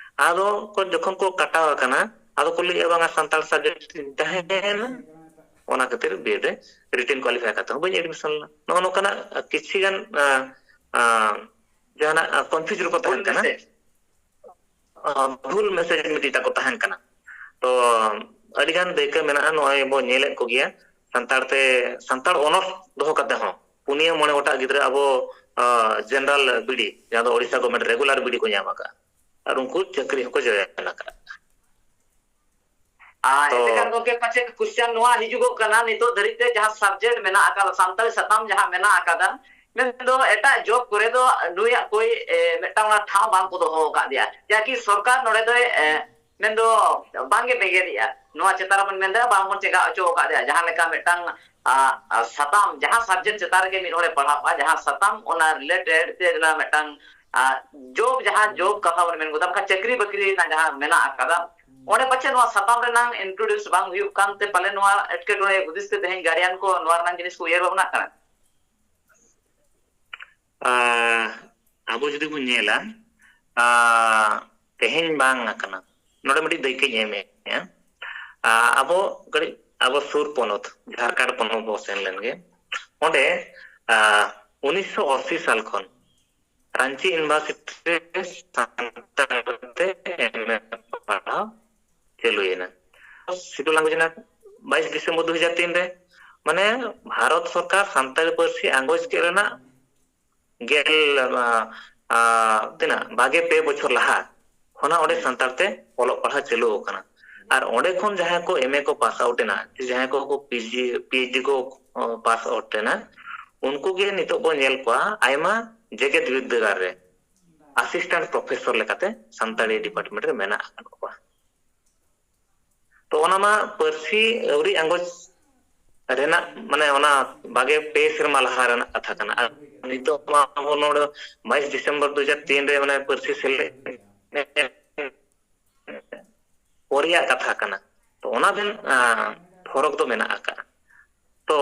ᱟᱫᱚ ᱠᱚ ᱡᱚᱠᱷᱚᱱ ᱠᱚ ᱠᱟᱴᱟᱣ ᱟᱠᱟᱱᱟ, ᱟᱫᱚ ᱠᱚ ᱞᱟᱹᱭᱮᱫᱼᱟ ᱵᱟᱝᱟ ᱥᱟᱱᱛᱟᱲ ᱥᱟᱵᱡᱮᱠᱴ ᱛᱟᱦᱮᱸᱭᱮᱱᱟ, ᱚᱱᱟ ᱠᱷᱟᱹᱛᱤᱨ ᱵᱤᱭᱮᱰ ᱨᱮ ᱨᱤᱴᱮᱱ ᱠᱣᱟᱞᱤᱯᱷᱟᱭ ᱠᱟᱛᱮ ᱦᱚᱸ ᱵᱟᱹᱧ ᱮᱰᱢᱤᱥᱚᱱ ᱞᱮᱱᱟ᱾ ᱱᱚᱜᱼᱚ ᱱᱚᱝᱠᱟᱱᱟᱜ ᱠᱤᱪᱷᱤ ᱜᱟᱱ ᱟᱸ, ᱟᱸ, ᱡᱟᱦᱟᱱᱟᱜ ᱠᱚᱱᱯᱷᱤᱭᱩᱡᱽ ᱨᱮᱠᱚ ᱛᱟᱦᱮᱱ ᱠᱟᱱᱟ᱾ ᱟᱸ, ᱵᱷᱩᱞ ᱢᱮᱥᱮᱡᱽ ᱢᱤᱫᱴᱤᱡ ᱛᱟᱠᱚ ᱛᱟᱦᱮᱱ ᱠᱟᱱᱟ᱾ ᱛᱚ ᱟᱹᱰᱤᱜᱟᱱ ᱫᱟᱹᱭᱠᱟᱹ ᱢᱮᱱᱟᱜᱼᱟ, ᱱᱚᱜᱼᱚᱭ ᱵᱚ ᱧᱮᱞᱮᱫ ᱠᱚᱜᱮᱭᱟ ᱥᱟᱱᱛᱟᱲ ᱛᱮ, ᱥᱟᱱᱛᱟᱲ ᱚᱱᱚᱨᱥ ᱫᱚᱦᱚ ᱠᱟᱛᱮ ᱦᱚᱸ ᱯᱩᱱᱭᱟᱹ ᱢᱚᱬᱮ ᱜᱚᱴᱟᱜ ᱜᱤᱫᱽᱨᱟᱹ ᱟᱵᱚ ᱡᱮᱱᱟᱨᱟᱞ ᱵᱤᱰᱤ, ᱡᱟᱦᱟᱸ ᱫᱚ ᱳᱰᱤᱥᱟ ᱜᱚᱵᱷᱢᱮᱱᱴ ᱨᱮᱜᱩᱞᱟᱨ ᱵᱤᱰᱤ ᱠᱚ ᱧᱟᱢ ᱟᱠᱟᱫᱼᱟ, ᱟᱨ ᱩᱱᱠᱩ ᱪᱟᱹᱠᱨᱤ ᱦᱚᱸᱠᱚ ᱡᱚᱭᱮᱱ ᱟᱠᱟᱫᱼᱟ᱾ ᱟᱨ ᱛᱚ ᱮᱱᱛᱮ ᱠᱷᱟᱱ ᱜᱚᱢᱠᱮ ᱯᱟᱪᱮᱫ ᱠᱚᱥᱪᱮᱱ ᱱᱚᱣᱟ ᱦᱤᱡᱩᱜᱚᱜ ᱠᱟᱱᱟ, ᱱᱤᱛᱚᱜ ᱫᱷᱟᱹᱨᱤᱡ ᱛᱮ ᱡᱟᱦᱟᱸ ᱥᱟᱵᱡᱮᱠᱴ ᱢᱮᱱᱟᱜ ᱟᱠᱟᱫᱟ, ᱥᱟᱱᱛᱟᱲᱤ ᱥᱟᱛᱟᱢ ᱡᱟᱦᱟᱸ ᱢᱮᱱᱟᱜ ᱟᱠᱟᱫᱟ, ᱢᱮᱱᱫᱚ ᱮᱴᱟᱜ ᱡᱚᱵ ᱠᱚᱨᱮ ᱫᱚ ᱱᱩᱭᱟᱜ ᱠᱳᱭ, ᱮ, ᱢᱤᱫᱴᱟᱝ ᱚᱱᱟ ᱴᱷᱟᱶ ᱵᱟᱝ ᱠᱚ ᱫᱚᱦᱚ ᱟᱠᱟᱫ ᱫᱮᱭᱟ, ᱡᱟᱠᱤ ᱥᱚᱨᱠᱟᱨ ᱱᱚᱰᱮ ᱫᱚᱭ, ᱮ, ᱢᱮᱱᱫᱚ ᱵᱟᱝᱜᱮ ᱵᱮᱸᱜᱮᱫᱮᱜᱼᱟ᱾ ᱱᱚᱣᱟ ᱪᱮᱛᱟᱱ ᱨᱮᱵᱚᱱ ᱢᱮᱱᱫᱟ ᱵᱟᱝᱵᱚᱱ ᱪᱮᱸᱜᱷᱟᱣ ᱦᱚᱪᱚ ᱟᱠᱟᱫ ᱫᱮᱭᱟ, ᱡᱟᱦᱟᱸ ᱞᱮᱠᱟ ᱢᱤᱫᱴᱟᱝ, ᱟ, ᱟ, ᱥᱟᱛᱟᱢ, ᱡᱟᱦᱟᱸ ᱥᱟᱵᱡᱮᱠᱴ ᱪᱮᱛᱟᱱ ᱨᱮᱜᱮ ᱢᱤᱫ ᱦᱚᱲᱮ ᱯᱟᱲᱦᱟᱣ ᱠᱚᱜᱼᱟ, ᱡᱟᱦᱟᱸ ᱥᱟᱛᱟᱢ ᱚᱱᱟ ᱨᱤᱞᱮᱴᱮᱰ ᱛᱮ ᱡᱟᱦᱟᱸ ᱢᱤᱫᱴᱟᱝ, ᱟ, ᱡᱚᱵ, ᱡᱟᱦᱟᱸ ᱡᱚᱵ ᱠᱟᱛᱷᱟ ᱵᱚᱱ ᱢᱮᱱ ᱜᱚᱫᱟ, ᱵᱟᱠᱷᱟᱱ ᱪᱟᱹᱠᱨᱤ ᱵᱟᱹᱠᱨᱤ ᱨᱮᱱᱟᱜ ᱡᱟᱦᱟᱸ ᱢᱮᱱᱟᱜ ᱟᱠᱟᱫᱟ, ᱚᱸᱰᱮ ᱯᱟᱪᱮ ᱱᱚᱣᱟ ᱥᱟᱛᱟᱢ ᱨᱮᱱᱟᱝ ᱤᱱᱴᱨᱳᱰᱤᱭᱩᱥ ᱵᱟᱝ ᱦᱩᱭᱩᱜ ᱠᱟᱱᱛᱮ ᱯᱟᱞᱮ ᱱᱚᱣᱟ ᱮᱴᱠᱮᱴᱚᱬᱮ ᱦᱩᱫᱤᱥ ᱛᱮ ᱛᱮᱦᱮᱧ ᱜᱟᱨᱰᱤᱭᱟᱱ ᱠᱚ ᱱᱚᱣᱟ ᱨᱮᱱᱟᱜ ᱡᱤᱱᱤᱥ ᱠᱚ ᱩᱭᱦᱟᱹᱨ ᱵᱷᱟᱵᱽᱱᱟᱜ ᱠᱟᱱᱟ᱾ ᱟᱨ ᱟᱵᱚ ᱡᱩᱫᱤ ᱵᱚᱱ ᱧᱮᱞᱟ, ᱟᱨ ᱛᱮᱦᱮᱧ ᱵᱟᱝ ᱟᱠᱟᱱᱟ, ᱱᱚᱰᱮ ᱢᱤᱫᱴᱤᱡ ᱫᱟᱹᱭᱠᱟᱹᱧ ᱮᱢᱮᱫᱼᱟ᱾ ᱟᱨ ᱟᱵᱚ ᱠᱟᱹᱴᱤᱡ ᱟᱵᱚ ᱥᱩᱨ ᱯᱚᱱᱚᱛ ᱡᱷᱟᱲᱠᱷᱚᱸᱰ ᱯᱚᱱᱚᱛ ᱵᱚ ᱥᱮᱱ ᱞᱮᱱᱜᱮ, ᱚᱸᱰᱮ ᱟᱨ ᱩᱱᱤᱥᱥᱚ ᱟᱥᱤ ᱥᱟᱞ ᱠᱷᱚᱱ ᱨᱟᱸᱪᱤ ᱤᱭᱩᱱᱤᱵᱷᱟᱨᱥᱤᱴᱤ ᱨᱮ ᱥᱟᱱᱛᱟᱲ ᱛᱮ ᱮᱢ ᱮ ᱯᱟᱲᱦᱟᱣ ᱪᱟᱹᱞᱩᱭᱮᱱᱟ᱾ ᱥᱤᱫᱩ ᱞᱟᱝᱜᱩᱡᱽ ᱨᱮᱱᱟᱜ ᱵᱟᱭᱤᱥ ᱰᱤᱥᱮᱢᱵᱚᱨ ᱫᱩ ᱦᱟᱡᱟᱨ ᱛᱤᱱ ᱨᱮ, ᱢᱟᱱᱮ ᱵᱷᱟᱨᱚᱛ ᱥᱚᱨᱠᱟᱨ ᱥᱟᱱᱛᱟᱲᱤ ᱯᱟᱹᱨᱥᱤ ᱟᱸᱜᱚᱪ ᱪᱮᱫ ᱨᱮᱱᱟᱜ ᱜᱮᱞ, ᱟᱸ, ᱟᱨ ᱛᱤᱱᱟᱹᱜ ᱵᱟᱜᱮ ᱯᱮ ᱵᱚᱪᱷᱚᱨ ᱞᱟᱦᱟ ᱠᱷᱚᱱᱟᱜ ᱚᱸᱰᱮ ᱥᱟᱱᱛᱟᱲ ᱛᱮ ᱚᱞᱚᱜ ᱯᱟᱲᱦᱟᱣ ᱪᱟᱹᱞᱩ ᱟᱠᱟᱱᱟ᱾ ᱟᱨ ᱚᱸᱰᱮ ᱠᱷᱚᱱ ᱡᱟᱦᱟᱸᱭ ᱠᱚ ᱮᱢ ᱮ ᱠᱚ ᱯᱟᱥ ᱟᱣᱩᱴ ᱮᱱᱟ, ᱡᱟᱦᱟᱸᱭ ᱠᱚ P H D, P H D ᱠᱚ ᱯᱟᱥ ᱟᱣᱩᱴ ᱮᱱᱟ, ᱩᱱᱠᱩ ᱜᱮ ᱱᱤᱛᱚᱜ ᱵᱚᱱ ᱧᱮᱞ ᱠᱚᱣᱟ ᱟᱭᱢᱟ ᱡᱮᱜᱮᱛ ᱵᱤᱨᱫᱟᱹᱜᱟᱲ ᱨᱮ ᱟᱥᱤᱥᱴᱮᱱᱴ ᱯᱨᱚᱯᱷᱮᱥᱚᱨ ᱞᱮᱠᱟᱛᱮ ᱥᱟᱱᱛᱟᱲᱤ ᱰᱤᱯᱟᱨᱴᱢᱮᱱᱴ ᱨᱮ ᱢᱮᱱᱟᱜ ᱟᱠᱟᱫ ᱠᱚᱣᱟ᱾ ᱛᱚ ᱚᱱᱟ ᱢᱟ ᱯᱟᱹᱨᱥᱤ ᱟᱹᱣᱨᱤ ᱟᱸᱜᱚᱪ ᱨᱮᱱᱟᱜ, ᱢᱟᱱᱮ, ᱚᱱᱟ ᱵᱟᱜᱮ ᱯᱮ ᱥᱮᱨᱢᱟ ᱞᱟᱦᱟ ᱨᱮᱱᱟᱜ ᱠᱟᱛᱷᱟ ᱠᱟᱱᱟ᱾ ᱟᱨ ᱱᱤᱛᱚᱜ ᱢᱟ ᱟᱵᱚ ᱱᱚᱰᱮ ᱵᱟᱭᱤᱥ ᱰᱤᱥᱮᱢᱵᱚᱨ ᱫᱩ ᱦᱟᱡᱟᱨ ᱛᱤᱱ ᱨᱮ, ᱢᱟᱱᱮ, ᱯᱟᱹᱨᱥᱤ ᱥᱮᱞᱮᱫ ᱯᱚᱨᱮᱭᱟᱜ ᱠᱟᱛᱷᱟ ᱠᱟᱱᱟ᱾ ᱛᱚ ᱚᱱᱟ ᱵᱮᱱ, ᱟᱸ, ᱯᱷᱚᱨᱚᱠ ᱫᱚ ᱢᱮᱱᱟᱜ ᱟᱠᱟᱫᱼᱟ᱾ ᱛᱚ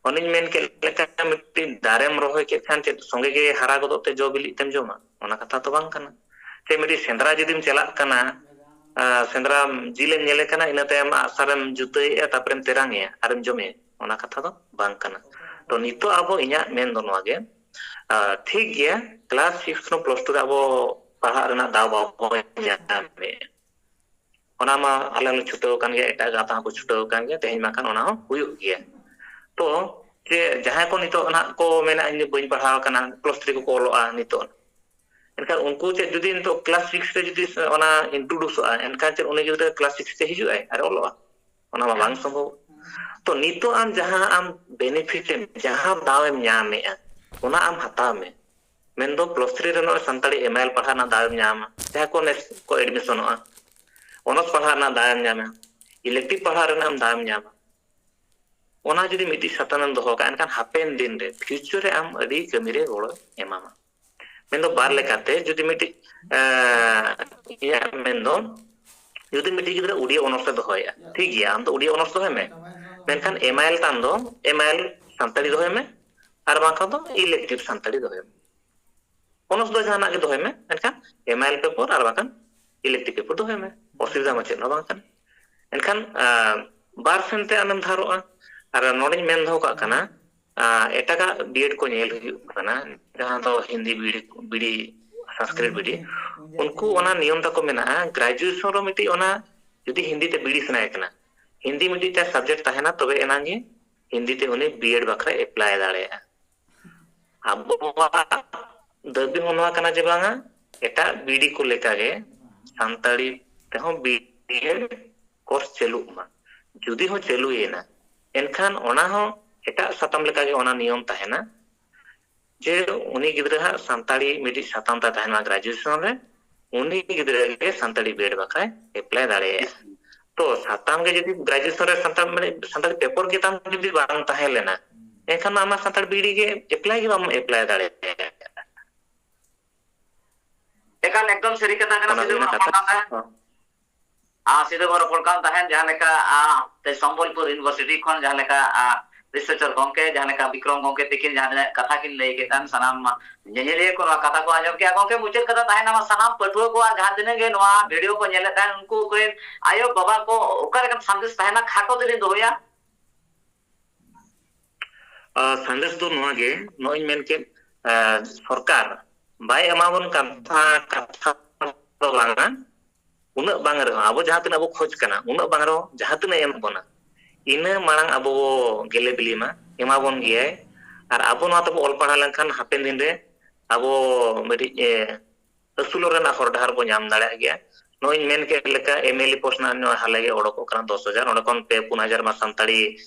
ᱚᱱᱮᱧ ᱢᱮᱱ ᱠᱮᱫ ᱞᱮᱠᱟ, ᱢᱤᱫᱴᱤᱡ ᱫᱟᱨᱮᱢ ᱨᱚᱦᱚᱭ ᱠᱮᱫ ᱠᱷᱟᱱ ᱪᱮᱫ ᱥᱚᱸᱜᱮ ᱜᱮ ᱦᱟᱨᱟ ᱜᱚᱫᱚᱜ ᱛᱮ ᱡᱚ ᱵᱤᱞᱤᱜ ᱛᱮᱢ ᱡᱚᱢᱟ? ᱚᱱᱟ ᱠᱟᱛᱷᱟ ᱛᱚ ᱵᱟᱝ ᱠᱟᱱᱟ᱾ ᱥᱮ ᱢᱤᱫᱴᱤᱡ ᱥᱮᱸᱫᱽᱨᱟ ᱡᱩᱫᱤᱢ ᱪᱟᱞᱟᱜ ᱠᱟᱱᱟ, ᱟᱸ, ᱥᱮᱸᱫᱽᱨᱟ ᱡᱤᱞᱮᱢ ᱧᱮᱞᱮ ᱠᱟᱱᱟ, ᱤᱱᱟᱹ ᱛᱟᱭᱚᱢ ᱟᱜᱼᱥᱟᱨᱮᱢ ᱡᱩᱛᱟᱹᱭᱮᱜᱼᱟ, ᱛᱟᱨᱯᱚᱨᱮᱢ ᱛᱮᱨᱟᱝᱮᱭᱟ ᱟᱨᱮᱢ ᱡᱚᱢᱮᱭᱟ, ᱚᱱᱟ ᱠᱟᱛᱷᱟ ᱫᱚ ᱵᱟᱝ ᱠᱟᱱᱟ᱾ ᱛᱚ ᱱᱤᱛᱚᱜ ᱟᱵᱚ, ᱤᱧᱟᱹᱜ ᱢᱮᱱ ᱫᱚ ᱱᱚᱣᱟ ᱜᱮ, ᱟᱸ, ᱴᱷᱤᱠ ᱜᱮᱭᱟ, ᱠᱞᱟᱥ ᱥᱤᱠᱥ ᱠᱷᱚᱱ ᱯᱞᱟᱥ ᱴᱩ ᱨᱮ ᱟᱵᱚ ᱯᱟᱲᱦᱟᱜ ᱨᱮᱱᱟᱜ ᱫᱟᱣ ᱵᱟᱵᱚ ᱧᱟᱢᱮᱫᱼᱟ, ᱚᱱᱟ ᱢᱟ ᱟᱞᱮ ᱦᱚᱸᱞᱮ ᱪᱷᱩᱴᱟᱹᱣ ᱟᱠᱟᱱ ᱜᱮᱭᱟ, ᱮᱴᱟᱜ ᱜᱟᱶᱛᱟ ᱦᱚᱸᱠᱚ ᱪᱷᱩᱴᱟᱹᱣ ᱟᱠᱟᱱ ᱜᱮᱭᱟ, ᱛᱮᱦᱮᱧ ᱢᱟ ᱠᱷᱟᱱ ᱚᱱᱟ ᱦᱚᱸ ᱦᱩᱭᱩᱜ ᱜᱮᱭᱟ᱾ ᱛᱚ ᱡᱮ ᱡᱟᱦᱟᱸᱭ ᱠᱚ ᱱᱤᱛᱚᱜ ᱱᱟᱦᱟᱜ ᱠᱚ ᱢᱮᱱᱟ, "ᱤᱧ ᱫᱚ ᱵᱟᱹᱧ ᱯᱟᱲᱦᱟᱣ ᱟᱠᱟᱱᱟ", ᱯᱞᱟᱥ ᱛᱷᱨᱤ ᱠᱚᱠᱚ ᱚᱞᱚᱜᱼᱟ ᱱᱤᱛᱚᱜ, ᱮᱱᱠᱷᱟᱱ ᱩᱱᱠᱩ ᱪᱮᱫ ᱡᱩᱫᱤ ᱱᱤᱛᱚᱜ ᱠᱞᱟᱥ ᱥᱤᱠᱥ ᱨᱮ ᱡᱩᱫᱤ ᱚᱱᱟ ᱤᱱᱴᱨᱳᱰᱩᱥᱚᱜᱼᱟ, ᱮᱱᱠᱷᱟᱱ ᱪᱮᱫ ᱩᱱᱤ ᱜᱤᱫᱽᱨᱟᱹ ᱠᱞᱟᱥ ᱥᱤᱠᱥ ᱛᱮ ᱦᱤᱡᱩᱜ ᱟᱭ ᱟᱨ ᱚᱞᱚᱜᱼᱟ? ᱚᱱᱟ ᱢᱟ ᱵᱟᱝ ᱥᱚᱢᱵᱷᱚᱵ᱾ ᱛᱚ ᱱᱤᱛᱚᱜ ᱟᱢ ᱡᱟᱦᱟᱸ ᱟᱢ ᱵᱮᱱᱤᱯᱷᱤᱴ ᱮᱢ, ᱡᱟᱦᱟᱸ ᱫᱟᱣ ᱮᱢ ᱧᱟᱢᱮᱜᱼᱟ, ᱚᱱᱟ ᱟᱢ ᱦᱟᱛᱟᱣ ᱢᱮ᱾ ᱢᱮᱱᱫᱚ ᱯᱞᱟᱥ ᱛᱷᱨᱤ ᱨᱮ ᱱᱚᱜᱼᱚᱭ ᱥᱟᱱᱛᱟᱲᱤ ᱮᱢ ᱮ ᱮᱞ ᱯᱟᱲᱦᱟᱜ ᱨᱮᱱᱟᱜ ᱫᱟᱣ ᱮᱢ ᱧᱟᱢᱟ, ᱡᱟᱦᱟᱸᱭ ᱠᱚ ᱱᱮᱥ ᱠᱚ ᱮᱰᱢᱤᱥᱚᱱᱚᱜᱼᱟ, ᱚᱱᱟᱨᱥ ᱯᱟᱲᱦᱟᱜ ᱨᱮᱱᱟᱜ ᱫᱟᱣ ᱮᱢ ᱧᱟᱢᱟ, ᱤᱞᱮᱠᱴᱤᱵᱷ ᱯᱟᱲᱦᱟᱜ ᱨᱮᱱᱟᱜ ᱮᱢ ᱫᱟᱣ ᱮᱢ ᱧᱟᱢᱟ᱾ ᱚᱱᱟ ᱡᱩᱫᱤ ᱢᱤᱫᱴᱤᱡ ᱥᱟᱛᱟᱢ ᱮᱢ ᱫᱚᱦᱚ ᱠᱟᱜᱼᱟ, ᱮᱱᱠᱷᱟᱱ ᱦᱟᱯᱮᱱ ᱫᱤᱱ ᱨᱮ, ᱯᱷᱤᱭᱩᱪᱟᱨ ᱨᱮ ᱟᱢ ᱟᱹᱰᱤ ᱠᱟᱹᱢᱤ ᱨᱮ ᱜᱚᱲᱚᱭ ᱮᱢᱟᱢᱟ᱾ ᱢᱮᱱᱫᱚ ᱵᱟᱨ ᱞᱮᱠᱟᱛᱮ, ᱡᱩᱫᱤ ᱢᱤᱫᱴᱤᱡ, ᱮᱸ, ᱤᱧᱟᱹᱜ ᱢᱮᱱᱫᱚ, ᱡᱩᱫᱤ ᱢᱤᱫᱴᱤᱡ ᱜᱤᱫᱽᱨᱟᱹ ᱳᱰᱤᱭᱟ ᱚᱱᱟᱨᱥ ᱮ ᱫᱚᱦᱚᱭᱟ, ᱴᱷᱤᱠ ᱜᱮᱭᱟ, ᱟᱢ ᱫᱚ ᱳᱰᱤᱭᱟ ᱚᱱᱟᱨᱥ ᱫᱚᱦᱚᱭ ᱢᱮ, ᱢᱮᱱᱠᱷᱟᱱ ᱮᱢ ᱟᱭ ᱮᱞ ᱛᱟᱢ ᱫᱚ ᱮᱢ ᱟᱭ ᱮᱞ ᱥᱟᱱᱛᱟᱲᱤ ᱫᱚᱦᱚᱭ ᱢᱮ, ᱟᱨ ᱵᱟᱝᱠᱷᱟᱱ ᱫᱚ ᱤᱞᱮᱠᱴᱤᱵᱷ ᱥᱟᱱᱛᱟᱲᱤ ᱫᱚᱦᱚᱭ ᱢᱮ᱾ ᱚᱱᱟᱨᱥ ᱫᱚ ᱡᱟᱦᱟᱱᱟᱜ ᱜᱮ ᱫᱚᱦᱚᱭ ᱢᱮ, ᱢᱮᱱᱠᱷᱟᱱ ᱮᱢ ᱟᱭ ᱮᱞ ᱯᱮᱯᱟᱨ ᱟᱨ ᱵᱟᱝᱠᱷᱟᱱ ᱤᱞᱮᱠᱴᱤᱵᱷ ᱯᱮᱯᱟᱨ ᱫᱚᱦᱚᱭ ᱢᱮ, ᱚᱥᱩᱵᱤᱫᱷᱟ ᱢᱟ ᱪᱮᱫ ᱦᱚᱸ ᱵᱟᱝ ᱠᱟᱱᱟ᱾ ᱮᱱᱠᱷᱟᱱ, ᱟᱸ, ᱵᱟᱨ ᱥᱮᱱ ᱛᱮ ᱟᱢᱮᱢ ᱫᱷᱟᱨᱚᱜᱼᱟ᱾ ᱟᱨ ᱱᱚᱰᱮᱧ ᱢᱮᱱ ᱫᱚᱦᱚ ᱠᱟᱜ ᱠᱟᱱᱟ, ᱟᱸ, ᱮᱴᱟᱜᱟᱜ ᱵᱤᱭᱮᱰ ᱠᱚ ᱧᱮᱞ ᱦᱩᱭᱩᱜ ᱠᱟᱱᱟ, ᱡᱟᱦᱟᱸ ᱫᱚ ᱦᱤᱱᱫᱤ ᱵᱤᱰᱤ, ᱵᱤᱰᱤ, ᱥᱚᱝᱥᱠᱨᱤᱛ ᱵᱤᱰᱤ, ᱩᱱᱠᱩ ᱚᱱᱟ ᱱᱤᱭᱚᱢ ᱛᱟᱠᱚ ᱢᱮᱱᱟᱜᱼᱟ, ᱜᱨᱟᱡᱩᱭᱮᱥᱚᱱ ᱨᱮ ᱢᱤᱫᱴᱤᱡ ᱚᱱᱟ ᱡᱩᱫᱤ ᱦᱤᱱᱫᱤ ᱛᱮ ᱵᱤᱰᱤ ᱥᱟᱱᱟᱭᱮ ᱠᱟᱱᱟ, ᱦᱤᱱᱫᱤ ᱢᱤᱫᱴᱤᱡ ᱛᱟᱭ ᱥᱟᱵᱡᱮᱠᱴ ᱛᱟᱦᱮᱱᱟ, ᱛᱚᱵᱮ ᱮᱱᱟᱝ ᱜᱮ ᱦᱤᱱᱫᱤ ᱛᱮ ᱩᱱᱤ ᱵᱤᱭᱮᱰ ᱵᱟᱠᱷᱨᱟᱭ ᱮᱯᱞᱟᱭ ᱫᱟᱲᱮᱭᱟᱜᱼᱟ᱾ ᱟᱵᱚᱣᱟᱜ ᱫᱟᱹᱵᱤ ᱦᱚᱸ ᱱᱚᱣᱟ ᱠᱟᱱᱟ ᱡᱮ ᱵᱟᱝᱟ, ᱮᱴᱟᱜ ᱵᱤᱰᱤ ᱠᱚ ᱞᱮᱠᱟᱜᱮ ᱥᱟᱱᱛᱟᱲᱤ ᱛᱮᱦᱚᱸ ᱵᱤᱰᱤ ᱠᱳᱨᱥ ᱪᱟᱹᱞᱩᱜ ᱢᱟ᱾ ᱡᱩᱫᱤ ᱦᱚᱸ ᱪᱟᱹᱞᱩᱭᱮᱱᱟ, ᱮᱱᱠᱷᱟᱱ ᱚᱱᱟ ᱦᱚᱸ ᱮᱴᱟᱜ ᱥᱟᱛᱟᱢ ᱞᱮᱠᱟᱜᱮ ᱚᱱᱟ ᱱᱤᱭᱚᱢ ᱛᱟᱦᱮᱱᱟ ᱡᱮ ᱩᱱᱤ ᱜᱤᱫᱽᱨᱟᱹ ᱦᱟᱸᱜ ᱥᱟᱱᱛᱟᱲᱤ ᱢᱤᱫᱴᱤᱡ ᱥᱟᱛᱟᱢ ᱛᱟᱭ ᱛᱟᱦᱮᱱ ᱢᱟ ᱜᱨᱮᱡᱩᱭᱮᱥᱚᱱ ᱨᱮ, ᱩᱱᱤ ᱜᱤᱫᱽᱨᱟᱹ ᱜᱮ ᱥᱟᱱᱛᱟᱲᱤ ᱵᱤᱮᱰ ᱵᱟᱠᱷᱨᱟᱭ ᱮᱯᱞᱟᱭ ᱫᱟᱲᱮᱭᱟᱜᱼᱟ᱾ ᱛᱚ ᱥᱟᱛᱟᱢ ᱜᱮ ᱡᱩᱫᱤ ᱜᱨᱮᱡᱩᱭᱮᱥᱚᱱ ᱨᱮ ᱥᱟᱱᱛᱟᱲ, ᱢᱟᱱᱮ ᱥᱟᱱᱛᱟᱲᱤ ᱯᱮᱯᱚᱨ ᱜᱮ ᱛᱟᱢ ᱡᱩᱫᱤ ᱵᱟᱝ ᱛᱟᱦᱮᱸ ᱞᱮᱱᱟ, ᱮᱱᱠᱷᱟᱱ ᱢᱟ ᱟᱢᱟᱜ ᱥᱟᱱᱛᱟᱲ ᱵᱤᱰᱤ ᱜᱮ ᱮᱯᱞᱟᱭ ᱜᱮ ᱵᱟᱢ ᱮᱯᱞᱟᱭ ᱫᱟᱲᱮᱭᱟᱜᱼᱟ᱾ ᱮᱠᱟᱞ ᱮᱠᱫᱚᱢ ᱥᱟᱹᱨᱤ ᱠᱟᱛᱷᱟ ᱠᱟᱱᱟ᱾ ᱚᱱᱟ ᱥᱤᱫᱩ ᱦᱩᱭᱱᱟ ᱵᱚᱱ ᱠᱟᱛᱷᱟ᱾ ᱨᱚᱯᱚᱲ ᱠᱟᱱ ᱛᱟᱦᱮᱸᱫ᱾ ᱟᱨ ᱥᱤᱫᱩ ᱵᱚᱱ ᱨᱚᱯᱚᱲ ᱠᱟᱱ ᱛᱟᱦᱮᱸᱫ ᱡᱟᱦᱟᱸ ᱞᱮᱠᱟ, ᱟᱨ, ᱛᱮ ᱥᱚᱢᱵᱚᱞᱯᱩᱨ ᱤᱭᱩᱱᱤᱵᱷᱟᱨᱥᱤᱴᱤ ᱠᱷᱚᱱ ᱡᱟᱦᱟᱸ ᱞᱮᱠᱟ, ᱟᱨ, ᱨᱤᱥᱟᱨᱪᱟᱨ ᱜᱚᱢᱠᱮ ᱡᱟᱦᱟᱸ ᱞᱮᱠᱟ ᱵᱤᱠᱨᱚᱢ ᱜᱚᱢᱠᱮ ᱛᱤᱠᱤᱱ ᱡᱟᱦᱟᱸ ᱛᱤᱱᱟᱹᱜ ᱠᱟᱛᱷᱟ ᱠᱤᱱ ᱞᱟᱹᱭ ᱠᱮᱫ ᱛᱟᱦᱮᱸᱫ, ᱥᱟᱱᱟᱢ ᱧᱮᱧᱮᱞᱤᱭᱟᱹ ᱠᱚ ᱱᱚᱣᱟ ᱠᱟᱛᱷᱟ ᱠᱚ ᱟᱸᱡᱚᱢ ᱠᱮᱜᱼᱟ᱾ ᱜᱚᱢᱠᱮ, ᱢᱩᱪᱟᱹᱫ ᱠᱟᱛᱷᱟ ᱛᱟᱦᱮᱱᱟ, ᱥᱟᱱᱟᱢ ᱯᱟᱹᱴᱷᱩᱣᱟᱹ ᱠᱚᱣᱟᱜ ᱡᱟᱦᱟᱸ ᱛᱤᱱᱟᱹᱜ ᱜᱮ ᱱᱚᱣᱟ ᱵᱷᱤᱰᱤᱭᱳ ᱠᱚ ᱧᱮᱞᱮᱫ ᱛᱟᱦᱮᱸᱫ, ᱩᱱᱠᱩ ᱠᱚᱨᱮᱱ ᱟᱭᱳ ᱵᱟᱵᱟ ᱠᱚ ᱚᱠᱟ ᱞᱮᱠᱟᱱ ᱥᱟᱸᱫᱮᱥ ᱛᱟᱦᱮᱱᱟ, ᱠᱷᱟᱴᱚ ᱛᱮᱞᱤᱧ ᱫᱚᱦᱚᱭᱟ? ᱟᱨ ᱥᱟᱸᱫᱮᱥ ᱫᱚ ᱱᱚᱣᱟ ᱜᱮ, ᱱᱚᱜᱼᱚᱭ ᱤᱧ ᱢᱮᱱ ᱠᱮᱫ, ᱟᱨ ᱥᱚᱨᱠᱟᱨ ᱵᱟᱭ ᱮᱢᱟᱵᱚᱱ ᱠᱟᱛᱷᱟ, ᱠᱟᱛᱷᱟ ᱫᱚ ᱵᱟᱝᱟ, ᱩᱱᱟᱹᱜ ᱵᱟᱝ ᱨᱮᱦᱚᱸ ᱟᱵᱚ ᱡᱟᱦᱟᱸ ᱛᱤᱱᱟᱹᱜ ᱵᱚ ᱠᱷᱚᱡᱽ ᱠᱟᱱᱟ, ᱩᱱᱟᱹᱜ ᱵᱟᱝ ᱨᱮᱦᱚᱸ ᱡᱟᱦᱟᱸ ᱛᱤᱱᱟᱹᱜ ᱮᱢ ᱵᱚᱱᱟ, ᱤᱱᱟᱹ ᱢᱟᱲᱟᱝ ᱟᱵᱚ ᱵᱚ ᱜᱮᱞᱮ ᱵᱤᱞᱤ ᱢᱟ, ᱮᱢᱟᱵᱚᱱ ᱜᱮᱭᱟᱭ᱾ ᱟᱨ ᱟᱵᱚ ᱱᱚᱣᱟ ᱛᱮᱵᱚ ᱚᱞ ᱯᱟᱲᱦᱟᱣ ᱞᱮᱱᱠᱷᱟᱱ ᱦᱟᱯᱮᱱ ᱫᱤᱱ ᱨᱮ ᱟᱵᱚ ᱢᱤᱫᱴᱤᱡ, ᱮ, ᱟᱹᱥᱩᱞᱚᱜ ᱨᱮᱱᱟᱜ ᱦᱚᱨ ᱰᱟᱦᱟᱨ ᱵᱚ ᱧᱟᱢ ᱫᱟᱲᱮᱭᱟᱜ ᱜᱮᱭᱟ᱾ ᱱᱚᱜᱼᱚᱭ ᱤᱧ ᱢᱮᱱ ᱠᱮᱫ ᱞᱮᱠᱟ, ᱮᱢ ᱮᱞ ᱮ ᱯᱳᱥᱴ ᱱᱟᱜ ᱱᱚᱣᱟ ᱦᱟᱞᱮ ᱜᱮ ᱚᱰᱚᱠᱚᱜ ᱠᱟᱱᱟ, ᱫᱚᱥ ᱦᱟᱡᱟᱨ, ᱚᱸᱰᱮ ᱠᱷᱚᱱ ᱯᱮ ᱯᱩᱱ ᱦᱟᱡᱟᱨ ᱢᱟ ᱥᱟᱱᱛᱟᱲᱤ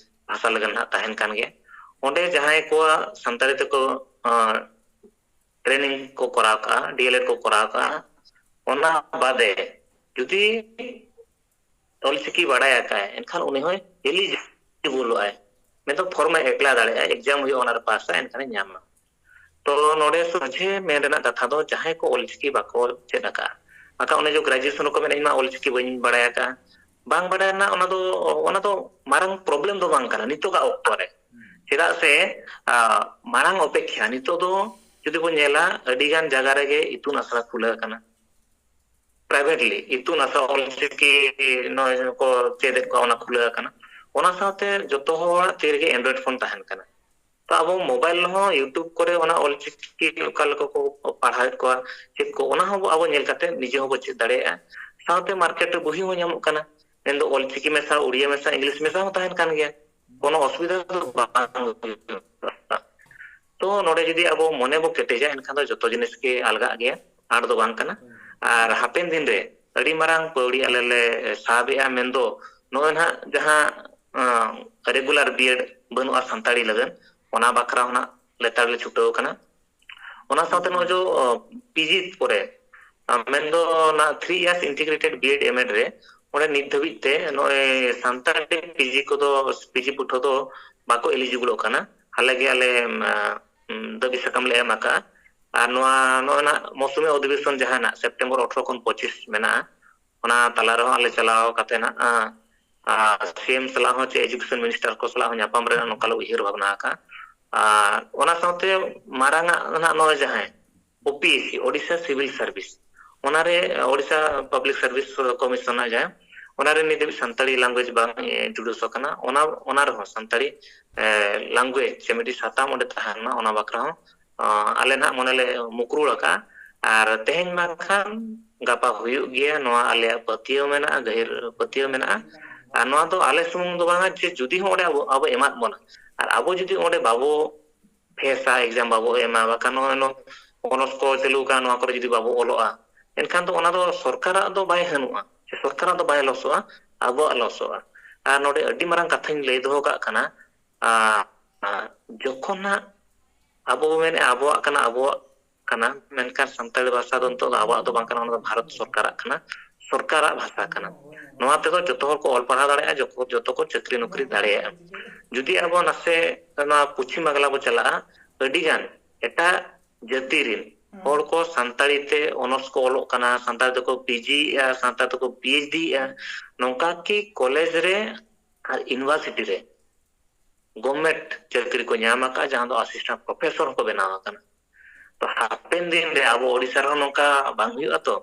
ᱵᱷᱟᱥᱟ ᱞᱟᱹᱜᱤᱫ ᱱᱟᱜ ᱛᱟᱦᱮᱱ ᱠᱟᱱ ᱜᱮᱭᱟ᱾ ᱚᱸᱰᱮ ᱡᱟᱦᱟᱸᱭ ᱠᱚᱣᱟᱜ ᱥᱟᱱᱛᱟᱲᱤ ᱛᱮᱠᱚ, ᱟᱸ, ᱴᱨᱮᱱᱤᱝ ᱠᱚ ᱠᱚᱨᱟᱣ ᱠᱟᱜᱼᱟ, ᱰᱤ ᱮᱞ ᱮᱰ ᱠᱚ ᱠᱚᱨᱟᱣ ᱠᱟᱜᱼᱟ, ᱚᱱᱟ ᱵᱟᱫᱮ ᱡᱩᱫᱤ ᱚᱞᱪᱤᱠᱤ ᱵᱟᱲᱟᱭ ᱟᱠᱟᱫ, ᱮᱱᱠᱷᱟᱱ ᱩᱱᱤ ᱦᱚᱸᱭ ᱮᱞᱤᱡᱤᱵᱚᱞᱚᱜ ᱟᱭ, ᱢᱮᱱᱫᱚ ᱯᱷᱚᱨᱢ ᱮ ᱮᱯᱞᱟᱭ ᱫᱟᱲᱮᱭᱟᱜᱼᱟ, ᱮᱠᱡᱟᱢ ᱦᱩᱭᱩᱜᱼᱟ, ᱚᱱᱟᱨᱮ ᱯᱟᱥᱟ, ᱮᱱᱠᱷᱟᱱᱮ ᱧᱟᱢᱟ᱾ ᱛᱚ ᱱᱚᱰᱮ ᱥᱚᱡᱷᱮ ᱢᱮᱱ ᱨᱮᱱᱟᱜ ᱠᱟᱛᱷᱟ ᱫᱚ ᱡᱟᱦᱟᱸᱭ ᱠᱚ ᱚᱞᱪᱤᱠᱤ ᱵᱟᱠᱚ ᱪᱮᱫ ᱟᱠᱟᱫᱼᱟ, ᱵᱟᱠᱷᱟᱱ ᱚᱱᱮ ᱡᱮ ᱜᱨᱮᱡᱩᱭᱮᱥᱚᱱ ᱨᱮᱠᱚ ᱢᱮᱱᱟ, "ᱤᱧ ᱢᱟ ᱚᱞᱪᱤᱠᱤ ᱵᱟᱹᱧ ᱵᱟᱲᱟᱭ ᱟᱠᱟᱫᱼᱟ", ᱵᱟᱝ ᱵᱟᱰᱟᱭ ᱨᱮᱱᱟᱜ ᱚᱱᱟ ᱫᱚ, ᱚᱱᱟ ᱫᱚ ᱢᱟᱨᱟᱝ ᱯᱨᱚᱵᱞᱮᱢ ᱫᱚ ᱵᱟᱝ ᱠᱟᱱᱟ ᱱᱤᱛᱚᱜᱟᱜ ᱚᱠᱛᱚ ᱨᱮ᱾ ᱪᱮᱫᱟᱜ ᱥᱮ, ᱟ, ᱢᱟᱲᱟᱝ ᱚᱯᱮᱠᱷᱟ ᱱᱤᱛᱚᱜ ᱫᱚ ᱡᱩᱫᱤ ᱵᱚᱱ ᱧᱮᱞᱟ, ᱟᱹᱰᱤ ᱜᱟᱱ ᱡᱟᱭᱜᱟ ᱨᱮᱜᱮ ᱤᱛᱩᱱ ᱟᱥᱲᱟ ᱠᱷᱩᱞᱟᱹᱣ ᱟᱠᱟᱱᱟ᱾ ᱯᱨᱟᱭᱵᱷᱮᱴᱞᱤ ᱤᱛᱩᱱ ᱟᱥᱲᱟ ᱚᱞᱪᱤᱠᱤ ᱱᱚᱜᱼᱚᱭ ᱠᱚ ᱪᱮᱫ ᱮᱫ ᱠᱚᱣᱟ, ᱚᱱᱟ ᱠᱷᱩᱞᱟᱹᱣ ᱟᱠᱟᱱᱟ᱾ ᱚᱱᱟ ᱥᱟᱶᱛᱮ ᱡᱚᱛᱚ ᱦᱚᱲᱟᱜ ᱛᱤ ᱨᱮᱜᱮ ᱮᱱᱰᱨᱚᱭᱮᱰ ᱯᱷᱳᱱ ᱛᱟᱦᱮᱱ ᱠᱟᱱᱟ᱾ ᱛᱚ ᱟᱵᱚ ᱢᱳᱵᱟᱭᱤᱞ ᱨᱮᱦᱚᱸ YouTube ᱠᱚᱨᱮ ᱚᱱᱟ ᱚᱞᱪᱤᱠᱤ ᱚᱠᱟ ᱞᱮᱠᱟ ᱠᱚ ᱯᱟᱲᱦᱟᱣᱮᱫ ᱠᱚᱣᱟ, ᱪᱮᱫ ᱠᱚ, ᱚᱱᱟ ᱦᱚᱸ ᱟᱵᱚ ᱧᱮᱞ ᱠᱟᱛᱮ ᱱᱤᱡᱮ ᱦᱚᱸᱵᱚ ᱪᱮᱫ ᱫᱟᱲᱮᱭᱟᱜᱼᱟ᱾ ᱥᱟᱶᱛᱮ ᱢᱟᱨᱠᱮᱴ ᱨᱮ ᱵᱳᱭ ᱦᱚᱸ ᱧᱟᱢᱚᱜ ᱠᱟᱱᱟ, ᱢᱮᱱᱫᱚ ᱚᱞᱪᱤᱠᱤ ᱢᱮᱥᱟ, ᱩᱲᱤᱭᱟ ᱢᱮᱥᱟ, ᱤᱝᱞᱤᱥ ᱢᱮᱥᱟ ᱦᱚᱸ ᱛᱟᱦᱮᱱ ᱠᱟᱱ ᱜᱮᱭᱟ᱾ ᱠᱳᱱᱳ ᱚᱥᱩᱵᱤᱫᱷᱟ ᱫᱚ ᱵᱟᱝ ᱦᱩᱭᱩᱜᱼᱟ᱾ ᱛᱚ ᱱᱚᱰᱮ ᱡᱩᱫᱤ ᱟᱵᱚ ᱢᱚᱱᱮ ᱵᱚ ᱠᱮᱴᱮᱡᱟ, ᱮᱱᱠᱷᱟᱱ ᱫᱚ ᱡᱚᱛᱚ ᱡᱤᱱᱤᱥ ᱜᱮ ᱟᱞᱜᱟᱜ ᱜᱮᱭᱟ, ᱟᱸᱴ ᱫᱚ ᱵᱟᱝ ᱠᱟᱱᱟ᱾ ᱟᱨ ᱦᱟᱯᱮᱱ ᱫᱤᱱ ᱨᱮ ᱟᱹᱰᱤ ᱢᱟᱨᱟᱝ ᱯᱟᱹᱣᱲᱤ ᱟᱞᱮ ᱞᱮ ᱥᱟᱵᱮᱜᱼᱟ, ᱢᱮᱱᱫᱚ ᱱᱚᱜᱼᱚᱭ ᱱᱟᱦᱟᱜ ᱡᱟᱦᱟᱸ ᱨᱮᱜᱩᱞᱟᱨ ᱵᱤᱭᱮᱰ ᱵᱟᱹᱱᱩᱜᱼᱟ ᱥᱟᱱᱛᱟᱲᱤ ᱞᱟᱹᱜᱤᱫ, ᱚᱱᱟ ᱵᱟᱠᱷᱨᱟ ᱦᱚᱸ ᱱᱟᱜ ᱞᱮᱛᱟᱲ ᱞᱮ ᱪᱷᱩᱴᱟᱹᱣ ᱟᱠᱟᱱᱟ᱾ ᱚᱱᱟ ᱥᱟᱶᱛᱮ ᱱᱚᱜᱼᱚᱭ ᱡᱚ ᱯᱤᱡᱤ ᱯᱚᱨᱮ, ᱟᱸ, ᱢᱮᱱᱫᱚ ᱚᱱᱟ three years integrated B.Ed M.Ed ᱨᱮ ᱚᱸᱰᱮ ᱱᱤᱛ ᱫᱷᱟᱹᱵᱤᱡ ᱛᱮ ᱱᱚᱜᱼᱚᱭ ᱥᱟᱱᱛᱟᱲᱤ ᱯᱤᱡᱤ ᱠᱚᱫᱚ, ᱯᱤᱡᱤ ᱯᱟᱹᱴᱷᱩᱣᱟᱹ ᱫᱚ ᱵᱟᱠᱚ eligible ᱚᱜ ᱠᱟᱱᱟ᱾ ᱦᱟᱞᱮ ᱜᱮ ᱟᱞᱮ, ᱟᱸ, ᱫᱟᱹᱵᱤ ᱥᱟᱠᱟᱢ ᱞᱮ ᱮᱢ ᱟᱠᱟᱫᱼᱟ᱾ ᱟᱨ ᱱᱚᱣᱟ, ᱱᱚᱜᱼᱚᱭ ᱱᱟᱜ ᱢᱳᱥᱩᱢᱤ ᱚᱫᱷᱤᱵᱮᱥᱚᱱ ᱡᱟᱦᱟᱸ ᱱᱟᱜ ᱥᱮᱯᱴᱮᱢᱵᱚᱨ ᱟᱴᱷᱨᱚ ᱠᱷᱚᱱ ᱯᱚᱸᱪᱤᱥ ᱢᱮᱱᱟᱜᱼᱟ, ᱚᱱᱟ ᱛᱟᱞᱟ ᱨᱮᱦᱚᱸ ᱟᱞᱮ ᱪᱟᱞᱟᱣ ᱠᱟᱛᱮ ᱱᱟᱜ, ᱟᱸ, ᱟᱨ ᱥᱤ ᱮᱢ ᱥᱟᱞᱟᱜ ᱦᱚᱸ ᱪᱮ education minister ᱠᱚ ᱥᱟᱞᱟᱜ ᱦᱚᱸ ᱧᱟᱯᱟᱢ ᱨᱮᱱᱟᱜ ᱱᱚᱝᱠᱟ ᱞᱮ ᱩᱭᱦᱟᱹᱨ ᱵᱷᱟᱵᱽᱱᱟ ᱟᱠᱟᱫᱼᱟ᱾ ᱟᱨ ᱚᱱᱟ ᱥᱟᱶᱛᱮ ᱢᱟᱨᱟᱝ ᱟᱜ ᱱᱟᱜ ᱱᱚᱜᱼᱚᱭ ᱡᱟᱦᱟᱸᱭ O P S C, Odisha Civil Service, ᱚᱱᱟᱨᱮ Odisha Public Service Commission ᱨᱮᱱᱟᱜ ᱡᱟᱦᱟᱸ, ᱚᱱᱟᱨᱮ ᱱᱤᱛ ᱫᱷᱟᱹᱵᱤᱡ ᱥᱟᱱᱛᱟᱲᱤ language ᱵᱟᱝ introduce ᱟᱠᱟᱱᱟ, ᱚᱱᱟ, ᱚᱱᱟ ᱨᱮᱦᱚᱸ ᱥᱟᱱᱛᱟᱲᱤ, ᱮ, language ᱥᱮ ᱢᱤᱫᱴᱤᱡ ᱥᱟᱛᱟᱢ ᱚᱸᱰᱮ ᱛᱟᱦᱮᱱ ᱢᱟ, ᱚᱱᱟ ᱵᱟᱠᱷᱨᱟ ᱦᱚᱸ, ᱟᱸ, ᱟᱞᱮ ᱱᱟᱦᱟᱜ ᱢᱚᱱᱮ ᱞᱮ ᱢᱩᱠᱨᱩᱲ ᱟᱠᱟᱫᱼᱟ᱾ ᱟᱨ ᱛᱮᱦᱮᱧ ᱵᱟᱝᱠᱷᱟᱱ ᱜᱟᱯᱟ ᱦᱩᱭᱩᱜ ᱜᱮᱭᱟ, ᱱᱚᱣᱟ ᱟᱞᱮᱭᱟᱜ ᱯᱟᱹᱛᱭᱟᱹᱣ ᱢᱮᱱᱟᱜᱼᱟ, ᱜᱟᱹᱦᱤᱨ ᱯᱟᱹᱛᱭᱟᱹᱣ ᱢᱮᱱᱟᱜᱼᱟ᱾ ᱟᱨ ᱱᱚᱣᱟ ᱫᱚ ᱟᱞᱮ ᱥᱩᱢᱩᱝ ᱫᱚ ᱵᱟᱝᱟ, ᱡᱮ ᱡᱩᱫᱤ ᱦᱚᱸ ᱚᱸᱰᱮ ᱟᱵᱚ, ᱟᱵᱚ ᱮᱢᱟᱫ ᱵᱚᱱᱟ, ᱟᱨ ᱟᱵᱚ ᱡᱩᱫᱤ ᱚᱸᱰᱮ ᱵᱟᱵᱚ ᱯᱷᱮᱥᱟ, exam ᱵᱟᱵᱚ ᱮᱢᱟ, ᱵᱟᱠᱷᱟᱱ ᱱᱚᱜᱼᱚᱭ ᱱᱚ-, ᱚᱱᱚᱨᱥ ᱠᱚ ᱪᱟᱹᱞᱩ ᱟᱠᱟᱱ, ᱱᱚᱣᱟ ᱠᱚᱨᱮ ᱡᱩᱫᱤ ᱵᱟᱵᱚ ᱚᱞᱚᱜᱼᱟ, ᱮᱱᱠᱷᱟᱱ ᱫᱚ ᱚᱱᱟ ᱫᱚ ᱥᱚᱨᱠᱟᱨᱟᱜ ᱫᱚ ᱵᱟᱭ ᱦᱟᱹᱱᱩᱜᱼᱟ, ᱥᱮ ᱥᱚᱨᱠᱟᱨᱟᱜ ᱫᱚ ᱵᱟᱭ ᱞᱚᱥᱚᱜᱼᱟ, ᱟᱵᱚᱣᱟᱜ ᱞᱚᱥᱚᱜᱼᱟ᱾ ᱟᱨ ᱱᱚᱰᱮ ᱟᱹᱰᱤ ᱢᱟᱨᱟᱝ ᱠᱟᱛᱷᱟᱧ ᱞᱟᱹᱭ ᱫᱚᱦᱚ ᱠᱟᱜ ᱠᱟᱱᱟ, ᱟ, ᱟ, ᱡᱚᱠᱷᱚᱱ ᱦᱟᱸᱜ ᱟᱵᱚ ᱵᱚ ᱢᱮᱱᱮᱫᱼᱟ ᱟᱵᱚᱣᱟᱜ ᱠᱟᱱᱟ, ᱟᱵᱚᱣᱟᱜ ᱠᱟᱱᱟ, ᱢᱮᱱᱠᱷᱟᱱ ᱥᱟᱱᱛᱟᱲᱤ ᱵᱷᱟᱥᱟ ᱫᱚ ᱱᱤᱛᱚᱜ ᱫᱚ ᱟᱵᱚᱣᱟᱜ ᱫᱚ ᱵᱟᱝ ᱠᱟᱱᱟ, ᱚᱱᱟ ᱫᱚ ᱵᱷᱟᱨᱚᱛ ᱥᱚᱨᱠᱟᱨᱟᱜ ᱠᱟᱱᱟ, ᱥᱚᱨᱠᱟᱨᱟᱜ ᱵᱷᱟᱥᱟ ᱠᱟᱱᱟ᱾ ᱱᱚᱣᱟ ᱛᱮᱫᱚ ᱡᱚᱛᱚ ᱦᱚᱲ ᱠᱚ ᱚᱞ ᱯᱟᱲᱦᱟᱣ ᱫᱟᱲᱮᱭᱟᱜᱼᱟ, ᱡᱚᱛᱚ, ᱡᱚᱛᱚ ᱠᱚ ᱪᱟᱹᱠᱨᱤ ᱱᱚᱠᱨᱤ ᱫᱟᱲᱮᱭᱟᱜᱼᱟ᱾ ᱡᱩᱫᱤ ᱟᱵᱚ ᱱᱟᱥᱮ ᱱᱚᱣᱟ ᱯᱚᱪᱷᱤᱢ ᱵᱟᱝᱞᱟ ᱵᱚ ᱪᱟᱞᱟᱜᱼᱟ, ᱟᱹᱰᱤᱜᱟᱱ ᱮᱴᱟᱜ ᱡᱟᱹᱛᱤ ᱨᱮᱱ ᱦᱚᱲ ᱠᱚ ᱥᱟᱱᱛᱟᱲᱤ ᱛᱮ ᱚᱱᱚᱨᱥ ᱠᱚ ᱚᱞᱚᱜ ᱠᱟᱱᱟ, ᱥᱟᱱᱛᱟᱲ ᱛᱮᱠᱚ ᱯᱤᱡᱤᱭᱮᱫᱼᱟ, ᱥᱟᱱᱛᱟᱲ ᱛᱮᱠᱚ ᱯᱤᱮᱭᱤᱪᱰᱤᱭᱮᱫᱼᱟ, ᱱᱚᱝᱠᱟ ᱠᱤ ᱠᱚᱞᱮᱡᱽ ᱨᱮ ᱟᱨ ᱤᱭᱩᱱᱤᱵᱷᱟᱨᱥᱤᱴᱤ ᱨᱮ ᱜᱚᱵᱷᱢᱮᱱᱴ ᱪᱟᱹᱠᱨᱤ ᱠᱚ ᱧᱟᱢ ᱟᱠᱟᱫᱼᱟ, ᱡᱟᱦᱟᱸ ᱫᱚ ᱟᱥᱤᱥᱴᱮᱱᱴ ᱯᱨᱚᱯᱷᱮᱥᱚᱨ ᱦᱚᱸᱠᱚ ᱵᱮᱱᱟᱣ ᱟᱠᱟᱱᱟ᱾ ᱛᱚ ᱦᱟᱯᱮᱱ ᱫᱤᱱ ᱨᱮ ᱟᱵᱚ ᱳᱰᱤᱥᱟ ᱨᱮᱦᱚᱸ ᱱᱚᱝᱠᱟ ᱵᱟᱝ ᱦᱩᱭᱩᱜᱼᱟ ᱛᱚ?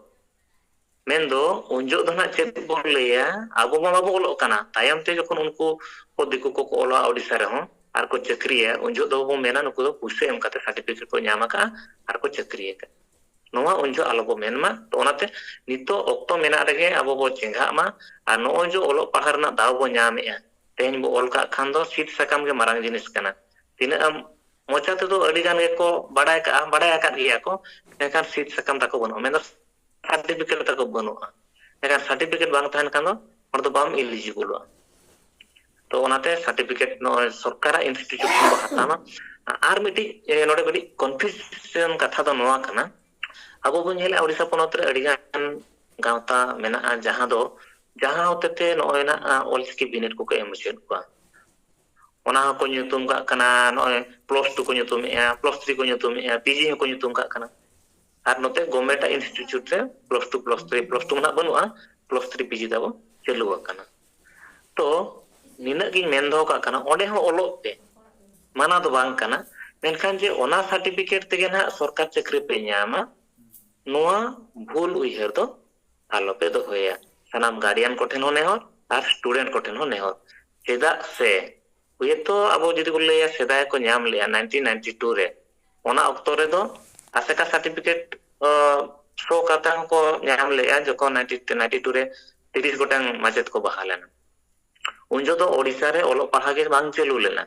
ᱢᱮᱱᱫᱚ ᱩᱱ ᱡᱚᱦᱚᱜ ᱫᱚ ᱱᱟᱜ ᱪᱮᱫ ᱵᱚᱱ ᱞᱟᱹᱭᱟ, ᱟᱵᱚ ᱢᱟ ᱵᱟᱵᱚ ᱚᱞᱚᱜ ᱠᱟᱱᱟ, ᱛᱟᱭᱚᱢ ᱛᱮ ᱡᱚᱠᱷᱚᱱ ᱩᱱᱠᱩ ᱠᱚ ᱫᱤᱠᱩ ᱠᱚᱠᱚ ᱚᱞᱟ ᱳᱰᱤᱥᱟ ᱨᱮᱦᱚᱸ ᱟᱨ ᱠᱚ ᱪᱟᱹᱠᱨᱤᱭᱟ, ᱩᱱ ᱡᱚᱦᱚᱜ ᱫᱚᱵᱚ ᱢᱮᱱᱟ ᱱᱩᱠᱩ ᱫᱚ ᱯᱩᱭᱥᱟᱹ ᱮᱢ ᱠᱟᱛᱮ ᱥᱟᱨᱴᱤᱯᱷᱤᱠᱮᱴ ᱠᱚ ᱧᱟᱢ ᱟᱠᱟᱫᱼᱟ ᱟᱨ ᱠᱚ ᱪᱟᱹᱠᱨᱤ ᱟᱠᱟᱫᱼᱟ᱾ ᱱᱚᱣᱟ ᱩᱱ ᱡᱚᱦᱚᱜ ᱟᱞᱚᱵᱚ ᱢᱮᱱ ᱢᱟ᱾ ᱛᱚ ᱚᱱᱟᱛᱮ ᱱᱤᱛᱚᱜ ᱚᱠᱛᱚ ᱢᱮᱱᱟᱜ ᱨᱮᱜᱮ ᱟᱵᱚ ᱵᱚ ᱪᱮᱸᱜᱷᱟᱜ ᱢᱟ ᱟᱨ ᱱᱚᱜᱼᱚᱭ ᱡᱮ ᱚᱞᱚᱜ ᱯᱟᱲᱦᱟᱜ ᱨᱮᱱᱟᱜ ᱫᱟᱣ ᱵᱚ ᱧᱟᱢᱮᱫᱼᱟ, ᱛᱮᱦᱮᱧ ᱵᱚ ᱚᱞ ᱠᱟᱜ ᱠᱷᱟᱱ ᱫᱚ ᱥᱤᱫ ᱥᱟᱠᱟᱢ ᱜᱮ ᱢᱟᱨᱟᱝ ᱡᱤᱱᱤᱥ ᱠᱟᱱᱟ᱾ ᱛᱤᱱᱟᱹᱜ ᱮᱢ ᱢᱚᱪᱟ ᱛᱮᱫᱚ ᱟᱹᱰᱤ ᱜᱟᱱ ᱜᱮᱠᱚ ᱵᱟᱰᱟᱭ ᱠᱟᱜᱼᱟ, ᱵᱟᱰᱟᱭ ᱟᱠᱟᱫ ᱜᱮᱭᱟ ᱠᱚ, ᱢᱮᱱᱠᱷᱟᱱ ᱥᱤᱫ ᱥᱟᱠᱟᱢ ᱛᱟᱠᱚ ᱵᱟᱹᱱᱩᱜᱼᱟ, ᱢᱮᱱᱫᱚ ᱥᱟᱨᱴᱤᱯᱷᱤᱠᱮᱴ ᱛᱟᱠᱚ ᱵᱟᱹᱱᱩᱜᱼᱟ᱾ ᱢᱮᱱᱠᱷᱟᱱ ᱥᱟᱨᱴᱤᱯᱷᱤᱠᱮᱴ ᱵᱟᱝ ᱛᱟᱦᱮᱱ ᱠᱷᱟᱱ ᱫᱚ ᱦᱚᱲ ᱫᱚ ᱵᱟᱢ ᱮᱞᱤᱡᱤᱵᱚᱞᱚᱜᱼᱟ᱾ ᱛᱚ ᱚᱱᱟᱛᱮ ᱥᱟᱨᱴᱤᱯᱷᱤᱠᱮᱴ ᱱᱚᱜᱼᱚᱭ ᱥᱚᱨᱠᱟᱨᱟᱜ ᱤᱱᱥᱴᱤᱴᱤᱭᱩᱴ ᱠᱷᱚᱱ ᱵᱚ ᱦᱟᱛᱟᱣᱟ᱾ ᱟᱨ ᱢᱤᱫᱴᱤᱡ ᱮ, ᱱᱚᱰᱮ ᱢᱤᱫᱴᱤᱡ ᱠᱚᱱᱯᱷᱤᱭᱩᱡᱚᱱ ᱠᱟᱛᱷᱟ ᱫᱚ ᱱᱚᱣᱟ ᱠᱟᱱᱟ, ᱟᱵᱚ ᱵᱚᱱ ᱧᱮᱞᱮᱫᱼᱟ ᱩᱲᱤᱥᱥᱟ ᱯᱚᱱᱚᱛ ᱨᱮ ᱟᱹᱰᱤᱜᱟᱱ ᱜᱟᱶᱛᱟ ᱢᱮᱱᱟᱜᱼᱟ, ᱡᱟᱦᱟᱸ ᱫᱚ ᱡᱟᱦᱟᱸ ᱦᱚᱛᱮᱛᱮ ᱱᱚᱜᱼᱚᱭ ᱱᱟᱜ ᱚᱞᱪᱤᱠᱤ ᱵᱤᱱᱤᱰ ᱠᱚᱠᱚ ᱮᱢ ᱦᱚᱪᱚᱭᱮᱫ ᱠᱚᱣᱟ᱾ ᱚᱱᱟ ᱦᱚᱸᱠᱚ ᱧᱩᱛᱩᱢ ᱠᱟᱜ ᱠᱟᱱᱟ ᱱᱚᱜᱼᱚᱭ ᱯᱞᱟᱥ ᱴᱩ ᱠᱚ ᱧᱩᱛᱩᱢᱮᱫᱼᱟ, ᱯᱞᱟᱥ ᱛᱷᱨᱤ ᱠᱚ ᱧᱩᱛᱩᱢᱮᱫᱼᱟ, ᱯᱤᱡᱤ ᱦᱚᱸᱠᱚ ᱧᱩᱛᱩᱢ ᱠᱟᱜ ᱠᱟᱱᱟ᱾ ᱟᱨ ᱱᱚᱛᱮ ᱜᱚᱵᱷᱢᱮᱱᱴ ᱤᱱᱥᱴᱤᱴᱤᱭᱩᱴ ᱨᱮ plus two, plus three, plus two ᱢᱟ ᱱᱟᱜ ᱵᱟᱹᱱᱩᱜᱼᱟ, ᱯᱞᱟᱥ ᱛᱷᱨᱤ ᱯᱤᱡᱤ ᱛᱟᱵᱚ ᱪᱟᱹᱞᱩ ᱟᱠᱟᱱᱟ᱾ ᱛᱚ ᱱᱤᱱᱟᱹᱜ ᱜᱤᱧ ᱢᱮᱱ ᱫᱚᱦᱚ ᱠᱟᱜ ᱠᱟᱱᱟ, ᱚᱸᱰᱮ ᱦᱚᱸ ᱚᱞᱚᱜ ᱯᱮ, ᱢᱟᱱᱟ ᱫᱚ ᱵᱟᱝ ᱠᱟᱱᱟ, ᱢᱮᱱᱠᱷᱟᱱ ᱡᱮ ᱚᱱᱟ ᱥᱟᱨᱴᱤᱯᱷᱤᱠᱮᱴ ᱛᱮᱜᱮ ᱱᱟᱜ ᱥᱚᱨᱠᱟᱨ ᱪᱟᱹᱠᱨᱤ ᱯᱮ ᱧᱟᱢᱟ, ᱱᱚᱣᱟ ᱵᱷᱩᱞ ᱩᱭᱦᱟᱹᱨ ᱫᱚ ᱟᱞᱚᱯᱮ ᱫᱚᱦᱚᱭᱟ᱾ ᱥᱟᱱᱟᱢ ᱜᱟᱨᱰᱤᱭᱟᱱ ᱠᱚᱴᱷᱮᱱ ᱦᱚᱸ ᱱᱮᱦᱚᱨ ᱟᱨ ᱥᱴᱩᱰᱮᱱᱴ ᱠᱚᱴᱷᱮᱱ ᱦᱚᱸ ᱱᱮᱦᱚᱨ᱾ ᱪᱮᱫᱟᱜ ᱥᱮ ᱦᱚᱭᱛᱚ ᱟᱵᱚ ᱡᱩᱫᱤ ᱵᱚᱱ ᱞᱟᱹᱭᱟ ᱥᱮᱫᱟᱭ ᱠᱚ ᱧᱟᱢ ᱞᱮᱜᱼᱟ ᱱᱟᱭᱤᱱᱴᱤᱱ ᱱᱟᱭᱤᱱᱴᱤ ᱴᱩ ᱨᱮ, ᱚᱱᱟ ᱚᱠᱛᱚ ᱨᱮᱫᱚ ᱟᱥᱮᱠᱟ ᱥᱟᱨᱴᱤᱯᱷᱤᱠᱮᱴ ᱥᱳ ᱠᱟᱛᱮ ᱦᱚᱸᱠᱚ ᱧᱟᱢ ᱞᱮᱜᱼᱟ, ᱡᱚᱠᱷᱚᱱ ᱱᱟᱭᱤᱱᱴᱤᱱ ᱱᱟᱭᱤᱱᱴᱤ ᱴᱩ ᱨᱮ ᱛᱤᱨᱤᱥ ᱜᱚᱴᱟᱝ ᱢᱟᱪᱮᱫ ᱠᱚ ᱵᱟᱦᱟᱞ ᱮᱱᱟ᱾ ᱩᱱ ᱡᱚᱦᱚᱜ ᱫᱚ ᱳᱰᱤᱥᱟ ᱨᱮ ᱚᱞᱚᱜ ᱯᱟᱲᱦᱟᱜ ᱜᱮ ᱵᱟᱝ ᱪᱟᱹᱞᱩ ᱞᱮᱱᱟ,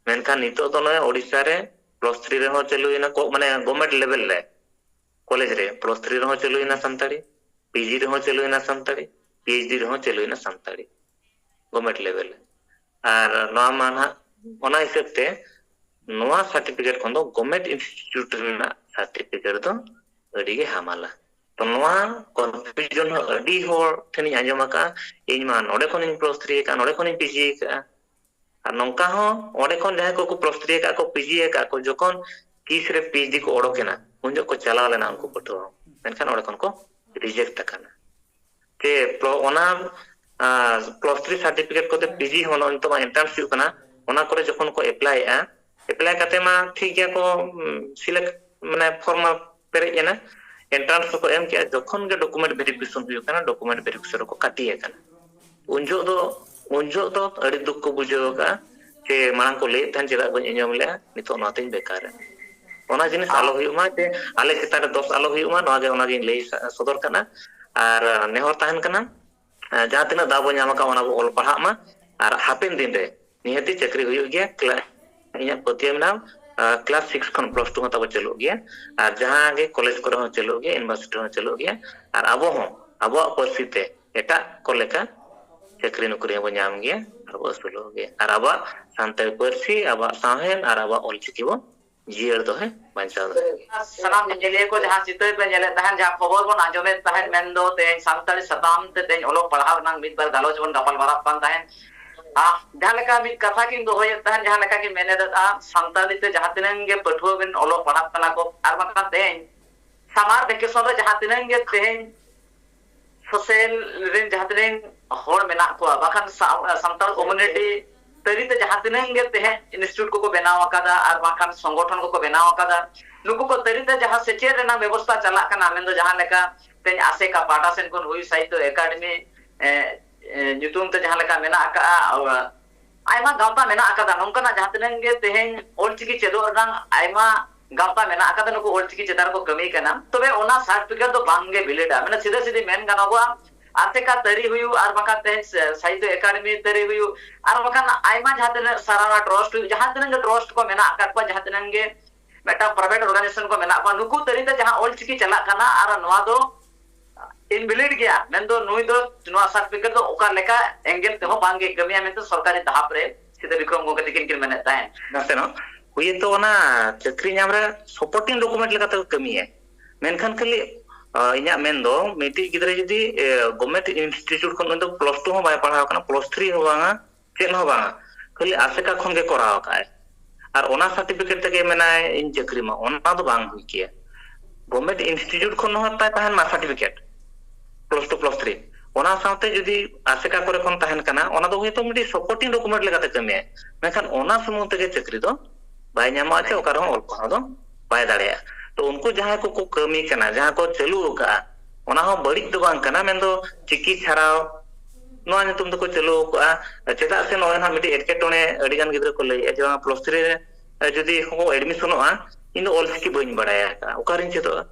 ᱢᱮᱱᱠᱷᱟᱱ ᱱᱤᱛᱚᱜ ᱫᱚ ᱱᱚᱜᱼᱚᱭ ᱳᱰᱤᱥᱟ ᱨᱮ ᱯᱞᱟᱥ ᱛᱷᱨᱤ ᱨᱮᱦᱚᱸ ᱪᱟᱹᱞᱩᱭᱮᱱᱟ, ᱠᱚ- ᱢᱟᱱᱮ ᱜᱚᱵᱷᱢᱮᱱᱴ ᱞᱮᱵᱮᱞ ᱨᱮ ᱠᱚᱞᱮᱡᱽ ᱨᱮ ᱯᱞᱟᱥ ᱛᱷᱨᱤ ᱨᱮᱦᱚᱸ ᱪᱟᱹᱞᱩᱭᱮᱱᱟ ᱥᱟᱱᱛᱟᱲᱤ, ᱯᱤᱡᱤ ᱨᱮᱦᱚᱸ ᱪᱟᱹᱞᱩᱭᱮᱱᱟ ᱥᱟᱱᱛᱟᱲᱤ, ᱯᱤᱮᱭᱤᱪᱰᱤ ᱨᱮᱦᱚᱸ ᱪᱟᱹᱞᱩᱭᱮᱱᱟ ᱥᱟᱱᱛᱟᱲᱤ ᱜᱚᱵᱷᱢᱮᱱᱴ ᱞᱮᱵᱮᱞ ᱨᱮ᱾ ᱟᱨ ᱱᱚᱣᱟ ᱢᱟ ᱱᱟᱦᱟᱜ ᱚᱱᱟ ᱦᱤᱥᱟᱹᱵ ᱛᱮ ᱱᱚᱣᱟ ᱥᱟᱨᱴᱤᱯᱷᱤᱠᱮᱴ ᱠᱷᱚᱱ ᱫᱚ ᱜᱚᱵᱷᱢᱮᱱᱴ ᱤᱱᱥᱴᱤᱴᱤᱭᱩᱴ ᱨᱮᱱᱟᱜ ᱥᱟᱨᱴᱤᱯᱷᱤᱠᱮᱴ ᱫᱚ ᱟᱹᱰᱤ ᱜᱮ ᱦᱟᱢᱟᱞᱟ᱾ ᱛᱚ ᱱᱚᱣᱟ ᱠᱚᱱᱯᱷᱤᱭᱩᱡᱚᱱ ᱦᱚᱸ ᱟᱹᱰᱤ ᱦᱚᱲ ᱴᱷᱮᱱᱤᱧ ᱟᱸᱡᱚᱢ ᱟᱠᱟᱫᱼᱟ, ᱤᱧ ᱢᱟ ᱱᱚᱰᱮ ᱠᱷᱚᱱᱤᱧ ᱯᱞᱟᱥ ᱛᱷᱨᱤ ᱟᱠᱟᱫᱼᱟ, ᱱᱚᱰᱮ ᱠᱷᱚᱱᱤᱧ ᱯᱤᱡᱤ ᱟᱠᱟᱫᱼᱟ᱾ ᱟᱨ ᱱᱚᱝᱠᱟ ᱦᱚᱸ ᱚᱸᱰᱮ ᱠᱷᱚᱱ ᱡᱟᱦᱟᱸᱭ ᱠᱚᱠᱚ ᱯᱞᱟᱥ ᱛᱷᱨᱤ ᱟᱠᱟᱫ ᱠᱚ, ᱯᱤᱡᱤ ᱟᱠᱟᱫ ᱠᱚ, ᱡᱚᱠᱷᱚᱱ ᱠᱤᱥ ᱨᱮ ᱯᱤᱮᱭᱤᱪᱰᱤ ᱠᱚ ᱚᱰᱚᱠ ᱮᱱᱟ, ᱩᱱ ᱡᱚᱠᱷᱚᱱ ᱠᱚ ᱪᱟᱞᱟᱣ ᱞᱮᱱᱟ ᱩᱱᱠᱩ ᱯᱟᱹᱴᱷᱩᱣᱟᱹ ᱦᱚᱸ, ᱢᱮᱱᱠᱷᱟᱱ ᱚᱸᱰᱮ ᱠᱷᱚᱱ ᱠᱚ ᱨᱤᱡᱮᱠᱴ ᱟᱠᱟᱱᱟ᱾ ᱡᱮ ᱯᱞᱚ- ᱚᱱᱟ ᱯᱞᱟᱥ ᱛᱷᱨᱤ ᱥᱟᱨᱴᱤᱯᱷᱤᱠᱮᱴ ᱠᱚᱛᱮ ᱯᱤᱡᱤ ᱦᱚᱸ ᱱᱚᱜᱼᱚᱭ ᱱᱤᱛᱚᱜ ᱢᱟ ᱮᱱᱴᱨᱟᱱᱥ ᱦᱩᱭᱩᱜ ᱠᱟᱱᱟ, ᱚᱱᱟ ᱠᱚᱨᱮ ᱡᱚᱠᱷᱚᱱ ᱠᱚ ᱮᱯᱞᱟᱭᱮᱫᱼᱟ, ᱮᱯᱞᱟᱭ ᱠᱟᱛᱮ ᱢᱟ ᱴᱷᱤᱠ ᱜᱮᱭᱟ ᱠᱚ, ᱥᱤᱞᱮᱠᱴ ᱢᱟᱱᱮ ᱯᱷᱚᱨᱢ ᱢᱟ ᱯᱮᱨᱮᱡ ᱮᱱᱟ, ᱮᱱᱴᱨᱟᱱᱥ ᱦᱚᱸᱠᱚ ᱮᱢ ᱠᱮᱜᱼᱟ, ᱡᱚᱠᱷᱚᱱ ᱜᱮ ᱰᱚᱠᱩᱢᱮᱱᱴ ᱵᱷᱮᱨᱤᱯᱷᱤᱠᱮᱥᱚᱱ ᱦᱩᱭᱩᱜ ᱠᱟᱱᱟ, ᱰᱚᱠᱩᱢᱮᱱᱴ ᱵᱷᱮᱨᱤᱯᱷᱤᱠᱮᱥᱚᱱ ᱨᱮᱠᱚ ᱠᱟᱹᱴᱤ ᱟᱠᱟᱱᱟ᱾ ᱩᱱ ᱡᱚᱦᱚᱜ ᱫᱚ ᱩᱱ ᱡᱚᱦᱚᱜ ᱫᱚ ᱟᱹᱰᱤ ᱫᱩᱠ ᱠᱚ ᱵᱩᱡᱷᱟᱹᱣ ᱟᱠᱟᱫᱼᱟ ᱡᱮ ᱢᱟᱲᱟᱝ ᱠᱚ ᱞᱟᱹᱭᱮᱫ ᱛᱟᱦᱮᱸᱱ, ᱪᱮᱫᱟᱜ ᱵᱟᱹᱧ ᱟᱸᱡᱚᱢ ᱞᱮᱜᱼᱟ, ᱱᱤᱛᱚᱜ ᱱᱚᱣᱟᱛᱤᱧ ᱵᱮᱠᱟᱨ ᱮᱱᱟ᱾ ᱚᱱᱟ ᱡᱤᱱᱤᱥ ᱟᱞᱚ ᱦᱩᱭᱩᱜ ᱢᱟ, ᱡᱮ ᱟᱞᱮ ᱪᱮᱛᱟᱱ ᱨᱮ ᱫᱚᱥ ᱟᱞᱚ ᱦᱩᱭᱩᱜ ᱢᱟ, ᱱᱚᱣᱟ ᱜᱮ ᱚᱱᱟᱜᱤᱧ ᱞᱟᱹᱭ ᱥᱟ- ᱥᱚᱫᱚᱨ ᱠᱟᱱᱟ᱾ ᱟᱨ ᱱᱮᱦᱚᱨ ᱛᱟᱦᱮᱱ ᱠᱟᱱᱟ, ᱡᱟᱦᱟᱸ ᱛᱤᱱᱟᱹᱜ ᱫᱟᱣ ᱵᱚᱱ ᱧᱟᱢ ᱟᱠᱟᱫ ᱚᱱᱟ ᱵᱚ ᱚᱞ ᱯᱟᱲᱦᱟᱜ ᱢᱟ, ᱟᱨ ᱦᱟᱯᱮᱱ ᱫᱤᱱ ᱨᱮ ᱱᱤᱦᱟᱹᱛᱤ ᱪᱟᱹᱠᱨᱤ ᱦᱩᱭᱩᱜ ᱜᱮᱭᱟ᱾ ᱠᱞᱟ- ᱤᱧᱟᱹᱜ ᱯᱟᱹᱛᱭᱟᱹᱣ ᱢᱮᱱᱟᱜᱼᱟ, ᱠᱞᱟᱥ ᱥᱤᱠᱥ ᱠᱷᱚᱱ ᱯᱞᱟᱥ ᱴᱩ ᱦᱚᱸ ᱛᱟᱵᱚ ᱪᱟᱹᱞᱩᱜ ᱜᱮᱭᱟ᱾ ᱟᱨ ᱡᱟᱦᱟᱸ ᱜᱮ ᱠᱚᱞᱮᱡᱽ ᱠᱚᱨᱮ ᱦᱚᱸ ᱪᱟᱹᱞᱩᱜ ᱜᱮᱭᱟ, ᱤᱭᱩᱱᱤᱵᱷᱟᱨᱥᱤᱴᱤ ᱦᱚᱸ ᱪᱟᱹᱞᱩᱜ ᱜᱮᱭᱟ᱾ ᱟᱨ ᱟᱵᱚ ᱦᱚᱸ ᱟᱵᱚᱣᱟᱜ ᱯᱟᱹᱨᱥᱤ ᱛᱮ ᱮᱴᱟᱜ ᱠᱚ ᱞᱮᱠᱟ ᱪᱟᱹᱠᱨᱤ ᱱᱚᱠᱨᱤ ᱦᱚᱸᱵᱚ ᱧᱟᱢ ᱜᱮᱭᱟ, ᱟᱨ ᱵᱚ ᱟᱹᱥᱩᱞᱚᱜ ᱜᱮᱭᱟ᱾ ᱟᱨ ᱟᱵᱚᱣᱟᱜ ᱥᱟᱱᱛᱟᱲᱤ ᱯᱟᱹᱨᱥᱤ, ᱟᱵᱚᱣᱟᱜ ᱥᱟᱶᱦᱮᱫ ᱟᱨ ᱟᱵᱚᱣᱟᱜ ᱚᱞᱪᱤᱠᱤ ᱵᱚ ᱡᱤᱭᱟᱹᱲ ᱫᱚᱦᱚᱭ ᱵᱟᱧᱪᱟᱣ ᱫᱚᱦᱚᱭ ᱜᱮᱭᱟ᱾ ᱥᱟᱱᱟᱢ ᱧᱮᱧᱮᱞᱤᱭᱟᱹ ᱠᱚ ᱡᱟᱦᱟᱸ ᱪᱤᱛᱟᱹᱨ ᱯᱮ ᱧᱮᱞᱮᱫ ᱛᱟᱦᱮᱸᱱ, ᱡᱟᱦᱟᱸ ᱠᱷᱚᱵᱚᱨ ᱵᱚᱱ ᱟᱸᱡᱚᱢᱮᱫ ᱛᱟᱦᱮᱸᱫ, ᱢᱮᱱᱫᱚ ᱛᱮᱦᱮᱧ ᱥᱟᱱᱛᱟᱲᱤ ᱥᱟᱛᱟᱢ ᱛᱮ ᱛᱮᱦᱮᱧ ᱚᱞᱚᱜ ᱯᱟᱲᱦᱟᱣ ᱨᱮᱱᱟᱜ ᱢᱤᱫ ᱵᱟᱨ ᱜᱟᱞᱚᱪ ᱵᱚᱱ ᱜᱟᱯᱟᱞ ᱢᱟᱨᱟᱣ ᱠᱟᱱ ᱛᱟᱦᱮᱸᱫ᱾ ᱟᱨ ᱡᱟᱦᱟᱸ ᱞᱮᱠᱟ ᱢᱤᱫ ᱠᱟᱛᱷᱟ ᱠᱤᱱ ᱫᱚᱦᱚᱭᱮᱫ ᱛᱟᱦᱮᱸᱫ, ᱡᱟᱦᱟᱸ ᱞᱮᱠᱟ ᱠᱤᱱ ᱢᱮᱱᱮᱫᱟ, ᱥᱟᱱᱛᱟᱲᱤ ᱛᱮ ᱡᱟᱦᱟᱸ ᱛᱤᱱᱟᱹᱝ ᱜᱮ ᱯᱟᱹᱴᱷᱩᱣᱟᱹ ᱵᱤᱱ ᱚᱞᱚᱜ ᱯᱟᱲᱦᱟᱜ ᱠᱟᱱᱟ ᱠᱚ, ᱟᱨ ᱵᱟᱝᱠᱷᱟᱱ ᱛᱮᱦᱮᱧ ᱥᱟᱢᱟᱨ ᱵᱷᱮᱠᱮᱥᱚᱱ ᱨᱮ ᱡᱟᱦᱟᱸ ᱛᱤᱱᱟᱹᱝ ᱜᱮ ᱛᱮᱦᱮᱧ ᱥᱳᱥᱟᱞ ᱨᱮᱱ ᱡᱟᱦᱟᱸ ᱛᱤᱱᱟᱹᱝ ᱦᱚᱲ ᱢᱮᱱᱟᱜ ᱠᱚᱣᱟ, ᱵᱟᱠᱷᱟᱱ ᱥᱟ-, ᱥᱟᱱᱛᱟᱲ ᱠᱚᱢᱩᱱᱤᱴᱤ ᱛᱟᱹᱨᱤ ᱛᱮ ᱡᱟᱦᱟᱸ ᱛᱤᱱᱟᱹᱝ ᱜᱮ ᱛᱮᱦᱮᱧ ᱤᱱᱥᱴᱤᱴᱭᱩᱴ ᱠᱚᱠᱚ ᱵᱮᱱᱟᱣ ᱟᱠᱟᱫᱟ ᱟᱨ ᱵᱟᱝᱠᱷᱟᱱ ᱥᱚᱝᱜᱚᱴᱷᱚᱱ ᱠᱚᱠᱚ ᱵᱮᱱᱟᱣ ᱟᱠᱟᱫᱟ, ᱱᱩᱠᱩ ᱠᱚ ᱛᱟᱹᱨᱤ ᱛᱮ ᱡᱟᱦᱟᱸ ᱥᱮᱪᱮᱫ ᱨᱮᱱᱟᱜ ᱵᱮᱵᱚᱥᱛᱷᱟ ᱪᱟᱞᱟᱜ ᱠᱟᱱᱟ, ᱢᱮᱱᱫᱚ ᱡᱟᱦᱟᱸ ᱞᱮᱠᱟ ᱛᱮᱦᱮᱧ ᱟᱥᱮᱠᱟ ᱯᱟᱦᱴᱟ ᱥᱮᱱ ᱠᱷᱚᱱ ᱦᱩᱭ ᱥᱟᱦᱤᱛᱛᱚ ᱮᱠᱟᱰᱮᱢᱤ, ᱮ, ᱮ, ᱧᱩᱛᱩᱢ ᱛᱮ ᱡᱟᱦᱟᱸ ᱞᱮᱠᱟ ᱢᱮᱱᱟᱜ ᱟᱠᱟᱫᱼᱟ, ᱟᱭᱢᱟ ᱜᱟᱶᱛᱟ ᱢᱮᱱᱟᱜ ᱟᱠᱟᱫᱟ, ᱱᱚᱝᱠᱟᱱᱟᱜ ᱡᱟᱦᱟᱸ ᱛᱤᱱᱟᱹᱝ ᱜᱮ ᱛᱮᱦᱮᱧ ᱚᱞᱪᱤᱠᱤ ᱪᱮᱫᱚᱜ ᱨᱮᱱᱟᱜ ᱟᱭᱢᱟ ᱜᱟᱶᱛᱟ ᱢᱮᱱᱟᱜ ᱟᱠᱟᱫᱟ, ᱱᱩᱠᱩ ᱚᱞᱪᱤᱠᱤ ᱪᱮᱛᱟᱱ ᱨᱮᱠᱚ ᱠᱟᱹᱢᱤ ᱠᱟᱱᱟ, ᱛᱚᱵᱮ ᱚᱱᱟ ᱥᱟᱨᱴᱤᱯᱷᱤᱠᱮᱴ ᱫᱚ ᱵᱟᱝ ᱜᱮ ᱵᱷᱮᱞᱤᱰᱟ᱾ ᱢᱟᱱᱮ ᱥᱤᱫᱷᱟᱹ ᱥᱤᱫᱷᱤ ᱢᱮᱱ ᱜᱟᱱᱚᱜᱚᱜᱼᱟ, ᱟᱥᱮᱠᱟ ᱛᱟᱹᱨᱤ ᱦᱩᱭᱩᱜ ᱟᱨ ᱵᱟᱝᱠᱷᱟᱱ ᱛᱮᱦᱮᱧ ᱥᱮ-, ᱥᱟᱦᱤᱛᱛᱚ ᱮᱠᱟᱰᱮᱢᱤ ᱛᱟᱹᱨᱤ ᱦᱩᱭᱩᱜ ᱟᱨ ᱵᱟᱝᱠᱷᱟᱱ ᱟᱭᱢᱟ ᱡᱟᱦᱟᱸ ᱛᱤᱱᱟᱹᱜ ᱥᱟᱨᱟᱣᱟ ᱴᱨᱟᱥᱴ ᱦᱩᱭᱩᱜ, ᱡᱟᱦᱟᱸ ᱛᱤᱱᱟᱹᱜ ᱜᱮ ᱴᱨᱟᱥᱴ ᱠᱚ ᱢᱮᱱᱟᱜ ᱟᱠᱟᱫ ᱠᱚᱣᱟ, ᱡᱟᱦᱟᱸ ᱛᱤᱱᱟᱹᱜ ᱜᱮ ᱢᱤᱫᱴᱟᱝ ᱯᱨᱟᱭᱵᱷᱮᱴ ᱚᱨᱜᱟᱱᱟᱭᱡᱮᱥᱚᱱ ᱠᱚ ᱢᱮᱱᱟᱜ ᱠᱚᱣᱟ, ᱱᱩᱠᱩ ᱛᱟᱹᱨᱤ ᱛᱮ ᱡᱟᱦᱟᱸ ᱚᱞᱪᱤᱠᱤ ᱪᱟᱞᱟᱜ ᱠᱟᱱᱟ ᱟᱨ ᱱᱚᱣᱟ ᱫᱚ ᱤᱱᱵᱷᱮᱞᱤᱰ ᱜᱮᱭᱟ, ᱢᱮᱱᱫᱚ ᱱᱩᱭ ᱫᱚ ᱱᱚᱣᱟ ᱥᱟᱨᱴᱤᱯᱷᱤᱠᱮᱴ ᱫᱚ ᱚᱠᱟ ᱞᱮᱠᱟ ᱮᱝᱜᱮᱞ ᱛᱮᱦᱚᱸ ᱵᱟᱝ ᱜᱮ ᱠᱟᱹᱢᱤᱭᱟ ᱢᱮᱱᱛᱮ ᱥᱚᱨᱠᱟᱨᱤ ᱫᱷᱟᱯ ᱨᱮ ᱥᱤᱫᱟᱹ ᱵᱤᱠᱨᱚᱢ ᱜᱚᱢᱠᱮ ᱛᱤᱠᱤᱱ ᱠᱤᱱ ᱢᱮᱱᱮᱫ ᱛᱟᱦᱮᱸᱫ᱾ ᱱᱟᱥᱮᱱᱟᱜ ᱦᱩᱭᱛᱚ ᱚᱱᱟ ᱪᱟᱹᱠᱨᱤ ᱧᱟᱢ ᱨᱮ ᱥᱟᱯᱳᱨᱴᱤᱝ ᱰᱚᱠᱩᱢᱮᱱᱴ ᱞᱮᱠᱟᱛᱮ ᱠᱚ ᱠᱟᱹᱢᱤᱭᱟ, ᱢᱮᱱᱠᱷᱟᱱ ᱠᱷᱟᱹᱞᱤ, ᱟ, ᱤᱧᱟᱹᱜ ᱢᱮᱱ ᱫᱚ ᱢᱤᱫᱴᱤᱡ ᱜᱤᱫᱽᱨᱟᱹ ᱡᱩᱫᱤ, ᱮ, ᱜᱚᱵᱷᱢᱮᱱᱴ ᱤᱱᱥᱴᱤᱴᱤᱭᱩᱴ ᱠᱷᱚᱱ ᱩᱱᱤ ᱫᱚ ᱯᱞᱟᱥ ᱴᱩ ᱦᱚᱸ ᱵᱟᱭ ᱯᱟᱲᱦᱟᱣ ᱠᱟᱱᱟ, ᱯᱞᱟᱥ ᱛᱷᱨᱤ ᱦᱚᱸ ᱵᱟᱝᱟ, ᱪᱮᱫ ᱦᱚᱸ ᱵᱟᱝᱟ, ᱠᱷᱟᱹᱞᱤ ᱟᱥᱮᱠᱟ ᱠᱷᱚᱱ ᱜᱮ ᱠᱚᱨᱟᱣ ᱟᱠᱟᱫᱼᱟᱭ, ᱟᱨ ᱚᱱᱟ ᱥᱟᱨᱴᱤᱯᱷᱤᱠᱮᱴ ᱛᱮᱜᱮ ᱢᱮᱱᱟᱭ ᱤᱧ ᱪᱟᱹᱠᱨᱤ ᱢᱟ, ᱚᱱᱟ ᱫᱚ ᱵᱟᱝ ᱦᱩᱭ ᱠᱮᱭᱟ᱾ ᱜᱚᱵᱷᱢᱮᱱᱴ ᱤᱱᱥᱴᱤᱴᱤᱭᱩᱴ ᱠᱷᱚᱱ ᱦᱚᱸ ᱛᱟᱭ ᱛᱟᱦᱮᱱ ᱢᱟ certificate, plus two plus three, ᱚᱱᱟ ᱥᱟᱶᱛᱮ ᱡᱩᱫᱤ ᱟᱥᱮᱠᱟ ᱠᱚᱨᱮ ᱠᱷᱚᱱ ᱛᱟᱦᱮᱱ ᱠᱟᱱᱟ, ᱚᱱᱟ ᱫᱚ ᱦᱚᱭᱛᱳ ᱢᱤᱫᱴᱤᱡ ᱥᱟᱯᱳᱨᱴᱤᱝ ᱰᱚᱠᱩᱢᱮᱱᱴ ᱞᱮᱠᱟᱛᱮ ᱠᱟᱹᱢᱤᱭᱟᱭ, ᱢᱮᱱᱠᱷᱟᱱ ᱚᱱᱟ ᱥᱩᱢᱩᱝ ᱛᱮᱜᱮ ᱪᱟᱹᱠᱨᱤ ᱫᱚ ᱵᱟᱭ ᱧᱟᱢᱚᱜᱼᱟ, ᱪᱮ ᱚᱠᱟ ᱨᱮᱦᱚᱸ ᱚᱞ ᱯᱟᱲᱦᱟᱣ ᱫᱚ ᱵᱟᱭ ᱫᱟᱲᱮᱭᱟᱜᱼᱟ᱾ ᱛᱚ ᱩᱱᱠᱩ ᱡᱟᱦᱟᱸᱭ ᱠᱚᱠᱚ ᱠᱟᱹᱢᱤ ᱠᱟᱱᱟ, ᱡᱟᱦᱟᱸ ᱠᱚ ᱪᱟᱹᱞᱩ ᱟᱠᱟᱫᱼᱟ, ᱚᱱᱟ ᱦᱚᱸ ᱵᱟᱹᱲᱤᱡ ᱫᱚ ᱵᱟᱝ ᱠᱟᱱᱟ, ᱢᱮᱱᱫᱚ ᱪᱤᱠᱤ ᱪᱷᱟᱨᱟᱣ ᱱᱚᱣᱟ ᱧᱩᱛᱩᱢ ᱛᱮᱠᱚ ᱪᱟᱹᱞᱩ ᱟᱠᱟᱫᱼᱟ᱾ ᱪᱮᱫᱟᱜ ᱥᱮ ᱱᱚᱜᱼᱚᱭ ᱱᱟᱦᱟᱜ ᱢᱤᱫᱴᱤᱡ ᱮᱴᱠᱮᱴᱚᱬᱮ ᱟᱹᱰᱤ ᱜᱟᱱ ᱜᱤᱫᱽᱨᱟᱹ ᱠᱚ ᱞᱟᱹᱭᱮᱫᱼᱟ ᱡᱮ ᱵᱟᱝ ᱯᱞᱟᱥ ᱛᱷᱨᱤ ᱨᱮ ᱡᱩᱫᱤ ᱦᱚᱸᱠᱚ ᱮᱰᱢᱤᱥᱚᱱᱚᱜᱼᱟ, ᱤᱧ ᱫᱚ ᱚᱞᱪᱤᱠᱤ ᱵᱟᱹᱧ ᱵᱟᱲᱟᱭ ᱟᱠᱟᱫᱼᱟ, ᱚᱠᱟᱨᱤᱧ ᱪᱮᱫᱚᱜᱼᱟ?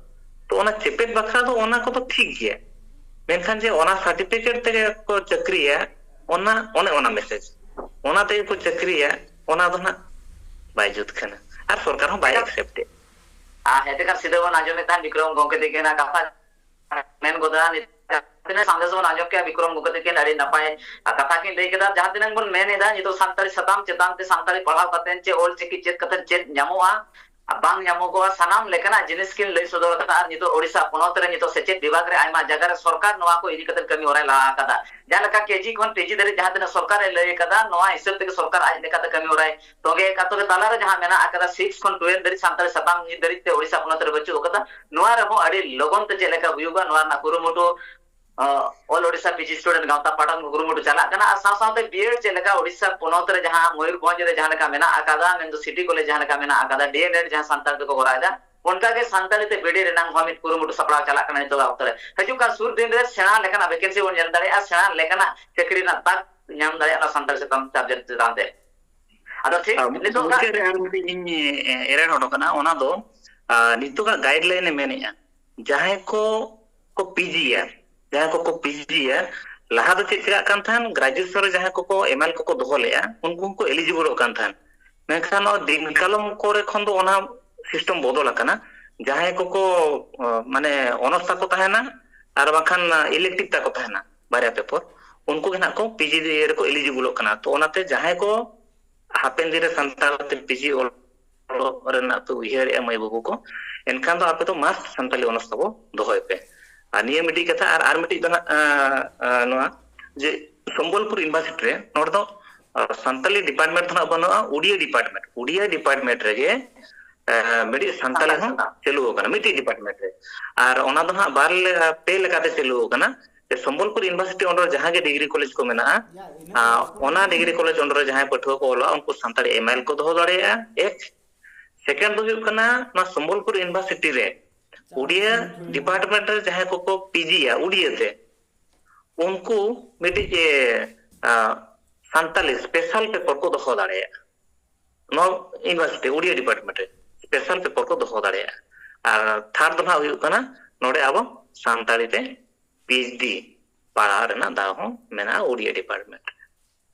ᱛᱚ ᱚᱱᱟ ᱪᱮᱯᱮᱫ ᱵᱟᱠᱷᱨᱟ ᱫᱚ ᱚᱱᱟ ᱠᱚᱫᱚ ᱴᱷᱤᱠ ᱜᱮᱭᱟ, ᱢᱮᱱᱠᱷᱟᱱ ᱡᱮ ᱚᱱᱟ ᱥᱟᱨᱴᱤᱯᱷᱤᱠᱮᱴ ᱛᱮᱜᱮ ᱠᱚ ᱪᱟᱹᱠᱨᱤᱭᱟ, ᱚᱱᱟ, ᱚᱱᱮ ᱚᱱᱟ ᱢᱮᱥᱮᱡᱽ, ᱚᱱᱟ ᱛᱮᱜᱮ ᱠᱚ ᱪᱟᱹᱠᱨᱤᱭᱟ, ᱚᱱᱟ ᱫᱚ ᱱᱟᱜ ᱵᱟᱭ ᱡᱩᱛ ᱠᱟᱱᱟ᱾ ᱟᱨ ᱥᱚᱨᱠᱟᱨ ᱦᱚᱸ ᱵᱟᱭ ᱮᱠᱟᱞ᱾ Accept ᱮᱫ᱾ ᱟᱨ ᱦᱮᱸ, ᱛᱮᱠᱷᱟᱱ ᱥᱤᱫᱷᱟᱹ ᱵᱚᱱ ᱟᱸᱡᱚᱢᱮᱫ ᱛᱟᱦᱮᱸᱫ ᱵᱤᱠᱨᱚᱢ ᱜᱚᱢᱠᱮ ᱛᱤᱠᱤᱱᱟᱜ ᱠᱟᱛᱷᱟ ᱢᱮᱱ ᱜᱚᱫᱟ, ᱱᱤᱛ ᱡᱟᱦᱟᱸ ᱛᱤᱱᱟᱹᱜ ᱥᱟᱸᱫᱮᱥ ᱵᱚᱱ ᱟᱸᱡᱚᱢ ᱠᱮᱜᱼᱟ ᱵᱤᱠᱨᱚᱢ ᱜᱚᱢᱠᱮ ᱛᱤᱠᱤᱱ ᱟᱹᱰᱤ ᱱᱟᱯᱟᱭ ᱠᱟᱛᱷᱟ ᱠᱤᱱ ᱞᱟᱹᱭ ᱠᱮᱫᱟ᱾ ᱡᱟᱦᱟᱸ ᱛᱤᱱᱟᱹᱜ ᱵᱚᱱ ᱢᱮᱱ ᱮᱫᱟ ᱱᱤᱛᱚᱜ ᱥᱟᱱᱛᱟᱲᱤ ᱥᱟᱛᱟᱢ ᱪᱮᱛᱟᱱ ᱛᱮ ᱥᱟᱱᱛᱟᱲᱤ ᱯᱟᱲᱦᱟᱣ ᱠᱟᱛᱮ ᱪᱮ ᱚᱞ ᱪᱤᱠᱤ ᱪᱮᱫ ᱠᱟᱛᱮ ᱪᱮᱫ ᱧᱟᱢᱚᱜᱼᱟ, ᱵᱟᱝ ᱧᱟᱢᱚᱜᱚᱜᱼᱟ, ᱥᱟᱱᱟᱢ ᱞᱮᱠᱟᱱᱟᱜ ᱡᱤᱱᱤᱥ ᱠᱤᱱ ᱞᱟᱹᱭ ᱥᱚᱫᱚᱨ ᱠᱟᱫᱟ᱾ ᱟᱨ ᱱᱤᱛᱚᱜ ᱳᱰᱤᱥᱟ ᱯᱚᱱᱚᱛ ᱨᱮ ᱱᱤᱛᱚᱜ ᱥᱮᱪᱮᱫ ᱵᱤᱵᱷᱟᱜᱽ ᱨᱮ ᱟᱭᱢᱟ ᱡᱟᱭᱜᱟ ᱨᱮ ᱥᱚᱨᱠᱟᱨ ᱱᱚᱣᱟ ᱠᱚ ᱤᱫᱤ ᱠᱟᱛᱮ ᱠᱟᱹᱢᱤ ᱦᱚᱨᱟᱭ ᱞᱟᱦᱟ ᱟᱠᱟᱫᱟ᱾ ᱡᱟᱦᱟᱸ ᱞᱮᱠᱟ ᱠᱮᱡᱤ ᱠᱷᱚᱱ ᱯᱤᱡᱤ ᱫᱷᱟᱹᱨᱤᱡ ᱡᱟᱦᱟᱸ ᱛᱤᱱᱟᱹᱜ ᱥᱚᱨᱠᱟᱨ ᱮ ᱞᱟᱹᱭ ᱟᱠᱟᱫᱟ, ᱱᱚᱣᱟ ᱦᱤᱥᱟᱹᱵ ᱛᱮᱜᱮ ᱥᱚᱨᱠᱟᱨ ᱟᱡ ᱞᱮᱠᱟᱛᱮ ᱠᱟᱹᱢᱤ ᱦᱚᱨᱟᱭ ᱛᱚᱸᱜᱮ ᱟᱠᱟᱫ᱾ ᱛᱚᱵᱮ ᱛᱟᱞᱟᱨᱮ ᱡᱟᱦᱟᱸ ᱢᱮᱱᱟᱜ ᱟᱠᱟᱫᱟ ᱥᱤᱠᱥ ᱠᱷᱚᱱ ᱴᱩᱭᱮᱞᱵᱷ ᱫᱷᱟᱹᱨᱤᱡ ᱥᱟᱱᱛᱟᱲᱤ ᱥᱟᱛᱟᱢ ᱱᱤᱛ ᱫᱷᱟᱹᱨᱤᱡ ᱛᱮ ᱳᱰᱤᱥᱟ ᱯᱚᱱᱚᱛ ᱨᱮ ᱵᱟᱹᱪᱩᱜ ᱟᱠᱟᱫᱟ, ᱱᱚᱣᱟ ᱨᱮᱦᱚᱸ ᱟᱹᱰᱤ ᱞᱚᱜᱚᱱ ᱛᱮ ᱪᱮᱫ ᱞᱮᱠᱟ ᱦᱩᱭᱩᱜᱼᱟ, ᱱᱚᱣᱟ ᱨᱮᱱᱟᱜ ᱠᱩᱨᱩᱢᱩᱴᱩ ᱚ, All Odisha ᱯᱤᱡᱤ ᱥᱴᱩᱰᱮᱱᱴ ᱜᱟᱶᱛᱟ ᱯᱟᱦᱴᱟ ᱠᱷᱚᱱ ᱠᱩᱨᱩᱢᱩᱴᱩ ᱪᱟᱞᱟᱜ ᱠᱟᱱᱟ᱾ ᱟᱨ ᱥᱟᱶ ᱥᱟᱶᱛᱮ ᱵᱤᱭᱮᱰ ᱪᱮᱫ ᱞᱮᱠᱟ ᱳᱰᱤᱥᱟ ᱯᱚᱱᱚᱛ ᱨᱮ ᱡᱟᱦᱟᱸ ᱢᱚᱭᱩᱨᱵᱷᱚᱸᱡᱽ ᱨᱮ ᱡᱟᱦᱟᱸ ᱞᱮᱠᱟ ᱢᱮᱱᱟᱜ ᱟᱠᱟᱫᱟ, ᱢᱮᱱᱫᱚ ᱥᱤᱴᱤ ᱠᱚᱞᱮᱡᱽ ᱡᱟᱦᱟᱸ ᱞᱮᱠᱟ ᱢᱮᱱᱟᱜ ᱟᱠᱟᱫᱟ, ᱰᱤᱮᱞᱮᱰ ᱡᱟᱦᱟᱸ ᱥᱟᱱᱛᱟᱲ ᱛᱮᱠᱚ ᱠᱚᱨᱟᱣ ᱮᱫᱟ, ᱚᱱᱠᱟ ᱜᱮ ᱥᱟᱱᱛᱟᱲᱤ ᱛᱮ ᱵᱤᱰᱤ ᱨᱮᱱᱟᱜ ᱦᱚᱸ ᱢᱤᱫ ᱠᱩᱨᱩᱢᱩᱴᱩ ᱥᱟᱯᱲᱟᱣ ᱪᱟᱞᱟᱜ ᱠᱟᱱᱟ ᱱᱤᱛᱚᱜ ᱚᱠᱛᱚ ᱨᱮ᱾ ᱦᱤᱡᱩᱜ ᱠᱟᱱ ᱥᱩᱨ ᱫᱤᱱ ᱨᱮ ᱥᱮᱬᱟ ᱞᱮᱠᱟᱱᱟᱜ ᱵᱷᱮᱠᱮᱱᱥᱤ ᱵᱚᱱ ᱧᱮᱞ ᱫᱟᱲᱮᱭᱟᱜᱼᱟ, ᱥᱮᱬᱟ ᱞᱮᱠᱟᱱᱟᱜ ᱪᱟᱹᱠᱨᱤ ᱨᱮᱱᱟᱜ ᱛᱟᱠ ᱧᱟᱢ ᱫᱟᱲᱮᱭᱟᱜᱼᱟ ᱚᱱᱟ ᱥᱟᱱᱛᱟᱲᱤ ᱥᱟᱛᱟᱢ ᱥᱟᱵᱡᱮᱠᱴ ᱪᱮᱛᱟᱱ ᱛᱮ᱾ ᱟᱫᱚ ᱴᱷᱤᱠ ᱟᱨ ᱱᱤᱛᱚᱜ ᱢᱩᱪᱟᱹᱫ ᱨᱮ ᱟᱨ ᱢᱤᱫᱴᱤᱡ ᱤᱧ, ᱮ, ᱮᱨᱮᱲ ᱦᱚᱴᱚ ᱠᱟᱱᱟ, ᱚᱱᱟ ᱫᱚ, ᱟ, ᱱᱤᱛᱚᱜᱟᱜ ᱜᱟᱭᱤᱰ ᱞᱟᱭᱤᱱ ᱮ ᱢᱮᱱᱮᱫᱼᱟ, ᱡᱟᱦᱟᱸᱭ ᱠᱚ ᱠᱚ ᱯᱤᱡᱤᱭᱟ, ᱡᱟᱦᱟᱸᱭ ᱠᱚᱠᱚ ᱯᱤᱡᱤᱭᱟ, ᱞᱟᱦᱟ ᱫᱚ ᱪᱮᱫ ᱪᱮᱠᱟᱜ ᱠᱟᱱ ᱛᱟᱦᱮᱸᱱ, ᱜᱨᱟᱡᱩᱭᱮᱥᱚᱱ ᱨᱮ ᱡᱟᱦᱟᱸᱭ ᱠᱚᱠᱚ ᱮᱢᱟᱭᱮᱞ ᱠᱚᱠᱚ ᱫᱚᱦᱚ ᱞᱮᱫᱼᱟ, ᱩᱱᱠᱩ ᱦᱚᱸᱠᱚ ᱮᱞᱤᱡᱤᱵᱚᱞᱚᱜ ᱠᱟᱱ ᱛᱟᱦᱮᱸᱱ᱾ ᱢᱮᱱᱠᱷᱟᱱ ᱱᱚᱣᱟ ᱫᱤᱱ ᱠᱟᱞᱚᱢ ᱠᱚᱨᱮ ᱠᱷᱚᱱ ᱫᱚ ᱚᱱᱟ ᱥᱤᱥᱴᱮᱢ ᱵᱚᱫᱚᱞ ᱟᱠᱟᱱᱟ᱾ ᱡᱟᱦᱟᱸᱭ ᱠᱚᱠᱚ, ᱚ, ᱢᱟᱱᱮ ᱚᱱᱚᱨᱥ ᱛᱟᱠᱚ ᱛᱟᱦᱮᱸᱱᱟ ᱟᱨ ᱵᱟᱝᱠᱷᱟᱱ ᱤᱞᱮᱠᱴᱤᱵᱷ ᱛᱟᱠᱚ ᱛᱟᱦᱮᱸᱱᱟ, ᱵᱟᱨᱭᱟ ᱯᱮᱯᱚᱨ, ᱩᱱᱠᱩ ᱜᱮ ᱱᱟᱜ ᱠᱚ ᱯᱤᱡᱤ ᱨᱮᱠᱚ ᱮᱞᱤᱡᱤᱵᱚᱞᱚᱜ ᱠᱟᱱᱟ᱾ ᱛᱚ ᱚᱱᱟᱛᱮ ᱡᱟᱦᱟᱸᱭ ᱠᱚ ᱦᱟᱯᱮᱱ ᱫᱤᱱ ᱨᱮ ᱥᱟᱱᱛᱟᱲ ᱛᱮ ᱯᱤᱡᱤ ᱚᱞ ᱚᱞᱚᱜ ᱨᱮᱱᱟᱜ ᱯᱮ ᱩᱭᱦᱟᱹᱨᱮᱜᱼᱟ ᱢᱟᱹᱭ ᱵᱟᱹᱵᱩ ᱠᱚ, ᱮᱱᱠᱷᱟᱱ ᱫᱚ ᱟᱯᱮ ᱫᱚ ᱢᱟᱥᱴ ᱥᱟᱱᱛᱟᱲᱤ ᱚᱱᱟᱨᱥ ᱛᱟᱵᱚ ᱫᱚᱦᱚᱭ ᱯᱮ᱾ ᱟᱨ ᱱᱤᱭᱟᱹ ᱢᱤᱫᱴᱤᱡ ᱠᱟᱛᱷᱟ, ᱟᱨ, ᱟᱨ ᱢᱤᱫᱴᱤᱡ ᱫᱚ ᱱᱟᱜ, ᱟᱸ, ᱟᱸ, ᱱᱚᱣᱟ ᱡᱮ ᱥᱚᱢᱵᱚᱞᱯᱩᱨ ᱤᱭᱩᱱᱤᱵᱷᱟᱨᱥᱤᱴᱤ ᱨᱮ ᱱᱚᱰᱮ ᱫᱚ, ᱟᱸ, ᱥᱟᱱᱛᱟᱲᱤ ᱰᱤᱯᱟᱨᱴᱢᱮᱱᱴ ᱫᱚ ᱱᱟᱜ ᱵᱟᱹᱱᱩᱜᱼᱟ, ᱩᱰᱤᱭᱟ ᱰᱤᱯᱟᱨᱴᱢᱮᱱᱴ, ᱩᱰᱤᱭᱟ ᱰᱤᱯᱟᱨᱴᱢᱮᱱᱴ ᱨᱮᱜᱮ, ᱟᱸ, ᱢᱤᱫᱴᱤᱡ ᱥᱟᱱᱛᱟᱲᱤ ᱥᱟᱱᱛᱟᱲᱤ ᱦᱚᱸ ᱥᱟᱱᱛᱟᱲ᱾ ᱪᱟᱹᱞᱩ ᱟᱠᱟᱱᱟ ᱢᱤᱫᱴᱤᱡ ᱰᱤᱯᱟᱨᱴᱢᱮᱱᱴ ᱨᱮ᱾ ᱟᱨ ᱚᱱᱟ ᱫᱚ ᱱᱟᱜ ᱵᱟᱨ ᱞᱮ-, ᱯᱮ ᱞᱮᱠᱟᱛᱮ ᱪᱟᱹᱞᱩ ᱟᱠᱟᱱᱟ᱾ ᱡᱮ ᱥᱚᱢᱵᱚᱞᱯᱩᱨ ᱤᱭᱩᱱᱤᱵᱷᱟᱨᱥᱤᱴᱤ under ᱨᱮ ᱡᱟᱦᱟᱸ ᱜᱮ ᱰᱤᱜᱽᱨᱤ ᱠᱚᱞᱮᱡᱽ ᱠᱚ ᱢᱮᱱᱟᱜᱼᱟ, ᱟᱸ, ᱚᱱᱟ ᱰᱤᱜᱽᱨᱤ ᱠᱚᱞᱮᱡᱽ under ᱨᱮ ᱡᱟᱦᱟᱸᱭ ᱯᱟᱹᱴᱷᱩᱣᱟᱹ ᱠᱚ ᱚᱞᱚᱜᱼᱟ, ᱩᱱᱠᱩ ᱥᱟᱱᱛᱟᱲᱤ ᱮᱢ ᱮᱞ ᱠᱚ ᱫᱚᱦᱚ ᱫᱟᱲᱮᱭᱟᱜᱼᱟ, ᱮᱠ᱾ ᱥᱮᱠᱮᱱᱰ ᱫᱚ ᱦᱩᱭᱩᱜ ᱠᱟᱱᱟ, ᱱᱚᱣᱟ ᱥᱚᱢᱵᱚᱞᱯᱩᱨ ᱤᱭᱩᱱᱤᱵᱷᱟᱨᱥᱤᱴᱤ ᱨᱮ ᱩᱰᱤᱭᱟ ᱰᱤᱯᱟᱨᱴᱢᱮᱱᱴ ᱨᱮ ᱡᱟᱦᱟᱸᱭ ᱠᱚᱠᱚ ᱯᱤᱡᱤᱭᱟ ᱩᱰᱤᱭᱟ ᱛᱮ, ᱩᱱᱠᱩ ᱢᱤᱫᱴᱤᱡ, ᱮ, ᱟ, ᱥᱟᱱᱛᱟᱞᱤ ᱥᱯᱮᱥᱟᱞ ᱯᱮᱯᱟᱨ ᱠᱚ ᱫᱚᱦᱚ ᱫᱟᱲᱮᱭᱟᱜᱼᱟ᱾ ᱱᱚᱣᱟ ᱤᱭᱩᱱᱤᱵᱷᱟᱨᱥᱤᱴᱤ ᱩᱰᱤᱭᱟ ᱰᱤᱯᱟᱨᱴᱢᱮᱱᱴ ᱨᱮ ᱥᱯᱮᱥᱟᱞ ᱯᱮᱯᱟᱨ ᱠᱚ ᱫᱚᱦᱚ ᱫᱟᱲᱮᱭᱟᱜᱼᱟ᱾ ᱟᱨ ᱛᱷᱟᱨᱰ ᱫᱚ ᱱᱟᱦᱟᱜ ᱦᱩᱭᱩᱜ ᱠᱟᱱᱟ, ᱱᱚᱰᱮ ᱟᱵᱚ ᱥᱟᱱᱛᱟᱲᱤ ᱛᱮ ᱯᱤ ᱮᱭᱤᱪ ᱰᱤ ᱯᱟᱲᱦᱟᱣ ᱨᱮᱱᱟᱜ ᱫᱟᱣ ᱦᱚᱸ ᱢᱮᱱᱟᱜᱼᱟ ᱩᱰᱤᱭᱟ ᱰᱤᱯᱟᱨᱴᱢᱮᱱᱴ ᱨᱮ᱾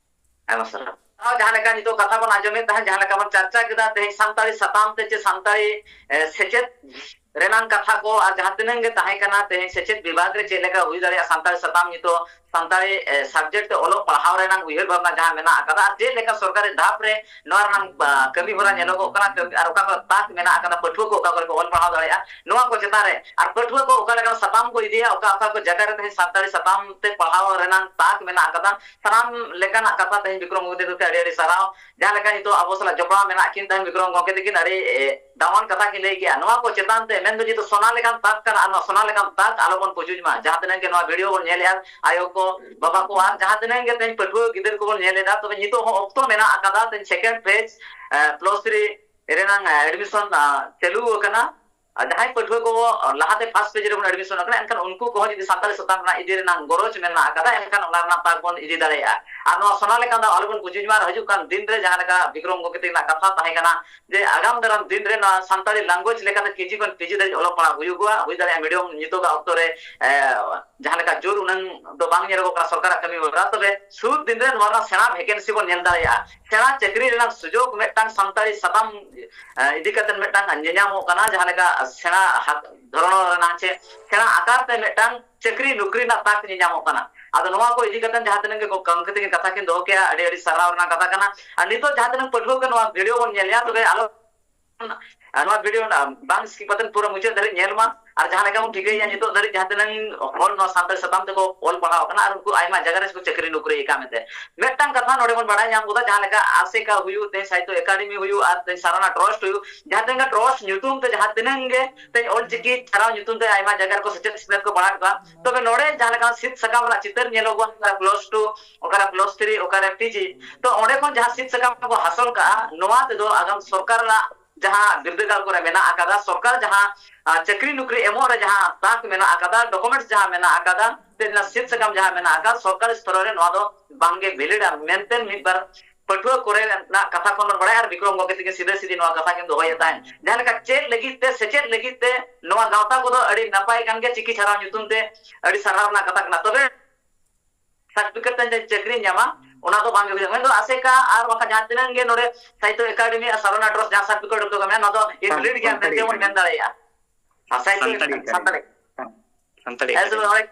ᱟᱭᱢᱟ ᱥᱟᱨᱦᱟᱣ᱾ ᱡᱟᱦᱟᱸ ᱞᱮᱠᱟ ᱱᱤᱛᱚᱜ ᱠᱟᱛᱷᱟ ᱵᱚᱱ ᱟᱸᱡᱚᱢᱮᱫ ᱛᱟᱦᱮᱸᱫ, ᱡᱟᱦᱟᱸ ᱞᱮᱠᱟ ᱵᱚᱱ ᱪᱟᱨᱪᱟ ᱠᱮᱫᱟ ᱛᱮᱦᱮᱧ ᱥᱟᱱᱛᱟᱲᱤ ᱥᱟᱛᱟᱢ ᱛᱮ ᱪᱮ ᱥᱟᱱᱛᱟᱲᱤ ᱮ, ᱥᱮᱪᱮᱫ ᱨᱮᱱᱟᱝ ᱠᱟᱛᱷᱟ ᱠᱚ, ᱟᱨ ᱡᱟᱦᱟᱸ ᱛᱤᱱᱟᱹᱜ ᱜᱮ ᱛᱟᱦᱮᱸ ᱠᱟᱱᱟ ᱛᱮᱦᱮᱧ ᱥᱮᱪᱮᱫ ᱵᱤᱵᱷᱟᱜᱽ ᱨᱮ ᱪᱮᱫ ᱞᱮᱠᱟ ᱦᱩᱭ ᱫᱟᱲᱮᱭᱟᱜᱼᱟ ᱥᱟᱱᱛᱟᱲᱤ ᱥᱟᱛᱟᱢ ᱱᱤᱛᱚᱜ ᱥᱟᱱᱛᱟᱲᱤ ᱮ, subject ᱛᱮ ᱚᱞᱚᱜ ᱯᱟᱲᱦᱟᱣ ᱨᱮᱱᱟᱝ ᱩᱭᱦᱟᱹᱨ ᱵᱷᱟᱵᱽᱱᱟ ᱡᱟᱦᱟᱸ ᱢᱮᱱᱟᱜ ᱟᱠᱟᱫᱟ, ᱟᱨ ᱪᱮᱫ ᱞᱮᱠᱟ ᱥᱚᱨᱠᱟᱨᱤ ᱫᱷᱟᱯ ᱨᱮ ᱱᱚᱣᱟ ᱨᱮᱱᱟᱝ ᱟ, ᱠᱟᱹᱢᱤ ᱦᱚᱨᱟ ᱧᱮᱞᱚᱜᱚᱜ ᱠᱟᱱᱟ, ᱠᱟᱹᱢᱤ, ᱟᱨ ᱚᱠᱟ ᱠᱚ ᱛᱟᱠ ᱢᱮᱱᱟᱜ ᱟᱠᱟᱫᱟ, ᱯᱟᱹᱴᱷᱩᱣᱟᱹ ᱠᱚ ᱚᱠᱟ ᱠᱚᱨᱮ ᱠᱚ ᱚᱞ ᱯᱟᱲᱦᱟᱣ ᱫᱟᱲᱮᱭᱟᱜᱼᱟ, ᱱᱚᱣᱟ ᱠᱚ ᱪᱮᱛᱟᱱ ᱨᱮ, ᱟᱨ ᱯᱟᱹᱴᱷᱩᱣᱟᱹ ᱠᱚ ᱚᱠᱟ ᱞᱮᱠᱟᱱ ᱥᱟᱛᱟᱢ ᱠᱚ ᱤᱫᱤᱭᱟ, ᱚᱠᱟ ᱚᱠᱟ ᱠᱚ ᱡᱟᱭᱜᱟ ᱨᱮ ᱛᱮᱦᱮᱧ ᱥᱟᱱᱛᱟᱲᱤ ᱥᱟᱛᱟᱢ ᱛᱮ ᱯᱟᱲᱦᱟᱣ ᱨᱮᱱᱟᱝ ᱛᱟᱠ ᱢᱮᱱᱟᱜ ᱟᱠᱟᱫᱟ, ᱥᱟᱱᱟᱢ ᱞᱮᱠᱟᱱᱟᱜ ᱠᱟᱛᱷᱟ ᱛᱮᱦᱮᱧ ᱵᱤᱠᱨᱚᱢ ᱜᱚᱢᱠᱮ ᱛᱟᱠᱚ ᱟᱹᱰᱤ ᱟᱹᱰᱤ ᱥᱟᱨᱦᱟᱣ᱾ ᱡᱟᱦᱟᱸ ᱞᱮᱠᱟ ᱱᱤᱛᱚᱜ ᱟᱵᱚ ᱥᱟᱞᱟᱜ ᱡᱚᱯᱲᱟᱣ ᱢᱮᱱᱟᱜ ᱠᱤᱱ ᱛᱟᱦᱮᱸᱱ ᱵᱤᱠᱨᱚᱢ ᱜᱚᱢᱠᱮ ᱛᱟᱹᱠᱤᱱ ᱟᱹᱰᱤ, ᱮ, ᱫᱟᱢᱟᱱ ᱠᱟᱛᱷᱟ ᱠᱤᱱ ᱞᱟᱹᱭ ᱠᱮᱜᱼᱟ᱾ ᱱᱚᱣᱟ ᱠᱚ ᱪᱮᱛᱟᱱ ᱛᱮ ᱢᱮᱱᱫᱚ ᱡᱮᱦᱮᱛᱩ ᱥᱚᱱᱟ ᱞᱮᱠᱟᱱ ᱛᱟᱠ ᱠᱟᱱᱟ, ᱟᱨ ᱱᱚᱣᱟ ᱥᱚᱱᱟ ᱞᱮᱠᱟᱱ ᱛᱟᱠ ᱟᱞᱚᱵᱚᱱ ᱯᱩᱡᱩᱡ ᱢᱟ᱾ ᱡᱟᱦᱟᱸ ᱛᱤᱱᱟᱹᱜ ᱜᱮ ᱱᱚᱣᱟ video ᱵᱚᱱ ᱧᱮᱞᱮᱜᱼᱟ, ᱟᱭᱳ ᱠᱚ, ᱵᱟᱵᱟ ᱠᱚ, ᱟᱨ ᱡᱟᱦᱟᱸ ᱛᱤᱱᱟᱹᱜ ᱜᱮ ᱛᱮᱦᱮᱧ ᱯᱟᱹᱴᱷᱩᱣᱟᱹ ᱜᱤᱫᱟᱹᱨ ᱠᱚᱵᱚᱱ ᱧᱮᱞᱮᱫᱟ, ᱛᱚᱵᱮ ᱱᱤᱛᱚᱜ ᱦᱚᱸ ᱚᱠᱛᱚ ᱢᱮᱱᱟᱜ ᱟᱠᱟᱫᱟ᱾ ᱛᱮᱦᱮᱧ second phase, ᱮ, plus three ᱨᱮᱱᱟᱝ, ᱮ, admission, ᱟ, ᱪᱟᱹᱞᱩ ᱟᱠᱟᱱᱟ᱾ ᱟᱨ ᱡᱟᱦᱟᱸᱭ ᱯᱟᱹᱴᱷᱩᱣᱟᱹ ᱠᱚ ᱞᱟᱦᱟᱛᱮ first phase ᱨᱮᱵᱚᱱ admission ᱟᱠᱟᱱᱟ, ᱮᱱᱠᱷᱟᱱ ᱩᱱᱠᱩ ᱠᱚᱦᱚᱸ ᱡᱩᱫᱤ ᱥᱟᱱᱛᱟᱲᱤ ᱥᱟᱛᱟᱢ ᱨᱮᱱᱟᱜ ᱤᱫᱤ ᱨᱮᱱᱟᱜ ᱜᱚᱨᱚᱡᱽ ᱢᱮᱱᱟᱜ ᱟᱠᱟᱫᱟ, ᱮᱱᱠᱷᱟᱱ ᱚᱱᱟ ᱨᱮᱱᱟᱜ ᱛᱟᱠ ᱵᱚᱱ ᱤᱫᱤ ᱫᱟᱲᱮᱭᱟᱜᱼᱟ᱾ ᱟᱨ ᱱᱚᱣᱟ ᱥᱚᱱᱟ ᱞᱮᱠᱟᱱ ᱫᱟᱣ ᱟᱞᱚᱵᱚᱱ ᱯᱩᱡᱩᱡ ᱢᱟ᱾ ᱟᱨ ᱦᱤᱡᱩᱜ ᱠᱟᱱ ᱫᱤᱱ ᱨᱮ ᱡᱟᱦᱟᱸ ᱞᱮᱠᱟ ᱵᱤᱠᱨᱚᱢ ᱜᱚᱢᱠᱮ ᱛᱟᱹᱠᱤᱱᱟᱜ ᱠᱟᱛᱷᱟ ᱛᱟᱦᱮᱸ ᱠᱟᱱᱟ ᱡᱮ ᱟᱜᱟᱢ ᱫᱟᱨᱟᱢ ᱫᱤᱱ ᱨᱮ ᱱᱚᱣᱟ ᱥᱟᱱᱛᱟᱲᱤ language ᱞᱮᱠᱟᱛᱮ KG ᱠᱷᱚᱱ PG ᱫᱷᱟᱹᱨᱤᱡ ᱚᱞᱚᱜ ᱯᱟᱲᱦᱟᱣ ᱦᱩᱭᱩᱜᱚᱜᱼᱟ, ᱦᱩᱭ ᱫᱟᱲᱮᱭᱟᱜᱼᱟ medium ᱱᱤᱛᱚᱜᱟᱜ ᱚᱠᱛᱚ ᱨᱮ, ᱮ, ᱡᱟᱦᱟᱸ ᱞᱮᱠᱟ ᱡᱳᱨ ᱩᱱᱟᱹᱝ ᱫᱚ ᱵᱟᱝ ᱧᱮᱞᱚᱜᱚᱜ ᱠᱟᱱᱟ ᱥᱚᱨᱠᱟᱨᱟᱜ ᱠᱟᱹᱢᱤ ᱦᱚᱨᱟ, ᱛᱚᱵᱮ ᱥᱩᱨ ᱫᱤᱱ ᱨᱮ ᱱᱚᱣᱟ ᱨᱮᱱᱟᱜ ᱥᱮᱬᱟ vacancy ᱵᱚᱱ ᱧᱮᱞ ᱫᱟᱲᱮᱭᱟᱜᱼᱟ, ᱥᱮᱬᱟ ᱪᱟᱹᱠᱨᱤ ᱨᱮᱱᱟᱜ ᱥᱩᱡᱳᱜᱽ ᱢᱤᱫᱴᱟᱝ ᱥᱟᱱᱛᱟᱲᱤ ᱥᱟᱛᱟᱢ ᱮ, ᱤᱫᱤ ᱠᱟᱛᱮ ᱢᱤᱫᱴᱟᱝ ᱧᱮᱧᱟᱢᱚᱜ ᱠᱟᱱᱟ, ᱡᱟᱦᱟᱸ ᱞᱮᱠᱟ ᱥᱮᱬᱟ ᱦᱟᱛ-, ᱫᱷᱚᱨᱚᱱ ᱨᱮᱱᱟᱜ ᱪᱮ ᱥᱮᱬᱟ ᱟᱠᱟᱨ ᱛᱮ ᱢᱤᱫᱴᱟᱝ ᱪᱟᱹᱠᱨᱤ ᱱᱚᱠᱨᱤ ᱨᱮᱱᱟᱜ ᱛᱟᱠ ᱧᱮᱧᱟᱢᱚᱜ ᱠᱟᱱᱟ᱾ ᱟᱫᱚ ᱱᱚᱣᱟ ᱠᱚ ᱤᱫᱤ ᱠᱟᱛᱮ ᱡᱟᱦᱟᱸ ᱛᱤᱱᱟᱹᱜ ᱜᱮ ᱜᱚᱢᱠᱮ ᱛᱟᱹᱠᱤᱱ ᱠᱟᱛᱷᱟ ᱠᱤᱱ ᱫᱚᱦᱚ ᱠᱮᱜᱼᱟ, ᱟᱹᱰᱤ ᱟᱹᱰᱤ ᱥᱟᱨᱦᱟᱣ ᱨᱮᱱᱟᱜ ᱠᱟᱛᱷᱟ ᱠᱟᱱᱟ᱾ ᱟᱨ ᱱᱤᱛᱚᱜ ᱡᱟᱦᱟᱸ ᱛᱤᱱᱟᱹᱜ ᱯᱟᱹᱴᱷᱩᱣᱟᱹ ᱜᱮ ᱱᱚᱣᱟ video ᱵᱚᱱ ᱧᱮᱞᱮᱜᱼᱟ, ᱛᱚᱵᱮ ᱟᱞᱚ ᱟᱨ ᱱᱚᱣᱟ video ᱵᱟᱝ skip ᱠᱟᱛᱮ ᱯᱩᱨᱟᱹ ᱢᱩᱪᱟᱹᱫ ᱫᱷᱟᱹᱨᱤᱡ ᱧᱮᱞ ᱢᱟ᱾ ᱟᱨ ᱡᱟᱦᱟᱸ ᱞᱮᱠᱟ ᱵᱚᱱ ᱴᱷᱤᱠᱟᱹᱭᱮᱫᱼᱟ, ᱱᱤᱛᱚᱜ ᱫᱷᱟᱹᱨᱤᱡ ᱡᱟᱦᱟᱸ ᱛᱤᱱᱟᱹᱝ ᱦᱚᱲ ᱱᱚᱣᱟ ᱥᱟᱱᱛᱟᱲ ᱥᱟᱛᱟᱢ ᱛᱮᱠᱚ ᱚᱞ ᱯᱟᱲᱦᱟᱣ ᱟᱠᱟᱱᱟ ᱟᱨ ᱩᱱᱠᱩ ᱟᱭᱢᱟ ᱡᱟᱭᱜᱟ ᱨᱮ ᱠᱚ ᱪᱟᱹᱠᱨᱤ ᱱᱚᱠᱨᱤ ᱟᱠᱟᱫ ᱢᱮᱱᱛᱮ᱾ ᱢᱤᱫᱴᱟᱝ ᱠᱟᱛᱷᱟ ᱱᱚᱰᱮ ᱵᱚᱱ ᱵᱟᱲᱟᱭ ᱧᱟᱢ ᱜᱚᱫᱟ, ᱡᱟᱦᱟᱸ ᱞᱮᱠᱟ ᱟᱥᱮᱠᱟ ᱦᱩᱭᱩᱜ, ᱛᱮ ᱥᱟᱦᱤᱛᱛᱚ ᱮᱠᱟᱰᱮᱢᱤ ᱦᱩᱭᱩᱜ, ᱟᱨ ᱛᱮ ᱥᱟᱨᱟᱱᱟ ᱴᱨᱟᱥᱴ ᱦᱩᱭᱩᱜ, ᱡᱟᱦᱟᱸ ᱛᱤᱱᱟᱹᱜ ᱴᱨᱟᱥᱴ ᱧᱩᱛᱩᱢ ᱛᱮ ᱡᱟᱦᱟᱸ ᱛᱤᱱᱟᱹᱝ ᱜᱮ ᱛᱮ ᱚᱞᱪᱤᱠᱤ ᱪᱷᱟᱨᱟᱣ ᱧᱩᱛᱩᱢ ᱛᱮ ᱟᱭᱢᱟ ᱡᱟᱭᱜᱟ ᱨᱮᱠᱚ ᱥᱮᱪᱮᱫ ᱥᱤᱠᱷᱱᱟᱹᱛ ᱠᱚ ᱯᱟᱲᱦᱟᱜ ᱠᱟᱱᱟ, ᱛᱚᱵᱮ ᱱᱚᱰᱮ ᱡᱟᱦᱟᱸ ᱞᱮᱠᱟ ᱥᱤᱫ ᱥᱟᱠᱟᱢ ᱨᱮᱱᱟᱜ ᱪᱤᱛᱟᱹᱨ ᱧᱮᱞᱚᱜᱚᱜᱼᱟ, ᱚᱠᱟᱨᱮ plus two, ᱚᱠᱟᱨᱮ plus three, ᱚᱠᱟᱨᱮ PG, ᱛᱚ ᱚᱸᱰᱮ ᱠᱷᱚᱱ ᱡᱟᱦᱟᱸ ᱥᱤᱫ ᱥᱟᱠᱟᱢ ᱠᱚ ᱦᱟᱥᱚᱞ ᱠᱟᱜᱼᱟ, ᱱᱚᱣᱟ ᱛᱮᱫᱚ ᱟᱜᱟᱢ ᱥᱚᱨᱠᱟᱨ ᱨᱮᱱᱟᱜ ᱡᱟᱦᱟᱸ ᱵᱤᱨᱫᱟᱹᱜᱟᱲ ᱠᱚᱨᱮ ᱢᱮᱱᱟᱜ ᱟᱠᱟᱫᱟ, ᱥᱚᱨᱠᱟᱨ ᱡᱟᱦᱟᱸ, ᱟ, ᱪᱟᱹᱠᱨᱤ ᱱᱚᱠᱨᱤ ᱮᱢᱚᱜ ᱨᱮ ᱡᱟᱦᱟᱸ ᱛᱟᱠ ᱢᱮᱱᱟᱜ ᱟᱠᱟᱫᱟ, documents ᱡᱟᱦᱟᱸ ᱢᱮᱱᱟᱜ ᱟᱠᱟᱫᱟ, ᱥᱮ ᱚᱱᱟ ᱥᱤᱫ ᱥᱟᱠᱟᱢ ᱡᱟᱦᱟᱸ ᱢᱮᱱᱟᱜ ᱟᱠᱟᱫᱟ, ᱥᱚᱨᱠᱟᱨᱤ ᱥᱛᱚᱨ ᱨᱮ ᱱᱚᱣᱟ ᱫᱚ ᱵᱟᱝᱜᱮ valid ᱟ ᱢᱮᱱᱛᱮ ᱢᱤᱫ ᱵᱟᱨ ᱯᱟᱹᱴᱷᱩᱣᱟᱹ ᱠᱚᱨᱮ ᱨᱮᱱᱟᱜ ᱠᱟᱛᱷᱟ ᱠᱷᱚᱱ ᱵᱚᱱ ᱵᱟᱲᱟᱭᱟ᱾ ᱟᱨ ᱵᱤᱠᱨᱚᱢ ᱜᱚᱢᱠᱮ ᱛᱤᱠᱤᱱ ᱥᱤᱫᱷᱟᱹ ᱥᱤᱫᱷᱤ ᱱᱚᱣᱟ ᱠᱟᱛᱷᱟ ᱠᱤᱱ ᱫᱚᱦᱚᱭᱮᱫ ᱛᱟᱦᱮᱸᱫ, ᱡᱟᱦᱟᱸ ᱞᱮᱠᱟ ᱪᱮᱫ ᱞᱟᱹᱜᱤᱫ ᱛᱮ, ᱥᱮᱪᱮᱫ ᱞᱟᱹᱜᱤᱫ ᱛᱮ ᱱᱚᱣᱟ ᱜᱟᱶᱛᱟ ᱠᱚᱫᱚ ᱟᱹᱰᱤ ᱱᱟᱯᱟᱭ ᱠᱟᱱ ᱜᱮᱭᱟ, ᱪᱤᱠᱤ ᱪᱷᱟᱨᱟᱣ ᱧᱩᱛᱩᱢ ᱛᱮ ᱟᱹᱰᱤ ᱥᱟᱨᱦᱟᱣ ᱨᱮᱱᱟᱜ ᱠᱟᱛᱷᱟ ᱠᱟᱱᱟ᱾ ᱛᱚᱵᱮ certificate ᱛᱮ ᱪᱟᱹᱠᱨᱤ ᱧᱟᱢᱟ, ᱚᱱᱟ ᱫᱚ ᱵᱟᱝ ᱜᱮ ᱦᱩᱭᱩᱜᱼᱟ᱾ ᱢᱮᱱᱫᱚ ᱟᱥᱮᱠᱟ ᱟᱨ ᱵᱟᱝᱠᱷᱟᱱ ᱡᱟᱦᱟᱸ ᱛᱤᱱᱟᱹᱜ ᱜᱮ ᱱᱚᱰᱮ ᱥᱟᱦᱤᱛᱛᱚ ᱮᱠᱟᱰᱮᱢᱤ ᱟᱨ ᱥᱟᱨᱚᱱᱟ ᱴᱨᱟᱥᱴ ᱡᱟᱦᱟᱸ ᱥᱟᱨᱴᱤᱯᱷᱤᱠᱮᱴ ᱠᱚ ᱢᱮᱱᱟᱜᱼᱟ, ᱱᱚᱣᱟ ᱫᱚ ᱤᱱᱵᱷᱮᱞᱤᱰ ᱜᱮᱭᱟ ᱢᱮᱱᱛᱮ ᱵᱚᱱ ᱢᱮᱱ ᱫᱟᱲᱮᱭᱟᱜᱼᱟ᱾ ᱟᱨ ᱥᱟᱦᱤᱛᱛᱚ ᱥᱟᱱᱛᱟᱲᱤ ᱮᱠᱟᱰᱮᱢᱤ᱾ ᱥᱟᱱᱛᱟᱲᱤ᱾ ᱥᱟᱱᱛᱟᱲᱤ ᱦᱮᱸ, ᱮᱠᱟᱰᱮᱢᱤ᱾ ᱚᱸᱰᱮ,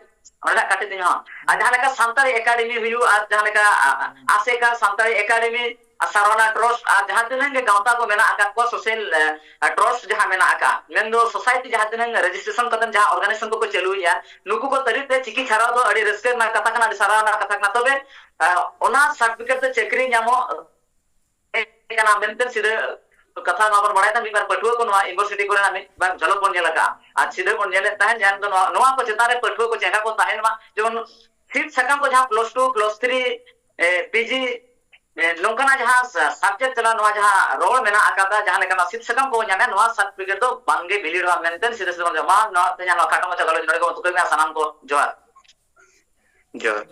ᱚᱸᱰᱮᱱᱟᱜ ᱠᱟᱹᱴᱤᱡ ᱛᱮᱧ ᱦᱚᱸ᱾ ᱟᱨ ᱡᱟᱦᱟᱸ ᱞᱮᱠᱟ ᱥᱟᱱᱛᱟᱲᱤ ᱮᱠᱟᱰᱮᱢᱤ ᱦᱩᱭᱩᱜ, ᱟᱨ ᱡᱟᱦᱟᱸ ᱞᱮᱠᱟ, ᱟ, ᱟ, ᱟᱥᱮᱠᱟ, ᱥᱟᱱᱛᱟᱲᱤ ᱮᱠᱟᱰᱮᱢᱤ, ᱟᱨ ᱥᱟᱨᱚᱱᱟ ᱴᱨᱟᱥᱴ, ᱟᱨ ᱡᱟᱦᱟᱸ ᱛᱤᱱᱟᱹᱜ ᱜᱮ ᱜᱟᱶᱛᱟ ᱠᱚ ᱢᱮᱱᱟᱜ ᱟᱠᱟᱫ ᱠᱚᱣᱟ, ᱥᱳᱥᱟᱞ, ᱟ, ᱴᱨᱟᱥᱴ ᱡᱟᱦᱟᱸ ᱢᱮᱱᱟᱜ ᱟᱠᱟᱫ, ᱢᱮᱱᱫᱚ ᱥᱳᱥᱟᱭᱴᱤ ᱡᱟᱦᱟᱸ ᱛᱤᱱᱟᱹᱜ ᱨᱮᱡᱤᱥᱴᱨᱮᱥᱚᱱ ᱠᱟᱛᱮ ᱡᱟᱦᱟᱸ ᱚᱨᱜᱟᱱᱟᱭᱡᱮᱥᱚᱱ ᱠᱚᱠᱚ ᱪᱟᱹᱞᱩᱭᱮᱫᱼᱟ, ᱱᱩᱠᱩ ᱠᱚ ᱛᱟᱹᱨᱤᱠᱷ ᱛᱮ ᱪᱤᱠᱤ ᱪᱷᱟᱨᱟᱣ ᱫᱚ ᱟᱹᱰᱤ ᱨᱟᱹᱥᱠᱟᱹ ᱨᱮᱱᱟᱜ ᱠᱟᱛᱷᱟ ᱠᱟᱱᱟ, ᱟᱹᱰᱤ ᱥᱟᱨᱦᱟᱣ ᱨᱮᱱᱟᱜ ᱠᱟᱛᱷᱟ ᱠᱟᱱᱟ᱾ ᱛᱚᱵᱮ, ᱟ, ᱚᱱᱟ ᱥᱟᱨᱴᱤᱯᱷᱤᱠᱮᱴ ᱛᱮ ᱪᱟᱹᱠᱨᱤ ᱧᱟᱢᱚᱜ ᱠᱟᱱᱟ ᱢᱮᱱᱛᱮ ᱥᱤᱫᱷᱟᱹ ᱠᱟᱛᱷᱟ ᱱᱚᱣᱟ ᱵᱚᱱ ᱵᱟᱲᱟᱭ ᱛᱟᱦᱮᱸ, ᱢᱤᱫ ᱵᱟᱨ ᱯᱟᱹᱴᱷᱩᱣᱟᱹ ᱠᱚ ᱱᱚᱣᱟ ᱤᱭᱩᱱᱤᱵᱷᱟᱨᱥᱤᱴᱤ ᱠᱚᱨᱮᱱᱟᱜ ᱢᱤᱫ ᱵᱟᱨ ᱡᱷᱚᱞᱚᱠ ᱵᱚᱱ ᱧᱮᱞ ᱟᱠᱟᱫᱼᱟ᱾ ᱟᱨ ᱥᱤᱫᱷᱟᱹ ᱵᱚᱱ ᱧᱮᱞᱮᱫ ᱛᱟᱦᱮᱸᱫ ᱡᱟᱦᱟᱸ ᱫᱚ ᱱᱚᱣᱟ, ᱱᱚᱣᱟ ᱠᱚ ᱪᱮᱛᱟᱱ ᱨᱮ ᱯᱟᱹᱴᱷᱩᱣᱟᱹ ᱠᱚ ᱪᱮᱦᱨᱟ ᱠᱚ ᱛᱟᱦᱮᱱ ᱢᱟ, ᱡᱮᱢᱚᱱ ᱥᱤᱴ ᱥᱟᱠᱟᱢ ᱠᱚ ᱡᱟᱦᱟᱸ ᱯᱞᱟᱥ ᱴᱩ, ᱯᱞᱟᱥ ᱛᱷᱨᱤ, ᱮ, ᱯᱤ ᱡᱤ, ᱮ, ᱱᱚᱝᱠᱟᱱᱟᱜ ᱡᱟᱦᱟᱸ ᱥᱟ-, ᱥᱟᱵᱡᱮᱠᱴ ᱛᱟᱞᱟ ᱱᱚᱣᱟ ᱡᱟᱦᱟᱸ ᱨᱚᱲ ᱢᱮᱱᱟᱜ ᱟᱠᱟᱫᱟ, ᱡᱟᱦᱟᱸ ᱞᱮᱠᱟᱱᱟᱜ ᱥᱤᱴ ᱥᱟᱠᱟᱢ ᱠᱚ ᱧᱟᱢᱮᱫ, ᱱᱚᱣᱟ ᱥᱟᱨᱴᱤᱯᱷᱤᱠᱮᱴ ᱫᱚ ᱵᱟᱝᱜᱮ ᱵᱷᱮᱞᱤᱰ ᱢᱟ ᱢᱮᱱᱛᱮ ᱥᱤᱫᱷᱟᱹ ᱥᱤᱫᱷᱟᱹ ᱵᱚᱱ ᱡᱚᱢᱟ᱾ ᱱᱚᱣᱟ ᱛᱮ ᱡᱟᱦᱟᱸ ᱱᱚᱣᱟ ᱠᱷᱟᱴᱚ ᱢᱟᱪᱷᱟ ᱜᱟᱞᱚᱪ ᱱᱚᱰᱮ ᱜᱮᱵᱚᱱ ᱛᱩᱠᱟᱹᱭ ᱢᱮᱭᱟ᱾ ᱥᱟᱱᱟᱢ ᱠᱚ ᱡᱚᱦᱟᱨ᱾ ᱡᱚᱦᱟᱨ᱾